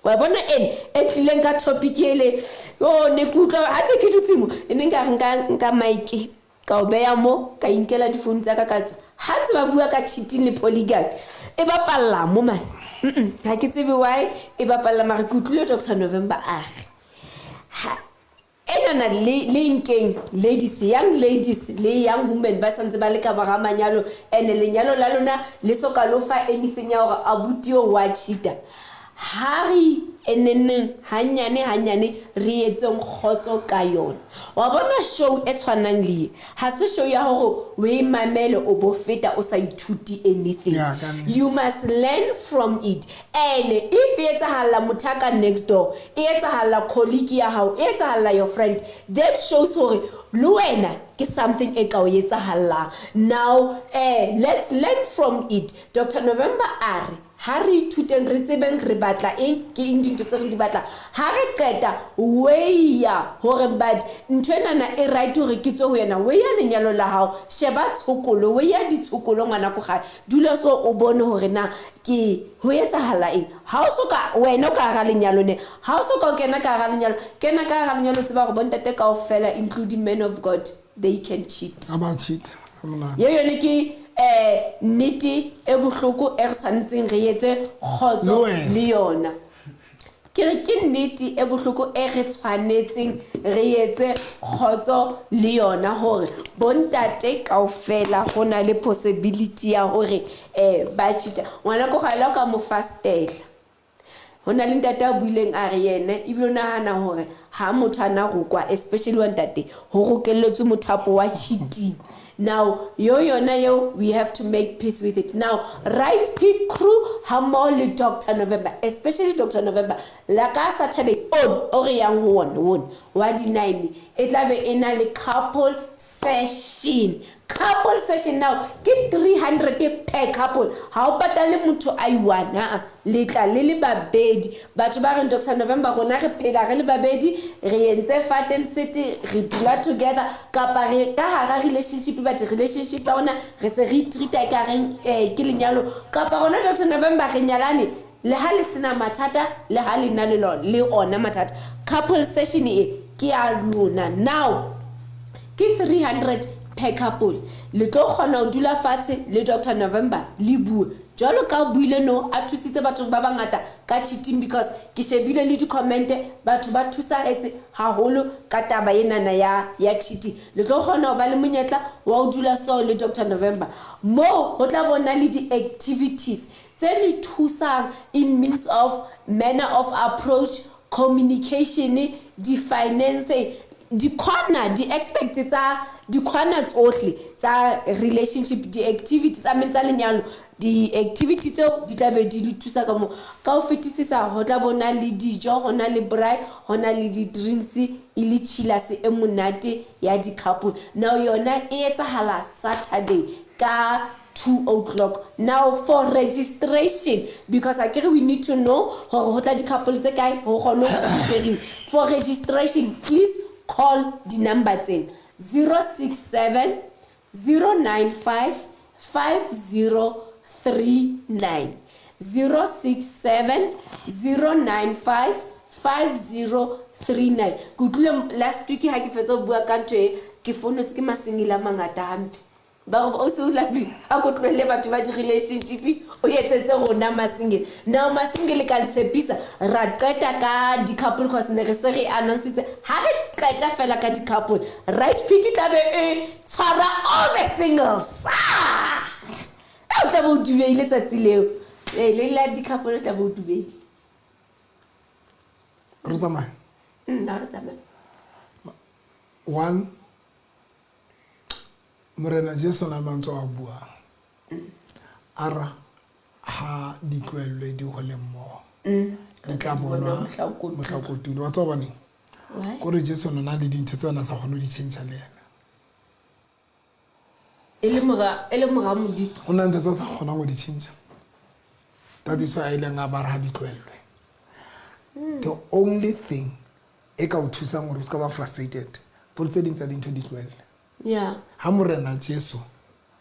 Wa bona ene e tlileng ka topic ele, oh, ne ke utlwa ha tse ke dutse mo, e ne nka re nka mic ka o beya mo, ka inkela difounu tsa ka ka tswa. Ha ntse ba bua ka cheating le polygamy, e bapalla mo man. Ga ke tsebe why e bapalla, mare ke utlwile Dr November a re enana le nkeng ladies, young ladies le young women ba santse ba le ka mora manyalo, and-e lenyalo la lona le so ka lo fa anything ya gore abuti yo wa cheat-a. Ha re eneneng hanyane hanyane re etseng kgotso ka yona. Wa bona show e tshwanang le ye, ha se show ya hore o e mamele o bo feta o sa ithuti anything. Yeah, ka nnete. You must learn from it. And if e etsahalla motho a ka next door, e etsahalla colleague ya hao, e etsahalla your friend, that shows hore le wena ke something e ka o etsahallang. Now let's learn from it. Dr November a re ha re ithuteng, re tsebeng re batla eng, ke eng dintho tse re di batlang. Ha re qeta weya hore but ntho enana e right hore ke tswe ho yena, weya lenyalo la hao, sheba tshokolo, weya ditshokolo ngwana ko gae, dula so o bone hore na ke ho etsahala eng. Ha o so ka wena o ka hara lenyalo ne, ha o so ka o kena ka hara lenyalo, kena ka hara lenyalo, tseba hore bontate kaofela including men of God, they can cheat. A ba cheat ha monate. Ye yone ke nnete e bohloko e re tshwanetseng re etse kgotso Le wena. le yona. Ke re ke nnete e bohloko e re tshwanetseng re etse kgotso le yona, hore bontate kaofela ho na le possibility ya hore ba cheat-a. Ngwana ko gae la o ka mo fastela. Ho na le ntate a buileng a re yena ebile o nahana hore ha motho a na rokwa, especially wa ntate, ho rokelletswe mothapo wa cheating. Now yo yona eo, we have to make peace with it. Now Right Pick crew ha mmoho le Dr November, especially Dr November, la ka Saturday on o re yang ho ona one wa di 9 e tla be e na le couple session. Couple session now ke 300 per couple. Ha o patale motho a i-one, ha-a, le tla le le babedi. Batho ba reng Dr November rona re phela re le babedi, re entse fat and city, re dula together, kapa re ka hara relationship, but relationship ya rona re se re treat-a ka reng ke lenyalo, kapa rona Dr November re nyalane, le ha le sena mathata, le ha le na le le ona mathata. Couple session e ke ya lona. Now ke 300 per couple. Le tlo kgona ho dula fatshe le Dr November le bue jwalo ka o buile no a thusitse batho ba bangata ka cheating, because ke shebile le di-comment, batho ba thusahetse haholo ka taba enana ya cheating. Le tlo kgona ho ba le monyetla wa ho dula so le Dr November, moo ho tla bona le di-activities tse le thusang in means of manner of approach, communication, di-finance, di-corner, di-expect tsa di-corner tsohle tsa relationship, di-activities, I mean tsa lenyalo, di-activity tseo di tla be di le thusa ka moo. Ka ho fetisisa ho tla bona le dijo, ho na le braai, ho na le di-drinks, e le chillers e monate ya di-couple. Now yona e etsahala Saturday ka 2 o'clock. Now for registration, because akere we need to know hore ho tla di-couple tse kae, ho kgone ho prepare. For registration, please call di-number tsena 067 095 5039, 067 095 5039. Ke utlwile last week ha ke fetsa ho bua ka ntho e, ke founetse ke masingile a mangata hampe. Ba re o se o lapile, ha ko tlohelle batho ba di-relationship, o etsetse rona masingile. Now masingile ka le tshepisa, ra qeta ka di-couple cause ne re se re announce-itse. Ha re qeta fela ka di-couple, Right Pick e tla be e tshwara all the singles. O tla be o dubeile tsatsi leo. Le la di-couple o tla be o dubeile. Re tsamaye. Ha re tsamaye. One, Morena Jesu na mantswe a buang. A re ha di tlohellwe di hole mmoho. Di tla bonwa Mohla o kotulo. mohla o kotulo. Wa tseba hobaneng? Why? Kore Jesu o na le dintho tseo a na sa kgone ho di tjhentjha le yena. E le mora, e le mora Modimo. Ho na le ntho tse sa kgonang ho di tjhentjha. That is why a ileng a ba re ha di tlohellwe. The only thing e ka o thusang hore o ska ba frustrated, ke hore tse ding tsa dintho di tlohelle. Ha Morena Jesu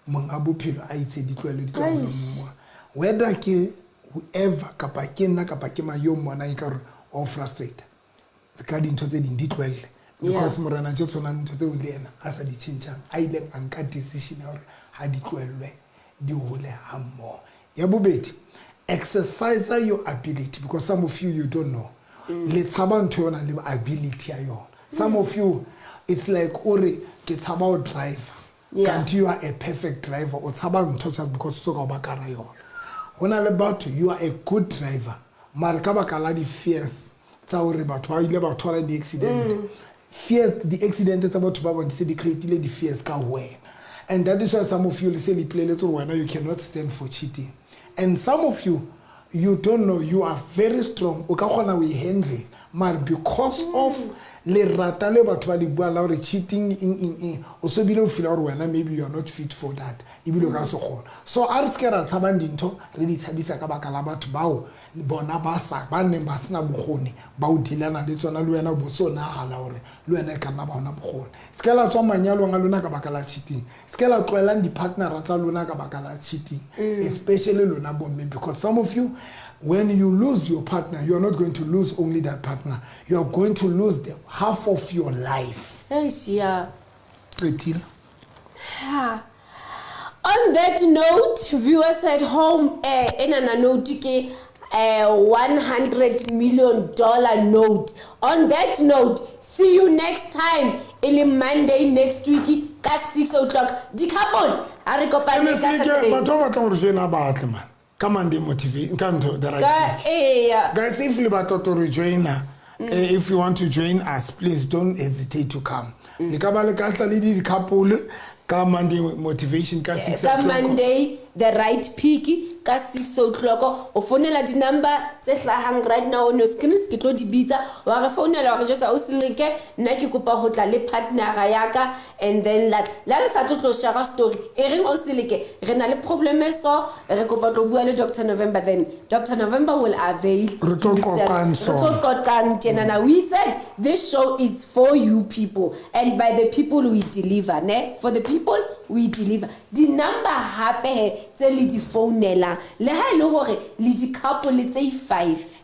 monga bophelo a itse di tlohellwe, di tlohellwe Eish. mmoho. Whether ke whoever kapa ke nna kapa ke mang yo mmonang ekare o frustrate ka dintho tse ding di tlohelle. Because Morena Jesu o na le ntho tseo le yena a sa di tjhentjhang, a ileng a nka decision ya hore ha di tlohellwe di hole ha mmoho. Ya bobedi, Exercise your ability, because some of you, you don't know. Le tshaba ntho yona le ability ya yona. Some of you, it's like o re ke tshaba ho driver. Kanti you are a perfect driver. O tshaba ntho just because o so ka o ba kara yona. Ho na le batho, you are a good driver. Mara ka baka la di-fears tsa hore batho ba ile ba thola di-accident. Fear, di-accident tsa batho ba bang di se di create-ile di-fears ka ho wena. And that is why some of you le se le ipoleletse hore wena you cannot stand for cheating. And some of you, you don't know, you are very strong. O ka kgona ho e handle. Mara because of lerata le batho ba le buang la hore cheating eng eng eng, o so bile o feel-a hore wena maybe you are not fit for that. Ebile o ka se kgona. So a re seke ra tshabang dintho, re di tshabisa ka baka la batho bao bona ba sa, ba neng ba sena bokgoni ba ho dealana le tsona, le wena o bo so nahana hore le wena e ka nna ba hona bokgoni. Se ke la tswa manyalong a lona ka baka la cheating. Se ke la tlohelang di-partnera tsa lona ka baka la cheating. Especially lona bomme, because some of you, when you lose your partner, you are not going to lose only that partner. You are going to lose the half of your life. Eish, yeah. Qetile. Ha. On that note, viewers at home, enana note ke $100 million note. On that note, see you next time. E le Monday next week ka 6 o'clock. Di-couple, ha re kopane Ene ka seleke Saturday. batho ba batlang hore join-a batle man. Ka Monday motivate ka ntho the right Ka eya. Guys, if le batla to re join-a, if you want to join us, please don't hesitate to come. Le ka ba le ka tla le di-couple ka Monday motivation ka 6 Ka o'clock. Monday the right pick ka 6 o'clock, o founela di-number tse hlahang right now on your screens. Ke tlo di bitsa, wa re founela, wa re jwetsa o seleke, nna ke kopa ho tla le partnera ya ka, and then la le sa tlo tlo share story e reng o seleke re na le problem e so re kopa tlo bua le Dr November, then Dr November will avail. Re tlo qoqang Re so. tlo qoqang tjenana. We said this show is for you people, and by the people we deliver, ne? For the people we deliver. Di-number hape he tse le di founelang, le ha e le hore le di-couple tse five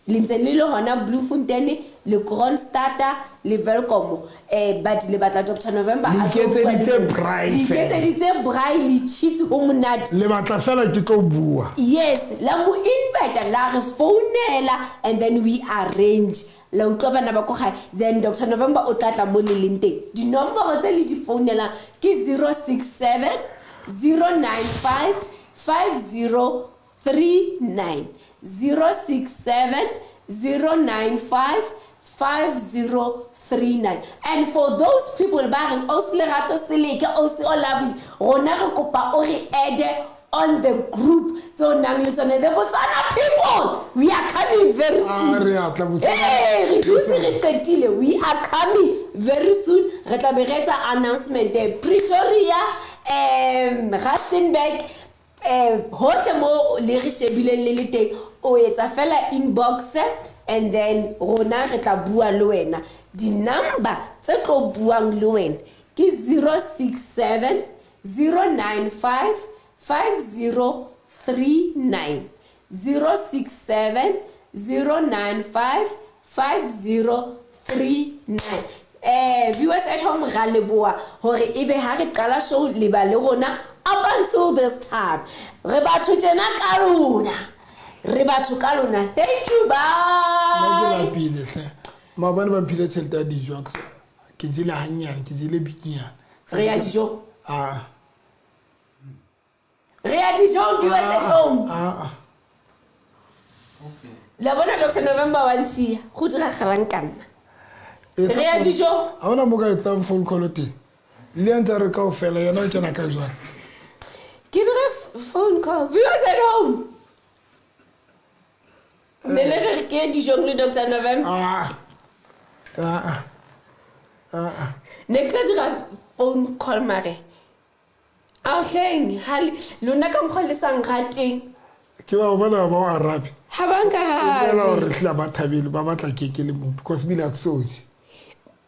le ntse le le hona Bloemfontein le Kroonstad le Welkom, but le batla Dr November Le a tlo bua le iketseditse lona. braai Le fela. iketseditse braai, le cheats ho monate. Le batla fela ke tlo bua. Yes, la mo invite, la re founela, and then we arrange. La utlwa bana ba ko gae, then Dr November o tla tla mo le leng teng. Dinomoro tse le di founelang ke 067 095 5039, 067 095 5039. And for those people ba reng ausi Lerato Seleke, ausi o lovely, rona re kopa o re add on the group tse o nang le tsone, the Botswana people, we are coming very Ah, soon. re a tla Botswana. Ee, re dutse re qetile, we are coming very soon. Re tla be re etsa announcement, Pretoria, Rustenburg, hohle mo le re shebileng le le teng, o etsa fela inbox and then rona re tla bua le wena. Di-number tse tlo buang le wena ke 067 095 5039, 067 095 5039. Viewers at home, ra leboha hore ebe ha re qala show le ba le rona up until this time. Re batho tjena ka lona, re batho ka lona. Thank you, Nna ke bye. lapile hle. Maobane ba mphile tjhelete ya dijo, ke jele hanyane, ke jele bikinyana. Re ya dijong. Ah. Re ya dijong, viewers at home. Ah, ah. La bona Dr November wa nsiya, go diragalang ka nna? Etsa Re ya dijong. Ha hona mo ka etsang phone call teng. Le ya ntse re kaofela, yena o kena ka jwang? Ke dire phone call, viewers at home? Ne le re ke ye dijong le Dr November. Ah. Ah. Ah. Ne ke tla dira phone call mare aohleng ha lona ka mokgwa le sa nrateng. Ke ba bona ba o arabe. Ha ba nka. Fela hore hlile ba thabile, ba batla keke le motho because bile a ke so je.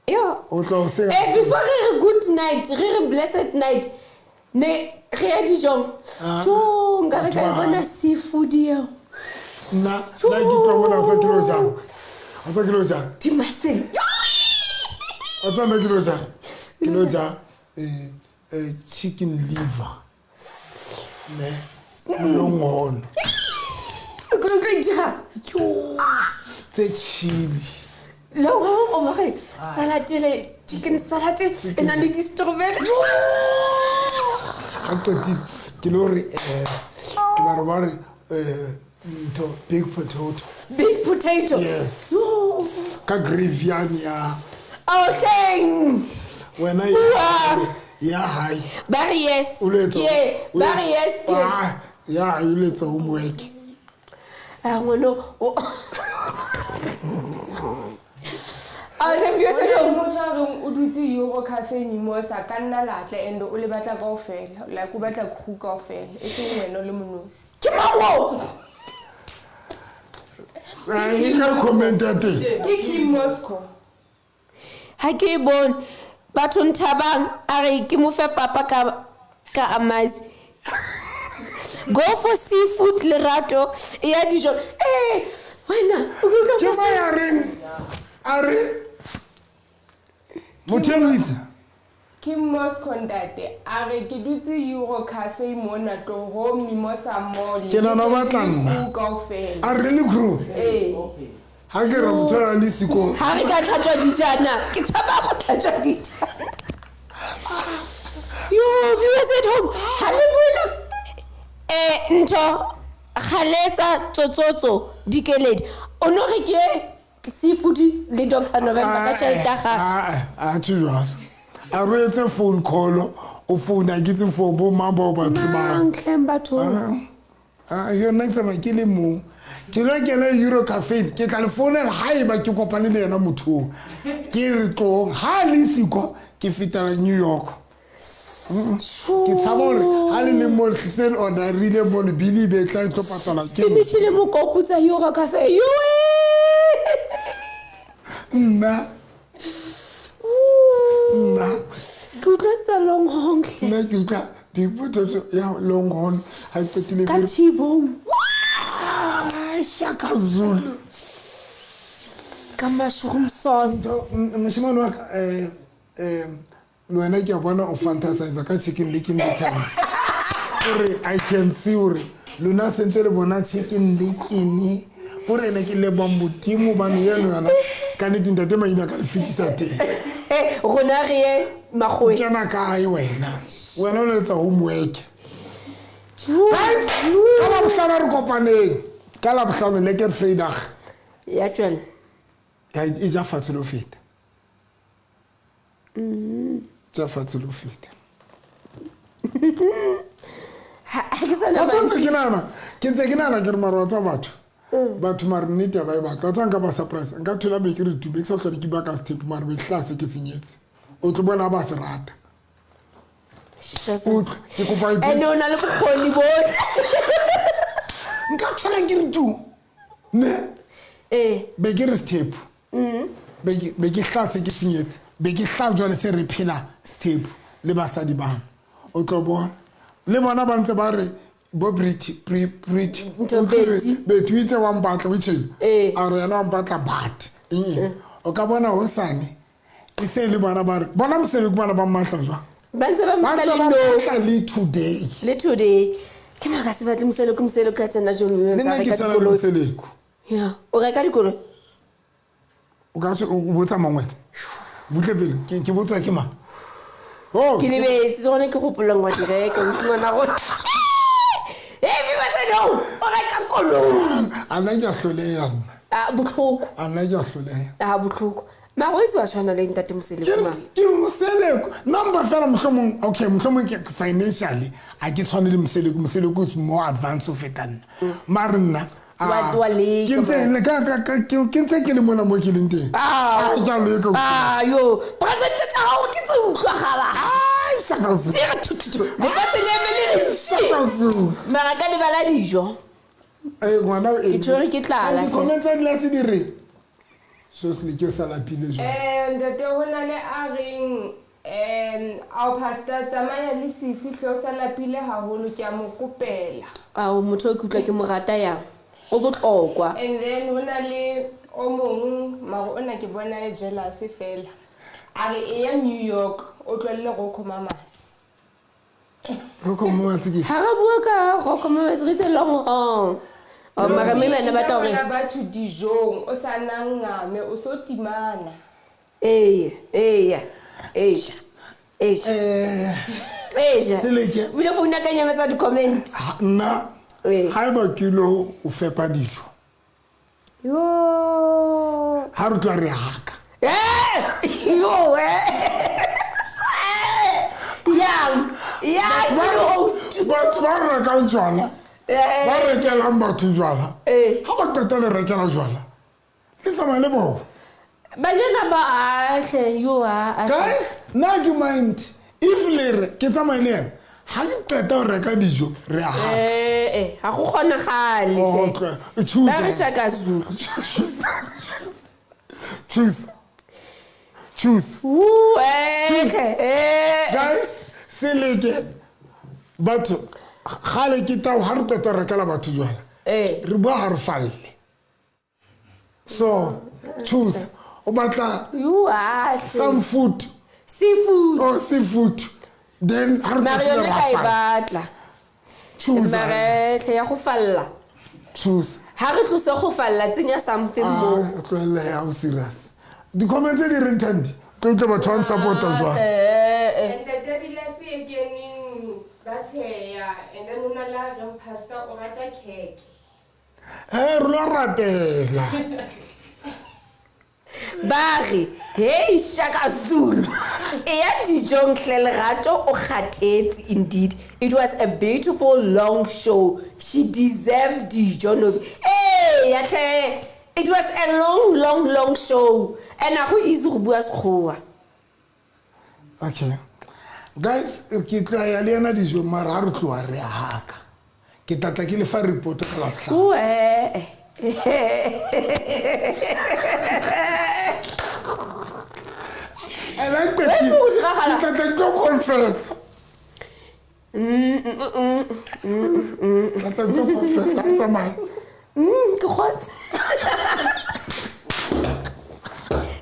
Yo. O tla o se. Before re re good night, re re blessed night, ne re ya dijong. Ah. Jo, nka re ka e Batho ba bona hae. seafood eo. Nna nna ke tlo bona o sa ke lo jang. O sa ke lo jang. Dimaseng. O sa nna ke lo jang. Ke lo ja chicken liver. Ne. Longhorn. o tlo itira Tse chili. Longhorn o mare salad ele chicken salad e na le di-strawberry. Ga qetile ke le gore ke ba re ba re ntho big potato. Big potato. Yes. Yo. Ka gravy yane ya Aohleng. wena Ua. ya hae. Ba re yes. O lo etsa Ke ye. Ba re yes ke ye. Ah, ya hae o lo etsa homework. Ah, ngwano. Aohleng viewers at home. Motho a reng o dutse Euro Cafe Mimosa ka nna latle and o le batla kaofela, like o batla crew kaofela, e seng wena o le monosi. Ke mang oo? E ka comment ya teng. Ke Kim Moscow. Ha ke e bone. Batho Nthabang a re ke mo fe papa ka amazi. Go for seafood Lerato e ya dijo. Eh, wena o utlwa Ke ka mang ya reng a re motho eno o itse Kim Moscow ntate a re ke dutse Euro Cafe mona tloho Mimosa Mall. Ke nahana o batla nna. Crew kaofela. A re le crew. Ee. Ha ke re motho a le siko. Ha re ka tlhatswa dijana, ke tshaba go tlhatswa dijana. Yo, viewers at home, ha le bone ntho galetsa tsotsotso dikeledi. O no re ke seafood le Dr. November ka tjhelete ya gagwe. A tjho jwalo. A re etse phone call o founa ke tse for bo mang bao ba tsebang. Mang hleng bathong? Ah, yo nna ke tsamaya ke le mong. Ke lo kena Euro Cafe, ke tla le founela haeba ke kopane le yena motho oo. Ke re tlohong, ha le siko ke fetela New York. Ke tshaba hore ha le le mo se le order-ile mo le bili be tla tlo patala ke nna. Spinach le mokopu tsa Euro Cafe. Yoe! Nna. Nna. Ke utlwa tsa Longhorn hle. Nna ke utlwa big potato ya Longhorn ha ke qetile Ka T-bone. Ah, Shaka Zulu. Ka mushroom sauce. Moshimane wa ka, le wena ke a bona o fantasize ka Chicken Licken le thabo. Gore I can see hore lona sentse le bona Chicken Licken. Gore ene ke leboha Modimo hobane eno yona ka nnete ntate Maina ka le fetisa teng. Rona re ye makgoweng. Kena kae wena? Wena o lo etsa homework. Guys, ka Labohlano re kopaneng. Ka Labohlano lekker Vrydag. Ya tswela. Ya e ja fatshe le ho feta. Ja fatshe le ho feta. Ha ke sa na Wa tseba ntse mantswe. ke nahana, ke ntse ke nahana ke re mara wa tseba batho. Batho mare nnete ha ba e batla. Wa tseba nka ba surprise. Nka thola be ke re tu, be ke sa hlole ke bua ka sethepu mare be ke tla se ke senyetse. O tlo bona ba se rata. Utlwa, ke kopa e Ene o na le bokgoni bohle. Nka thola ke re tu. Ne? Be ke re sethepu. Be ke tla se ke senyetse. Be ke tla jwale se re phela sethepu le basadi bang. O tlo bona. Le bona ba ntse ba re bo Brit, Brit, Brit. Ntho Betty. Betty o itse wa mpatla, o itjhele. A re yena wa mpatla but. Eng eng. O ka bona hosane e se le bona ba re, bona mosebetsi ke bona ba mmatla jwang? Ba ntse ba Ba mmatla ntse le ba nou. mmatla le today. Le today. Ke maka se batle Moseleko, Moseleko ya tsena jwang, Le ntse a nna ke reka tshwana le dikoloi. Moseleko. Ya, o reka dikoloi? O ka se o botsa mang wena? Butle pele, ke botswa ke mang? Oh. Ke lebetse, ke gone ke gopolang wa di reka, o itse ngwana rona. Hey, viewers at home, o reka koloi. A nna ke a hloleha nna. Ah, botlhoko. A nna ke a hloleha. Ah, botlhoko. Mara o itse wa tshwana le ntate Moseleko mang? Ke Moseleko. Number fela mohlomong, okay, mohlomong ke financially a ke tshwane le Moseleko. Moseleko is more advanced ho feta nna. Mare nna, Wa leka, ke ntse man. le ka, ka, ka, ke, ke ntse ke le mona mo ke leng teng. Ah. Ah, ke a leka ho Ah, yo, presente tsa gago ke tse utlwagalang. Ai, shaka Zulu. Di re thu, thu, thu. Lefatshe le eme le re Shaka Zulu. Mara ka lebala dijo. Eh, ngwana o Ke tshwere ke tlala, Di comment tsa di di re. So se le ke o sa lapile jwang. Ntate ho na le a reng, ao pastor tsamaya le sisi hle o sa lapile haholo, ke a mo kopela. Ao, motho o ke utlwa ke mo rata yang. O botlhokwa. And then ho na le o mong, mara ona ke bona e jealous fela. A re e ya New York, o tlohelle Rocco Mamas. Rocco Mamas ke? Ha re bua ka Rocco Mamas, re itse Longhorn. Oh, mara mme bana ba tla Isa gore batho dijong o sa nangame o so timana. Ee, ee, eja, eja, eja. Seleke. Ebile founa ka nyama tsa di-comment. Nna Ee. ga eba ke ilo o fepa dijo, Yo. ga re tloa re haka. Eh, yo, eh. Yang, yang, ke le host. Batho ba rekang jwala, Eh, ba rekelang batho jwala, Eh. ga ba qeta le rekela jwala, le tsamaya le bona. Banyana ba ahle, yo a. Guys, nna ke mind if le re ke tsamaye le ena, ga ke qeta go reka dijo re a haka. Eh, eh, ga go kgonagale. Oh, hle. okay. Ba re Choose. Shaka Zulu. Choose. Choose. Choose. Woo, eh, hle, eh. Guys, seleke batho gale ke tao ga re qeta go rekela batho jwala, Eh. re bua ga re falle. So choose, o batla Yo, ahle. some food Seafood. or seafood, then ga re Mare qetile yone ra ka e falla. batla. Choose. Mare tlhe ya go falla. Choose. Ha re tlose go falla, tsenya something mo. Ah, tlohelle ya o serious. Di-comment tse di reng Thandi, tlo utlwa batho ba nsupporta jwang. Eh, eh. And the daddy se e keneng ba tsheya, and then ho na le a reng pastor o rata cake. E re lo rapela. Ba re, hey Shaka Zulu, e ya dijong hle, Lerato o kgathetse. Indeed, it was a beautiful long show. She deserved dijo no. Ee ya hle, it was a long, long, long show, and a go easy go bua Sekgowa. Okay guys, ke tla ya le ena dijo, mara ga re tloa re a haka. Ke tlatla ke lefa report ka Labohlano. O ee. And I Wait, go diragala? ke tlatla ke tlo confessa. Tlatla ke tlo confessa, a tsamaya. Ke kgotse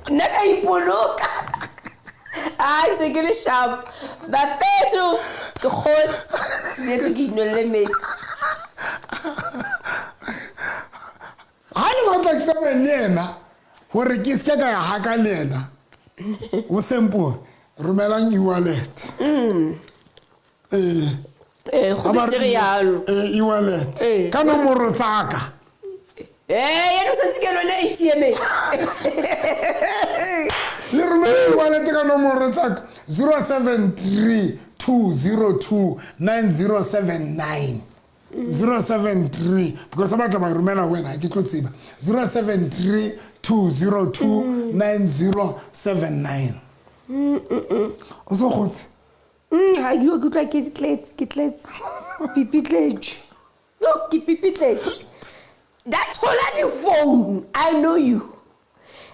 nna ka ipoloka, ai se ke le sharp bafetho, ke kgotse mme ke inolle metsi. Ga le batla ke tsamaye le ena gore ke seke ka ya haka le ena, o simple, romelang e-wallet. Ee. Ee, go Ha ba re betere yalo. Ee, e-wallet Ee. ka nomoro tsaka. Ee, yena o santse ke le yone ATM. Le romele e-wallet ka nomoro tsaka 073 202 9079, 073, because ba batla ba e romela ho wena, ha ke tlo tseba. 073 202 9079. O so kgotse? Ga ke yo, ke utlwa ke tletse, ke tletse, pipitletse yo, ke pipitletse da thola di-phone. I know you.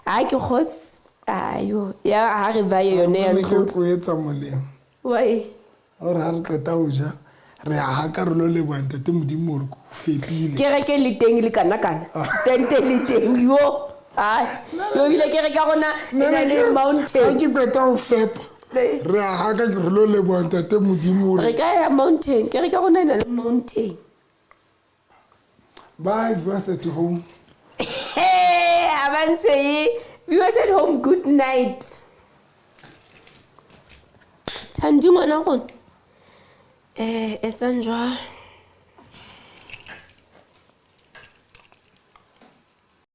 A ke kgotse ayo ya ha re baye yone ya Ne ke ntlo. tlo etsa molemo. Why? Gore ga re qeta ho ja, re a haka, re lo leboha ntate Modimo hore ke o fepile. Kereke le teng le kana-kana, tente le teng yo, ai yo, ebile kereke ya rona e na le Ha mountain. ke qeta ho fepa, re a haka, ke re lo leboha ntate Modimo Re hore ka ya mountain, kereke ya rona e na le mountain. Bye, viewers at home. Hey, ha ba ntse ye. Viewers at home, good night. Thandi ngwana rona, etsang jwalo.